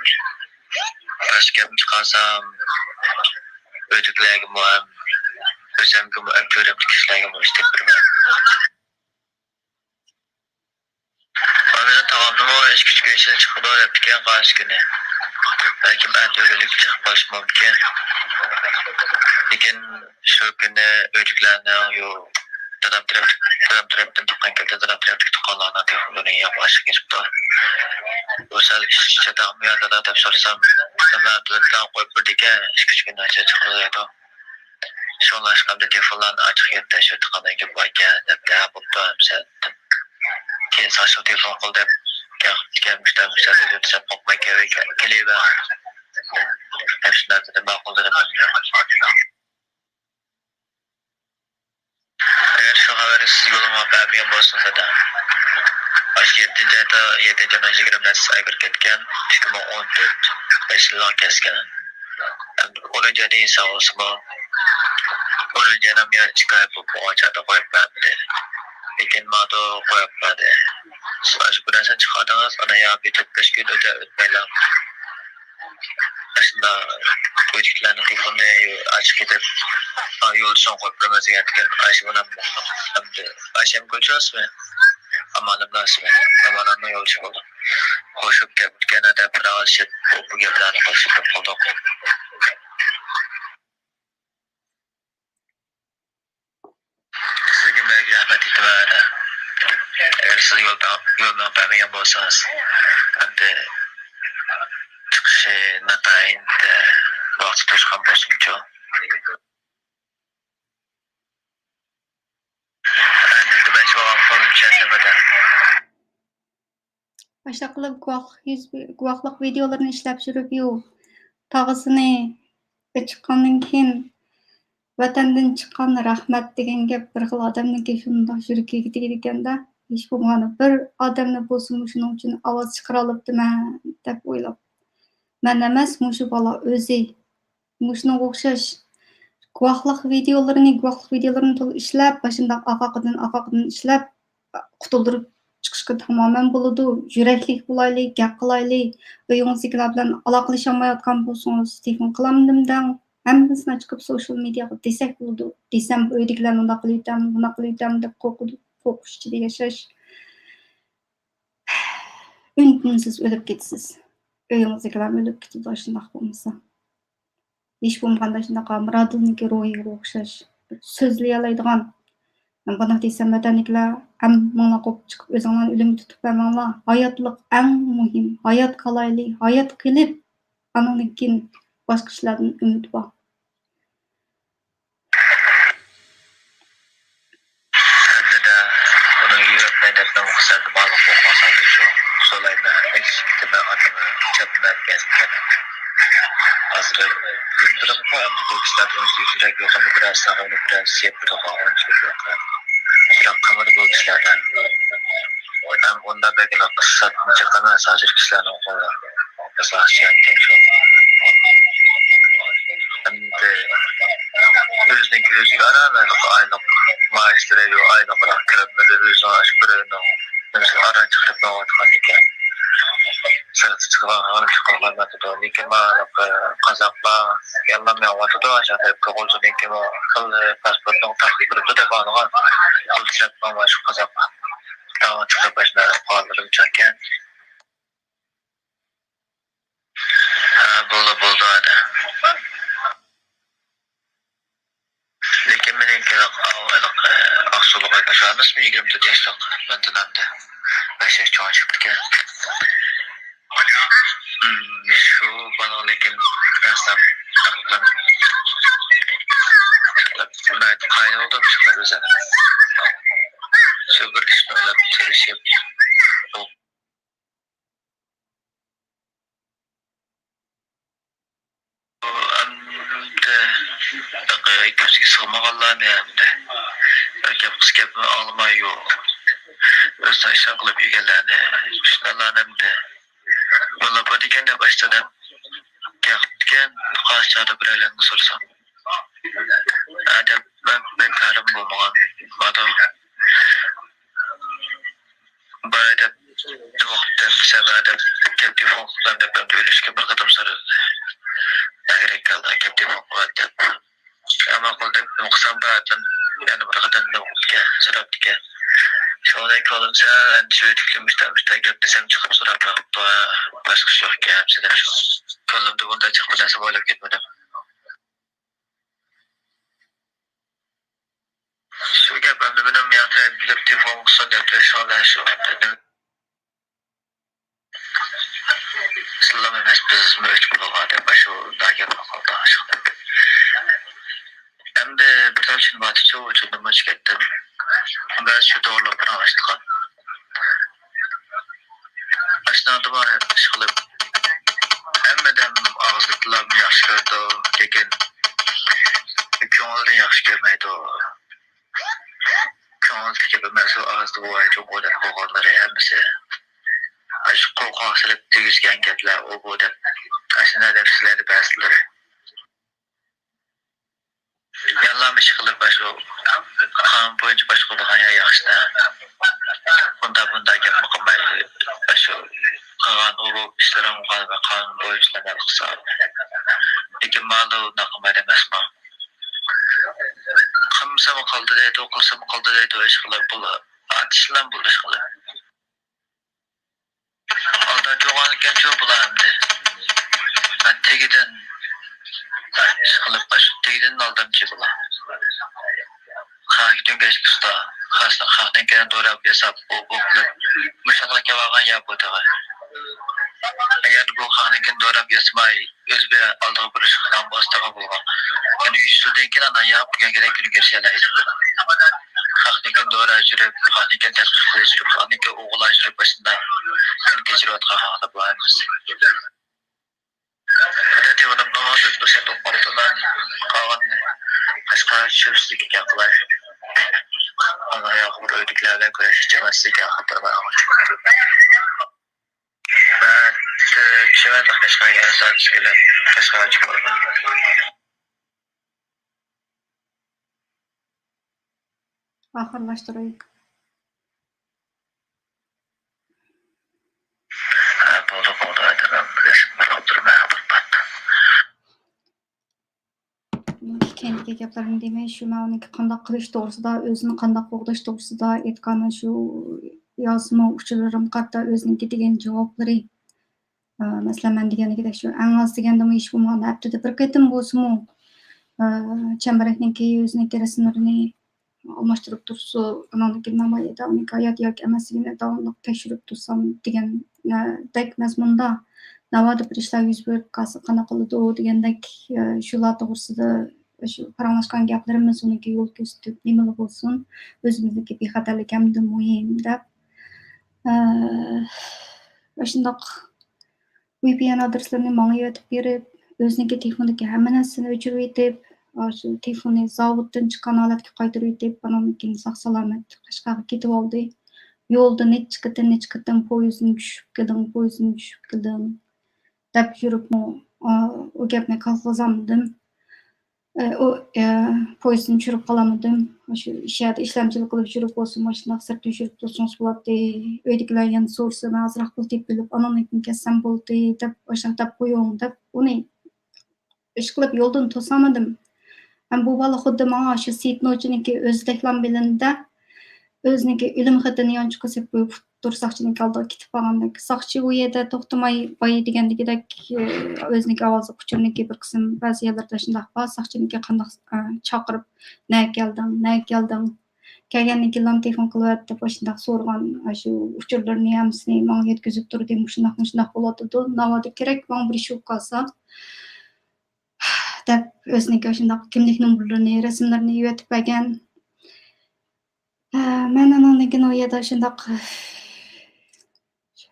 باشقا گەپنى چىقارسام، ئۆيدىكىلەرگىمۇ ھەم ئۆزۈمگىمۇ ھەم كۆرۈمدىكى كىشىلەرگىمۇ ئىش تېپىپ بېرىمەن. چىقىدۇ دەپتىكەن قارشى كۈنى. بەلكىم ئەتە ئۆگۈنلۈك چىقىپ قېلىشى مۇمكىن. لېكىن شۇ كۈنى ئۆيدىكىلەرنىڭ يو-، دادام تەرەپ، دادام تەرەپتىن تۇغقان كەلدى، دادام تەرەپتىكى تۇغقانلارنىڭ تېلېفونلىرى ياڭ ئاشىق كېتىپتۇ. بۇ سەل ئىش چاتاقمۇ يا دادا دەپ سورىسام، نېمە دادام قويۇپ بېرىدىكەن، ئىككى ئۈچ كۈندىن چىقىدۇ دەيدۇ. شۇڭلاشقا ئەمدى تېلېفونلارنى ئاچىق يەتتە شۇ تۇغقاندىن كېلىپ باركەن دەپ، ھە، بوپتۇ، ئەمىسە. كېيىن ساقچىغا تېلېفون قىل دەپ، كەلگەن مۇشتەرى، مۇشتەرى دېسەم، قورقماي كېلىۋەر، كېلىۋەر. دەپ شۇنداق دېدى، ماقۇل دېدىم مەن. ئەگەر شۇ خەۋەرنى سىز يولۇمغا بەرمىگەن بولسىڭىز، دادا. ئاشۇ يەتتىنچى ئايدا، يەتتىنچى ئاينىڭ يىگىرمە نەچچىسى ئايغا كەتكەن، ئىككى مىڭ ئون تۆت، بەش يىللار كەسكەن. ئەمدى ئۇنىڭ جېنى ساغ بولسىمۇ، ئۇنىڭ جېنىم يەنە ئىككى ئاي بولۇپ بولغان چاغدا قويۇپ بەرمىدى. لېكىن ماڭا قويۇپ بەردى. سىز ئاشۇ بىر نەرسىنى چىقاردىڭىز، ئانا يا بىر تۆت بەش كۈن ئۆتە ئۆتمەيلا. ئاشۇنداق ئۆيدىكىلەرنىڭ تېلېفونىنى ئاچىق كېتىپ، يولدىشىڭ قويۇپ بېرىمىز دېگەنتىكەن، ئايشىمۇن ئەمدى. ئايشەم كۆچۈرەسىزمۇ؟ ئامانەمنىڭ ئىسمى. ئامانەمنىڭ يولدىشى بولدى. خوشۇپ كەپتىكەن، دەپ پىراۋىشىپ، بۇ گەپلەرنى قىلىشىپ قالدۇق. سىزگە بەك رەھمەت ئېيتىمەن. ئەگەر سىز يول، يول مېڭىپ بەرمىگەن بولسىڭىز، ئەمدى چىقىشى ناتايىنتى ۋاقتى توشقان بولسۇنچۇ. ئەمدى مەن شۇ ئاڭقىلنى چۈشەندۈرمىدىم. ئاشۇنداق قىلىپ گۇۋاھلىق يۈز، گۇۋاھلىق ۋىدېئولىرىنى ئىشلەپ يۈرۈپ، يۇ، تاغىسىنى چىققاندىن كېيىن، ۋەتەندىن چىققان رەھمەت دېگەن گەپ بىر خىل ئادەمنىڭكى شۇنداق يۈرىكىگە تېگىدىكەن-دە. ھېچ بولمىغاندا بىر ئادەمنى بولسىمۇ شۇنىڭ ئۈچۈن ئاۋاز چىقىرالاپتىمەن دەپ ئويلاپ. مەن ئەمەس، مۇشۇ بالا ئۆزى. مۇشۇنىڭغا ئوخشاش گۇۋاھلىق ۋىدېئولىرىنى، گۇۋاھلىق ۋىدېئولىرىنى تولا ئىشلەپ، ئاشۇنداق ئاقاقىدىن، ئاقاقىدىن ئىشلەپ، قۇتۇلدۇرۇپ چىقىشقا تامامەن بولىدۇ. يۈرەكلىك بولايلى، گەپ قىلايلى. ئۆيىڭىزدىكىلەر بىلەن ئالاقىلىشالمايۋاتقان بولسىڭىز، تېلېفون قىلامدىم دەڭ. ھەممىسىنى چىقىپ سوشال مېدىياغا دېسەك بولىدۇ. دېسەم، ئۆيدىكىلەر مۇنداق قىلىۋېتەم، مۇنداق قىلىۋېتەم دەپ قورقىدۇ. قورقۇش ئىچىدە ياشاش. ئۈن-تىنسىز ئۆلۈپ كېتىسىز. ئۆيىڭىزدىكىلەرمۇ ئۆلۈپ كېتىدۇ، ئاشۇنداق بولمىسا. ھېچ بولمىغاندا شۇنداق مۇرادىلنىڭكى روھىغا ئوخشاش بىر سۆزلىيەلەيدىغان، مەن بۇنداق دېسەم، ۋەتەندىكىلەر ھەم ماڭا قوپۇپ چىقىپ ئۆزۈڭلارنى ئۆلۈمگە تۇتۇپ بەرمەڭلار. ھاياتلىق ئەڭ مۇھىم. ھايات قالايلى، ھايات قېلىپ، ئانىڭدىن كېيىن باشقا ئىشلاردىن ئۈمىد بار. ھەمدە ئۇنىڭ يۈرەك مەدەتنىڭ سەندە بارلىق بولغان سالدى شۇ. سولايمەن، ئەكسىگە كېتىمەن، ئاتىمى چاپمەن كەلگەن. ھازىر يۈرۈپ تۇرۇپمۇ ئەمدى بۇ كىشىلەر ئۆزى يۈرەك يوقىنى بىرەر ساغىنى بىرەر سىيەپ بىر تۇغان ئون يىل يوقى. بىراق قىمىر بۇ كىشىلەردە. ھەم ئۇنداق بەكلا قىسساتمۇ چىقىمەن ھازىر كىشىلەرنىڭ قولىدا. ئاساسىي شەرتىم شۇ. ئەمدى ئۆزىنىڭكى ئۆزىگە ئاران ئايلىق مائاشلىرى يوق، ئايلىق بىراق كىرىملىرى ئۆزىنىڭ ئاشۇ بىر ئۆينىڭ نېمىسىنى ئاران چىقىرىپ مېڭىۋاتقان ئىكەن. سىرتقا چىقىدىغان غەلىتە قىلغانلىقىدۇر. لېكىن مانا قازاقلار يەنىلا مېڭىۋاتىدۇ، ئاشۇ تەرەپكە غۇلجىنىڭكىمۇ خىل پاسپورتنىڭ تارتىپ بېرىپتۇ دەپ ئاڭلىغان. غۇلجا تەرەپنىڭ مانا شۇ قازاق داۋا چىقىرىپ ئاشۇنداق قىلىپ قالغانلىرى ئىكەن. ھە، بولدى، بولدى، ھەدە. لېكىن مېنىڭكى ئاق-، ئاق-، ئاقسۇلۇق ئاكا شۇ ئەمەسمۇ، يىگىرمە تۆت ياشلىق، مەندىن ھەمدە بەش ياش چوڭ چىقىپتىكەن. ھىم، شۇ بالىغا لېكىن نەرسەم قايىل بولدۇم شۇ ئۆزۈم. شۇ بىر ئىشنى ئويلاپ تىرىشىپ، ئەمدى كۆزىگە سىغمىغانلارنى ئەمدى ئەركەم قىز گەپنى ئاڭلىمايۇ، ئۆزىنىڭ ئىشىنى قىلىپ يۈرگەنلەرنى، شۇنداقلارنى ئەمدى يوللاپ بېرىدىكەن دەپ ئاشتا دەپ گەپ قىپتىكەن. قايسى چاغدا بىرەرلەرنى سورىسام، ھە دەپ مەن بەك ھەرەم بولمىغان. مانا باراي دەپ، نېمە قىپتىمىسەن دەپ، كەپ تېلېفون قىپتىمەن دەپ، ئەمدى ئۆلۈشكە بىر قېتىم سورىدى. ئەگرەك كاللا، كەپ تېلېفون قىلىۋەت دەپ. ئەمما قىل دەپ، نېمە قىلسام بەردىم. يەنە بىر قېتىم نېمە قىپتىكەن، سوراپتىكەن. شۇڭا كۆڭلۈم سەل ئەندىشە ئۆتۈكلىمىش، مۇشتا گەپ دېسەم چىقىپ سوراپ بېقىپتۇ. باشقا ئىش يوق گەپ، سېنىڭ شۇ كۆڭلۈمدە بۇنداق جىق بىر نەرسە بار دەپ كەتمىدىم. شۇ گەپ ئەمدى مېنىڭ مېڭە تەرەپ كېلىپ تېلېفون قىلسۇن دەپ تۇرۇشۇڭلار شۇ. سىلىم ئەمەس، بىزمۇ ئۆچ بولغان دەپ شۇ داگەرنى قىلدى ئاشۇ. ئەمدى بىر تال چىن باتىچۇ، ئۇچۇندىمۇ چىكەتتىم. بەس شۇ توغرىلىق پاراڭلاشتىغان. ئاشۇندىمۇ ئىشقىلىپ، ھەممىدەم ئاغزىدىلا ياخشى كۆرىدۇ، لېكىن كۆڭۈلدىن ياخشى كۆرمەيدۇ. كۆڭۈل تېگىپ ئەمەس، ئۇ ئاغزىدا بوۋاي جۇڭغو دەپ قويغانلىرى ھەممىسى. ئاشۇ قورقاق سېلىپ دېگۈزگەن گەپلەر ئۇ بۇ دەپ، ئاشۇنداق دەپ سۆزلەيدۇ بەزىلىرى. ياللام ئىش قىلىپ، ئاشۇ قانۇن بويىچە باشقۇرىدىغان يا ياخشىدا. بۇنداق، بۇنداق گەپمۇ قىلماي، ئاشۇ قىلغان ئۇ بۇ ئىشلىرىمغا قانۇن بويىچە ئەمەل قىلسا. لېكىن مالۇ ئۇنداق قىلمايدۇ ئەمەسمۇ؟ قىلمىسىمۇ قىلدى دەيدۇ، قىلسىمۇ قىلدى دەيدۇ، ئىش قىلىپ بۇلار. ئاتىشلام بۇ ئىش قىلىپ. ئالداپ يۈرگەنچۇ بۇلار ئەمدى. ھە، تېگىدىن ئىش قىلىپ، ئاشۇ تېگىدىن ئالدامچى بۇلار. خەقكە دۆڭگەشلىك ئۇستا، خەق-، خەقنىڭكىنى دوراپ ياساپ، بۇ، بۇ قىلىپ، مۇشۇنىڭغا كېلىۋالغان يا بۇ تېخى. ئەگەر بۇ خەقنىڭكىنى دوراپ ياسىماي، ئۆزى بىر ئالدىغا بېرىشقا بولسا تېخى بولغان. يەنە يۈز يىلدىن كېيىن ئانا يا بۇ گەڭگىدەك كۈنى كۆرۈشەلەيدۇ. خەقنىڭكىنى دوراپ يۈرۈپ، خەقنىڭكىنى تەتقىق قىلىپ يۈرۈپ، خەقنىڭكىنى ئوغرىلاپ يۈرۈپ، ئاشۇنداق كۈن كەچۈرۈۋاتقان خەقلەر بۇ ھەممىسى. ئادەتتە ئۇنىڭ نامازى بىر سائەت ئوقۇپ قالغان قەشقەر شۆپىسىدىكى گەپ قىلاي. ئانا ياقى بىر ئۆيدىكىلەر بىلەن كۆرۈشكۈچى ئەمەس، لېكىن خاتىرىلەر. مەن چۈشىمەن قەشقەرگە سائەت ئىككىدە قەشقەرگە چىقىپ بارىمەن. ئاخىرلاشتۇرايلى. ھە، بولدى، بولدى، ئايتىمەن، بىلەشمە بىر ئولتۇرمەن، بىر پات. كېيىنكى گەپلىرىمنى دېمەي، شۇ مەن ئۇنىڭكى قانداق قىلىش توغرىسىدا، ئۆزىنى قانداق قوغداش توغرىسىدا ئېيتقان شۇ يازما ئۇچۇرلىرىمغا قارىتا ئۆزىنىڭكى دېگەن جاۋابلىرى، ئە، مەسىلەن، مەن دېگەندىكىدەك شۇ ئەڭ ئاز دېگەندىمۇ ھېچ بولمىغاندا ھەپتىدە بىر قېتىم بولسىمۇ، ئە، چەمبىرەكنىڭكى ئۆزىنىڭكى رەسىملىرىنى ئالماشتۇرۇپ تۇرسا، ئۇنىڭدىكى نامايىدە ئۇنىڭكى ھايات ياكى ئەمەسلىكىنى داۋاملىق تەكشۈرۈپ تۇرسام دېگەندەك مەزمۇندا، ناۋادا بىر ئىشلار يۈز بېرىپ قالسا قانداق قىلىدۇ دېگەندەك، ئە، شۇلار توغرىسىدا شۇ پاراڭلاشقان گەپلىرىمىز ئۇنىڭكى يول كۆرسىتىپ، نېمىلا بولسۇن، ئۆزىمىزنىڭكى بىخەتەرلىكى ھەممىدىن مۇھىم دەپ، ئە، ئاشۇنداق ۋى پى ئېن ئادرېسلىرىنى ماڭا يۆتۈپ بېرىپ، ئۆزىنىڭكى تېلېفوندىكى ھەممە نەرسىسىنى ئۆچۈرۈۋېتىپ، ئاشۇ تېلېفوننى زاۋۇتتىن چىققان ھالەتكە قايتۇرۇۋېتىپ، ئانىڭدىن كېيىن ساق-سالامەت قەشقەرگە كېتىۋالدى. يولدا نەچچە قېتىم، نەچچە قېتىم پويىزدىن چۈشۈپ كېلىڭ، پويىزدىن چۈشۈپ كېلىڭ دەپ يۈرۈپمۇ، ئا، ئۇ گەپنى قىلغۇزالمىدىم. ئە، ئۇ، ئە، پويىزدىن چۈشۈرۈپ قالالمىدىم. شۇ شەھەردە ئىشلەمچىلىك قىلىپ يۈرۈپ بولسىمۇ، مۇشۇنداق سىرتتا يۈرۈپ تۇرسىڭىز بولاتتى. ئۆيدىكىلەر يەنە سورىسا، مەن ئازراق پۇل تېپىپ ئېلىپ، ئانىڭدىن كېيىن كەتسەم بولدى دەپ، ئاشۇنداق دەپ قويۇڭ دەپ، ئۇنى ئىشقىلىپ يولدىن توسالمىدىم. ھەم بۇ بالا خۇددى ماڭا شۇ سېيىت نوچىنىڭكى ئۆزىدەكلا بىلىندى. ئۆزىنىڭكى ئۆلۈم خېتىنى يانچۇققا سېلىپ قويۇپ، تۇر ساقچىنىڭكى ئالدىغا كېتىپ قالغاندەك. ساقچى ئۇ يەردە توختىماي، بايا دېگەندىكىدەك، ئۆزىنىڭكى ئاۋازلىق ئۇچۇرنىڭكى بىر قىسىم بەزى يەرلەردە شۇنداق بار، ساقچىنىڭكى قانداق، ئە، چاقىرىپ، نەگە كەلدىڭ، نەگە كەلدىڭ، كەلگەندىن كېيىنلا تېلېفون قىلىۋەت دەپ ئاشۇنداق سورىغان، ئاشۇ ئۇچۇرلىرىنى ھەممىسىنى ماڭا يەتكۈزۈپ تۇردى، مۇشۇنداق، مۇشۇنداق بولۇۋاتىدۇ، ناۋادا كېرەك ماڭا بىر ئىش بولۇپ قالسا دەپ ئۆزىنىڭكى ئاشۇنداق كىملىك نومۇرلىرىنى، رەسىملىرىنى يۆتۈپ بەرگەن. ھە، مەن ئانىڭدىن كېيىن ئۇ يەردە شۇنداق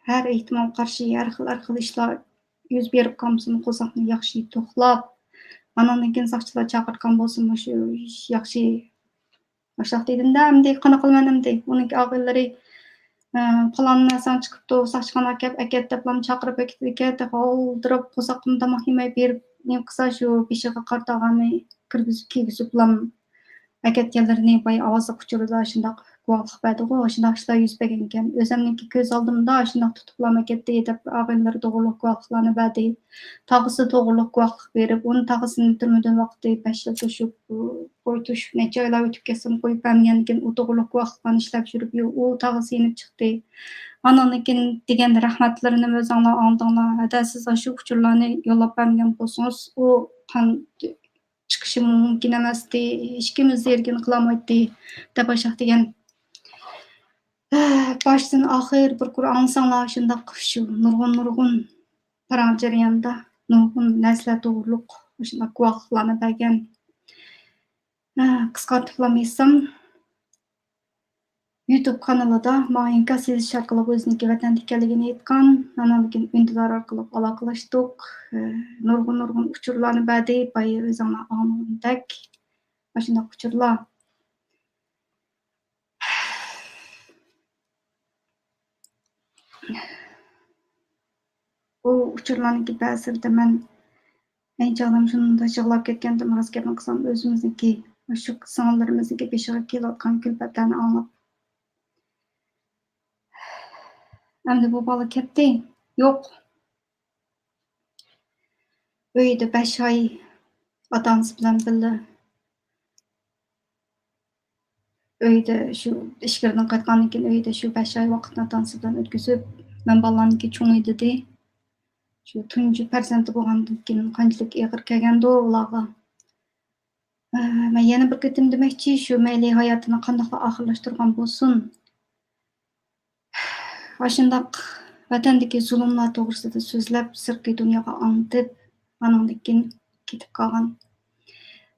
ھەر ئېھتىمالغا قارشى ھەر خىل، ھەر خىل ئىشلار يۈز بېرىپ قالمىسۇن، قورساقنى ياخشى توقلاپ، ئانىڭدىن كېيىن ساقچىلار چاقىرتقان بولسىمۇ شۇ ياخشى، ئاشۇنداق دېدىم-دە، ئەمدى قانداق قىلىمەن ئەمدى؟ ئۇنىڭكى ئاغىنىلىرى، ئە، پالان نەرسەڭ چىقىپتۇ، ساقچىخانىغا ئەكەپ، ئەكەت دەپلا چاقىرىپ ئەكېتىدىكەن، تېخى ئالدىراپ قورساققىمۇ تاماق يېمەي بېرىپ نېمە قىلسا شۇ بېشىغا قارىتالغاننى كىرگۈزۈپ، كىيگۈزۈپلا ئەكەتكەنلىرىنى بايا ئاۋازلىق ئۇچۇردا شۇنداق گۇۋاھلىق بەردىغۇ، شۇنداق ئىشلار يۈز بەرگەنىكەن. ئۆزەمنىڭكى كۆز ئالدىمدا شۇنداق تۇتۇپلا ئەكەتتى دەپ، ئاغىنىلىرى توغرۇلۇق گۇۋاھلىقلارنى بەردى. تاغىسى توغرۇلۇق گۇۋاھلىق بېرىپ، ئۇنى تاغىسىنى تۈرمىدىن ۋاقتى بەش يىل توشۇپ، قوي توشۇپ، نەچچە ئايلار ئۆتۈپ كەتسىمۇ قويۇپ بەرمىگەندىكىن، ئۇ توغرۇلۇق گۇۋاھلىقلارنى ئىشلەپ يۈرۈپ، يو-، ئۇ تاغىسى يېنىپ چىقتى. ئانىڭدىن كېيىن دېگەن رەھمەتلىرىنى ئۆزۈڭلار ئاڭلىدىڭلار. ھەدە، سىز ئاشۇ ئۇچۇرلارنى يوللاپ بەرمىگەن بولسىڭىز، ئۇ قان چىقىشى مۇمكىن ئەمەستى، ھېچكىم ئۆز يېرىگىنى قىلالمايتتى، دەپ ئاشاق دېگەن. باشتىن ئاخىر بىر قۇر ئاڭلىساڭلار، شۇنداق شۇ نۇرغۇن، نۇرغۇن پاراڭ جەريانىدا نۇرغۇن نەرسىلەر توغرۇلۇق شۇنداق گۇۋاھلىقلارنى بەرگەن. قىسقارتىپلام ئېيتسام، يۇتۇب كانىلىدا ماڭا ئىنكاس يېزىش ئارقىلىق ئۆزىنىڭكى ۋەتەندە ئىكەنلىكىنى ئېيتقان، ئاناندىن كېيىن ئۈندىدار ئارقىلىق ئالاقىلەشتۇق. نۇرغۇن، نۇرغۇن ئۇچۇرلارنى بەردى، بايا ئۆزۈڭلار ئاڭلىغىنىدەك ئاشۇنداق ئۇچۇرلار. ئۇ ئۇچۇرلارنىڭكى بەزىلىرىدە مەن ئەينى چاغدا شۇنداق يىغلاپ كەتكەنتىم، راست گەپنى قىلسام، ئۆزىمىزنىڭكى، مۇشۇ سىڭىللىرىمىزنىڭكى بېشىغا كېلىۋاتقان كۈلپەتلەرنى ئاڭلاپ. ئەمدى بۇ بالا كەتتى. يوق. ئۆيدە بەش ئاي ئاتا-ئانىسى بىلەن بىللە، ئۆيدە شۇ ئىچكىرىدىن قايتقاندىن كېيىن، ئۆيدە شۇ بەش ئاي ۋاقىتنى ئاتا-ئانىسى بىلەن ئۆتكۈزۈپ، مەن بالىلارنىڭكى چوڭى دېدى. شۇ تۇنجى پەرزەنتى بولغاندىن كېيىن قانچىلىك ئېغىر كەلگەندۇ ئۇلارغا. ئە، مەن يەنە بىر قېتىم دېمەكچى، شۇ مەيلى ھاياتىنى قانداقلا ئاخىرلاشتۇرغان بولسۇن، ئاشۇنداق ۋەتەندىكى زۇلۇملار توغرىسىدا سۆزلەپ، سىرتقى دۇنياغا ئاڭلىتىپ، ئانىڭدىن كېيىن كېتىپ قالغان.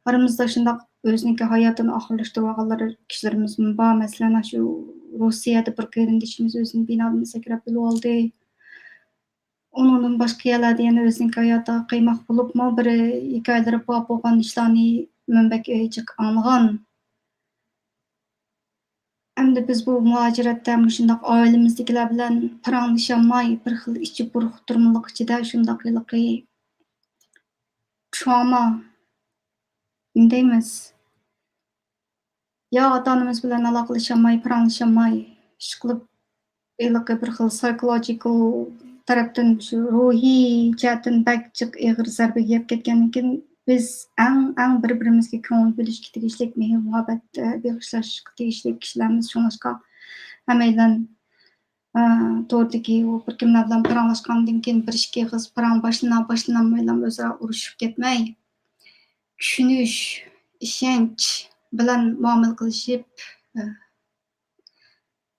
ئارىمىزدا شۇنداق ئۆزىنىڭكى ھاياتىنى ئاخىرلاشتۇرۇۋالغانلار كىشىلىرىمىزمۇ بار. مەسىلەن، شۇ روسىيەدە بىر قېرىندىشىمىز ئۆزىنى بىنادىن سەكرەپ ئۆلۈۋالدى. ئۇنىڭدىن باشقا يەرلەردە يەنە ئۆزىنىڭكى ھاياتىغا قىيماق بولۇپمۇ بىر ھېكايىلىرى بار بولغان ئىشلارنى مەن بەك جىق ئاڭلىغان. ئەمدى بىز بۇ مۇھاجىرەتتە مۇشۇنداق ئائىلىمىزدىكىلەر بىلەن پاراڭلىشالماي، بىر خىل ئىچى بۇرۇقتۇرمىلىق ئىچىدە شۇنداق ھېلىقى تراما، نېمە دەيمىز؟ يا ئاتا-ئانىمىز بىلەن ئالاقىلىشالماي، پاراڭلىشالماي، ئىشقىلىپ ھېلىقى بىر خىل سايكولوجىكال تەرەپتىن، شۇ روھىي جەھەتتىن بەك جىق ئېغىر زەربىگە يەپ كەتكەندىن كېيىن، بىز ئەڭ، ئەڭ بىر-بىرىمىزگە كۆڭۈل بۆلۈشكە تېگىشلىك، مېھىر-مۇھەببەت، ئە، بېغىشلاشقا تېگىشلىك كىشىلەرمىز. شۇڭلاشقا ھەممەيلەن، ئە، توردىكى ئۇ بىر كىملەر بىلەن پاراڭلاشقاندىن كېيىن بىر ئىككى ئېغىز پاراڭ باشلىنا-، باشلىنالمايلا ئۆزئارا ئۇرۇشۇپ كەتمەي، چۈشىنىش، ئىشەنچ بىلەن مۇئامىلە قىلىشىپ، ئە،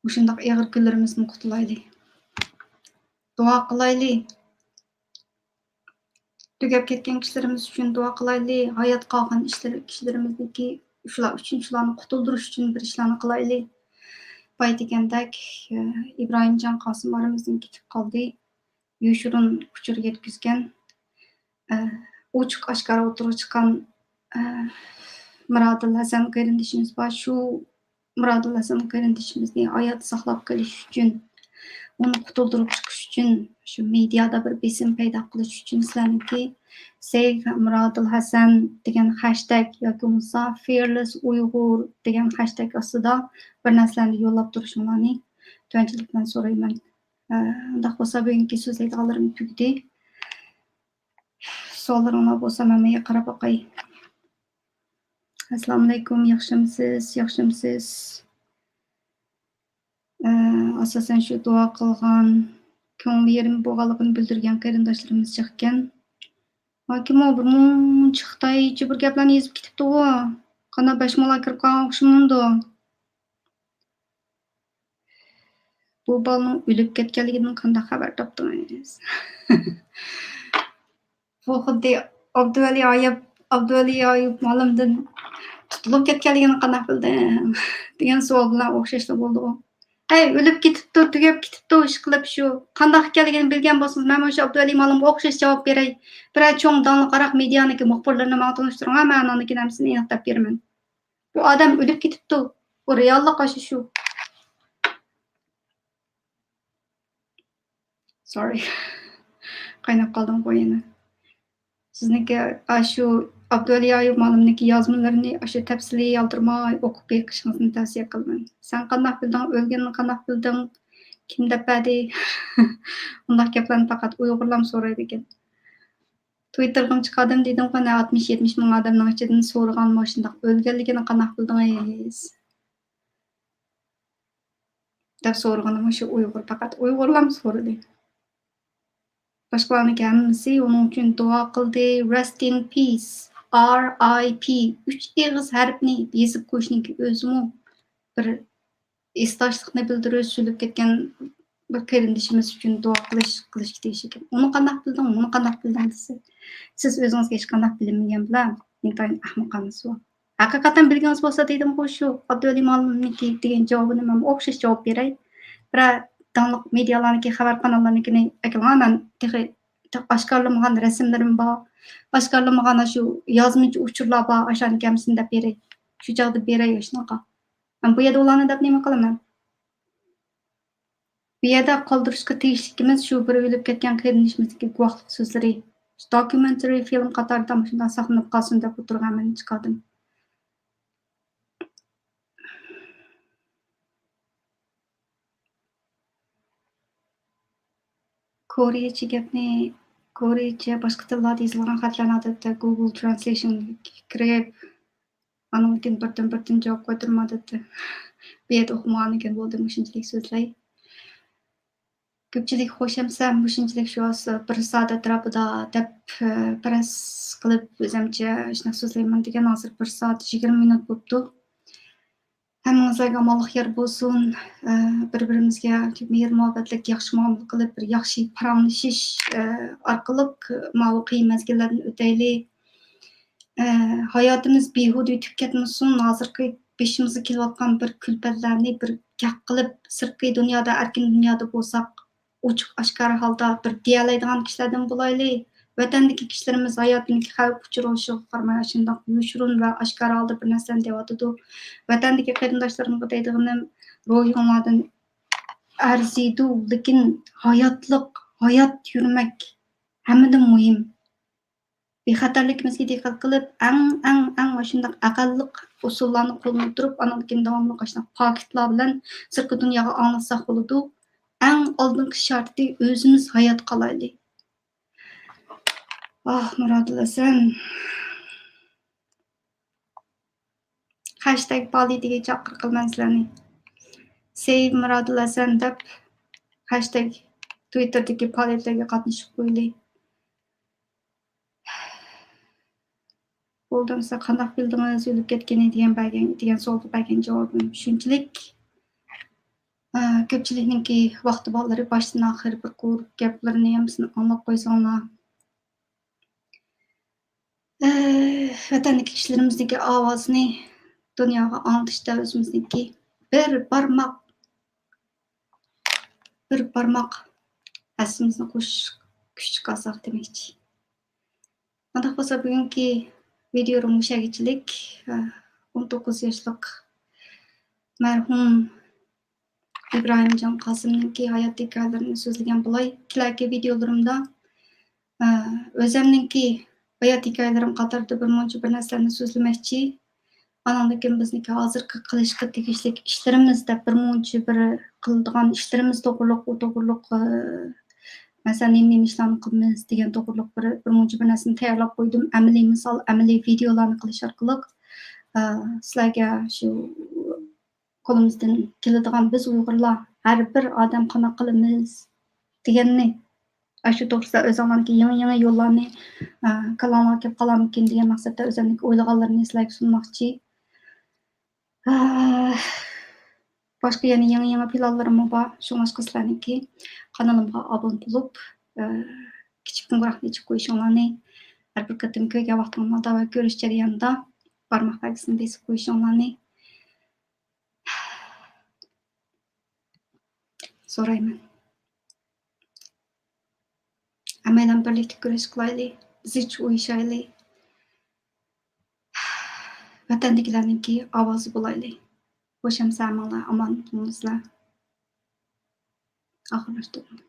مۇشۇنداق ئېغىر كۈنلىرىمىزدىن قۇتۇلايلى. دۇئا قىلايلى. تۈگەپ كەتكەن كىشىلىرىمىز ئۈچۈن دۇئا قىلايلى. ھايات قالغان ئىشلىرى، كىشىلىرىمىزنىڭكى شۇلار ئۈچۈن، شۇلارنى قۇتۇلدۇرۇش ئۈچۈن بىر ئىشلارنى قىلايلى. بايا دېگەندەك، ئىبراھىمجان قاسىم ئارىمىزدىن كېتىپ قالدى. يوشۇرۇن ئۇچۇر يەتكۈزگەن، ئوچۇق ئاشكارا ئوتتۇرىغا چىققان، مىرادىل ھەسەن قېرىندىشىمىز بار. شۇ مۇرادىل ھەسەن قېرىندىشىمىزنى ھايات ساقلاپ قېلىش ئۈچۈن، ئۇنى قۇتۇلدۇرۇپ چىقىش ئۈچۈن، شۇ مېدىيادا بىر بېسىم پەيدا قىلىش ئۈچۈن سىلەرنىڭكى سېيىپ مۇرادىل ھەسەن دېگەن خەشتەگ ياكى بولمىسا فىيەرلېس ئۇيغۇر دېگەن خەشتەگ ئاستىدا بىر نەرسىلەرنى يوللاپ تۇرۇشۇڭلارنى تۆۋەنچىلىك بىلەن سورايمەن. ئە، ئۇنداق بولسا بۈگۈنكى سۆزلەيدىغانلىرىم تۈگىدى. سوئاللىرىڭلار بولسا مەن مايا قاراپ باقاي. ئەسسالامۇئەلەيكۇم، ياخشىمسىز؟ ياخشىمسىز؟ ئە، ئاساسەن شۇ دۇئا قىلغان، كۆڭلى يېرىم بولغانلىقىنى بىلدۈرگەن قېرىنداشلىرىمىز جىقكەن. ھاكىمۇ بىر مۇنچە خىتايچە بىر گەپلەرنى يېزىپ كېتىپتىغۇ. قانداق بەش مو لا كىرىپ قالغان ئوخشىمامدۇ؟ بۇ بالىنىڭ ئۆلۈپ كەتكەنلىكىدىن قانداق خەۋەر تاپتىڭىز؟ بۇ خۇددى ئابدۇۋەلى ئايۇپ، ئابدۇۋەلى ئايۇپ مۇئەللىمدىن تۇتۇلۇپ كەتكەنلىكىنى قانداق بىلدىڭ؟ دېگەن سوئال بىلەن ئوخشاشلا بولدىغۇ. ھەي، ئۆلۈپ كېتىپتۇ، تۈگەپ كېتىپتۇ، ئىشقىلىپ شۇ. قانداق ئىكەنلىكىنى بىلگەن بولسىڭىز، مەن مۇشۇ ئابدۇۋەلى مۇئەللىمگە ئوخشاش جاۋاب بېرەي. بىرەر چوڭ داڭلىق ئاراق مېدىيانىڭكى مۇخبىرلىرىنى ماڭا تونۇشتۇرۇڭ، مەن ئانىڭدىن كېيىن ھەممىسىنى ئېنىق دەپ بېرىمەن. بۇ ئادەم ئۆلۈپ كېتىپتۇ. بۇ رېئاللىق ئاشۇ شۇ. سورى. قايناپ قالدىمغۇ يەنە. سىزنىڭكى ئاشۇ ئابدۇۋەلى ئايۇپ مۇئەللىمنىڭكى يازمىلىرىنى ئاشۇ تەپسىلىي يالدۇرماي ئوقۇپ بېقىشىڭىزنى تەۋسىيە قىلىمەن. سەن قانداق بىلدىڭ؟ ئۆلگىنىنى قانداق بىلدىڭ؟ كىم دەپ بەردى؟ ئۇنداق گەپلەرنى پەقەت ئۇيغۇرلارمۇ سورايدىكەن. تويتېرغىمۇ چىقاردىم دېدىمغۇ، نە ئاتمىش يەتمىش مىڭ ئادەمنىڭ ئىچىدىن سورىغان مۇشۇنداق ئۆلگەنلىكىنى قانداق بىلدىڭىز؟ دەپ سورىغىنىمۇ شۇ ئۇيغۇر، پەقەت ئۇيغۇرلارمۇ سورىدى. باشقىلارنىڭكى ھەممىسى ئۇنىڭ ئۈچۈن دۇئا قىلدى. Rest in peace، R I P، ئۈچ ئېغىز ھەرپنى يېزىپ قويۇشنىڭكى ئۆزىمۇ بىر ھېسداشلىقنى بىلدۈرۈش، ئۆلۈپ كەتكەن بىر قېرىندىشىمىز ئۈچۈن دۇئا قىلىش، قىلىشقا تېگىشلىك. ئۇنى قانداق بىلدىڭ، مۇنى قانداق بىلدىڭ دېسە، سىز ئۆزىڭىزگە ھېچقانداق بىلىنمىگەن بىلەن ئىنتايىن ئەخمىقانە سوئال. ھەقىقەتەن بىلگىنىڭىز بولسا دېدىمغۇ، شۇ ئابدۇۋەلى مۇئەللىمنىڭكى دېگەن جاۋابىنى مەن ئوخشاش جاۋاب بېرەي. بىرەر داڭلىق مېدىيالارنىڭكى، خەۋەر قاناللىرىنىڭكىنى ئەكىلىڭلار، مەن تېخى ئاشكارىلىمىغان رەسىملىرىم بار. ئاشكارىلىمىغان شۇ يازمىچە ئۇچۇرلار بار، ئاشۇلارنىڭكى ھەممىسىنى دەپ بېرەي. شۇ چاغدا بېرەي ئاشۇنىڭغا. مەن بۇ يەردە ئۇلارنى دەپ نېمە قىلىمەن؟ بۇ يەردە قالدۇرۇشقا تېگىشلىكىمىز شۇ بىر ئۆلۈپ كەتكەن قېرىندىشىمىزدىكى گۇۋاھلىق سۆزلىرى. دوكيۇمېنترى فىلىم قاتارىدا مۇشۇنداق ساقلىنىپ قالسۇن دەپ ئولتۇرغان مەن چىقاردىم. كورېيىچە گەپنى، كورېيىچە باشقا تىللاردا يېزىلغان خەتلەرنى ئادەتتە گۇگل ترانسلېيشنغا كىرىپ، ئانىڭدىن كېيىن بىردىن بىردىن جاۋاب قايتۇرما دەپتۇ. بۇ يەردە ئوقۇمىغاندىن كېيىن بولدى، مۇشۇنچىلىك سۆزلەي. كۆپچىلىك خوش ئەمسە، مۇشۇنچىلىك شۇ بىر سائەت ئەتراپىدا دەپ، ئە، پەرەز قىلىپ، ئۆزەمچە شۇنداق سۆزلەيمەن دېگەن، ھازىر بىر سائەت يىگىرمە مىنۇت بوپتۇ. ھەممىڭىزلەرگە ئامانلىق يار بولسۇن. ئە، بىر-بىرىمىزگە مېھىر-مۇھەببەتلىك، ياخشى مۇئامىلە قىلىپ، بىر ياخشى پاراڭلىشىش، ئە، ئارقىلىق ماۋۇ قىيىن مەزگىللەردىن ئۆتەيلى. ئە، ھاياتىمىز بىھۇدە ئۆتۈپ كەتمىسۇن. ھازىرقى بېشىمىزغا كېلىۋاتقان بىر كۈلپەتلەرنى بىر گەپ قىلىپ، سىرتقى دۇنيادا، ئەركىن دۇنيادا بولساق، ئوچۇق-ئاشكارا ھالدا بىر دېيەلەيدىغان كىشىلەردىن بولايلى. ۋەتەندىكى كىشىلىرىمىز ھاياتىدىكى خەۋپ-ئۇچۇر بولۇشىغا قارىماي، ئاشۇنداق يوشۇرۇن ۋە ئاشكارا ھالدا بىر نەرسىلەرنى دەۋاتىدۇ. ۋەتەندىكى قېرىنداشلىرىمغا دەيدىغىنىم، روھىڭلاردىن ئەرزىيدۇ، لېكىن ھاياتلىق، ھايات يۈرمەك ھەممىدىن مۇھىم. بىخەتەرلىكىمىزگە دىققەت قىلىپ، ئەڭ، ئەڭ، ئەڭ ئاشۇنداق ئەقەللىق ئۇسۇللارنى قوللىنىپ تۇرۇپ، ئانىڭدىن كېيىن داۋاملىق ئاشۇنداق پاكىتلار بىلەن سىرتقى دۇنياغا ئاڭلاتساق بولىدۇ. ئەڭ ئالدىنقى شەرتى ئۆزىمىز ھايات قالايلى. ئاھ، مۇرادىل ھەسەن. خەشتەگ پائالىيىتىگە چاقىرىق قىلىمەن سىلەرنى. سېيىپ مۇرادىل ھەسەن دەپ خەشتەگ تىۋىتتېردىكى پائالىيەتلەرگە قاتنىشىپ قويۇلى. بولدى، سىلەر قانداق بىلدىڭىز ئۆلۈپ كەتكىنى دېگەن بەرگەن، دېگەن سوئالغا بەرگەن جاۋابىم شۇنچىلىك. ئە، كۆپچىلىكنىڭكى ۋاقتى بالىلىرى باشتىن ئاخىر بىر قۇر گەپلىرىنى ھەممىسىنى ئاڭلاپ قويساڭلار. ئە، ۋەتەندىكى كىشىلىرىمىزنىڭكى ئاۋازىنى دۇنياغا ئاڭلىتىشتا ئۆزىمىزنىڭكى بىر بارماق، بىر بارماق ھەسسىمىزنى قوشۇش كۈچ چىقارساق دېمەكچى. ئۇنداق بولسا بۈگۈنكى ۋىدىيو مۇشۇ يەرگىچىلىك. ئە، ئون توققۇز ياشلىق مەرھۇم ئىبراھىمجان قاسىمنىڭكى ھايات ھېكايىلىرىنى سۆزلىگەن بولاي. كېلەركى ۋىدىيولىرىمدا، ئە، ئۆزەمنىڭكى ھايات ھېكايىلىرىم قاتارىدا بىر مۇنچە بىر نەرسىلەرنى سۆزلىمەكچى. ئانىڭدىن كېيىن بىزنىڭكى ھازىرقى قىلىشقا تېگىشلىك ئىشلىرىمىز دەپ بىر مۇنچە بىر قىلىدىغان ئىشلىرىمىز توغرۇلۇق، ئۇ توغرۇلۇق، ئە، مەسىلەن، نېمە، نېمە ئىشلارنى قىلىمىز دېگەن توغرۇلۇق بىر، بىر مۇنچە بىر نەرسىنى تەييارلاپ قويدۇم. ئەمەلىي مىسال، ئەمەلىي ۋىدىيولارنى قىلىش ئارقىلىق، ئە، سىلەرگە شۇ قولىمىزدىن كېلىدىغان، بىز ئۇيغۇرلار ھەر بىر ئادەم قانداق قىلىمىز دېگەننى، ئاشۇ توغرىسىدا ئۆزۈڭلارنىڭكى يېڭى، يېڭى يوللارنى، ئە، كاللاڭلارغا كېلىپ قالارمىكىن دېگەن مەقسەتتە ئۆزۈمنىڭكى ئويلىغانلىرىمنى سىلەرگە سۇنماقچى. ئە، باشقا يەنە يېڭى، يېڭى پىلانلىرىممۇ بار. شۇڭلاشقا سىلەرنىڭكى قانىلىمغا ئابۇنە بولۇپ، ئە، كىچىك قوڭغۇراقنى ئېچىپ قويۇشۇڭلارنى، ھەر بىر قېتىم كۆرگەن ۋاقتىڭلاردا ۋە كۆرۈش جەريانىدا بارماق بەلگىسىنى بېسىپ قويۇشۇڭلارنى سورايمەن. ھەممەيلەن بىرلىكتە كۈرەش قىلايلى، زىچ ئۇيۇشايلى. ۋەتەندىكىلەرنىڭكى ئاۋازى بولايلى. خوش ئەمسە ھەممىڭلار ئامان بولۇڭلار. ئاخىرلاشتۇردۇم.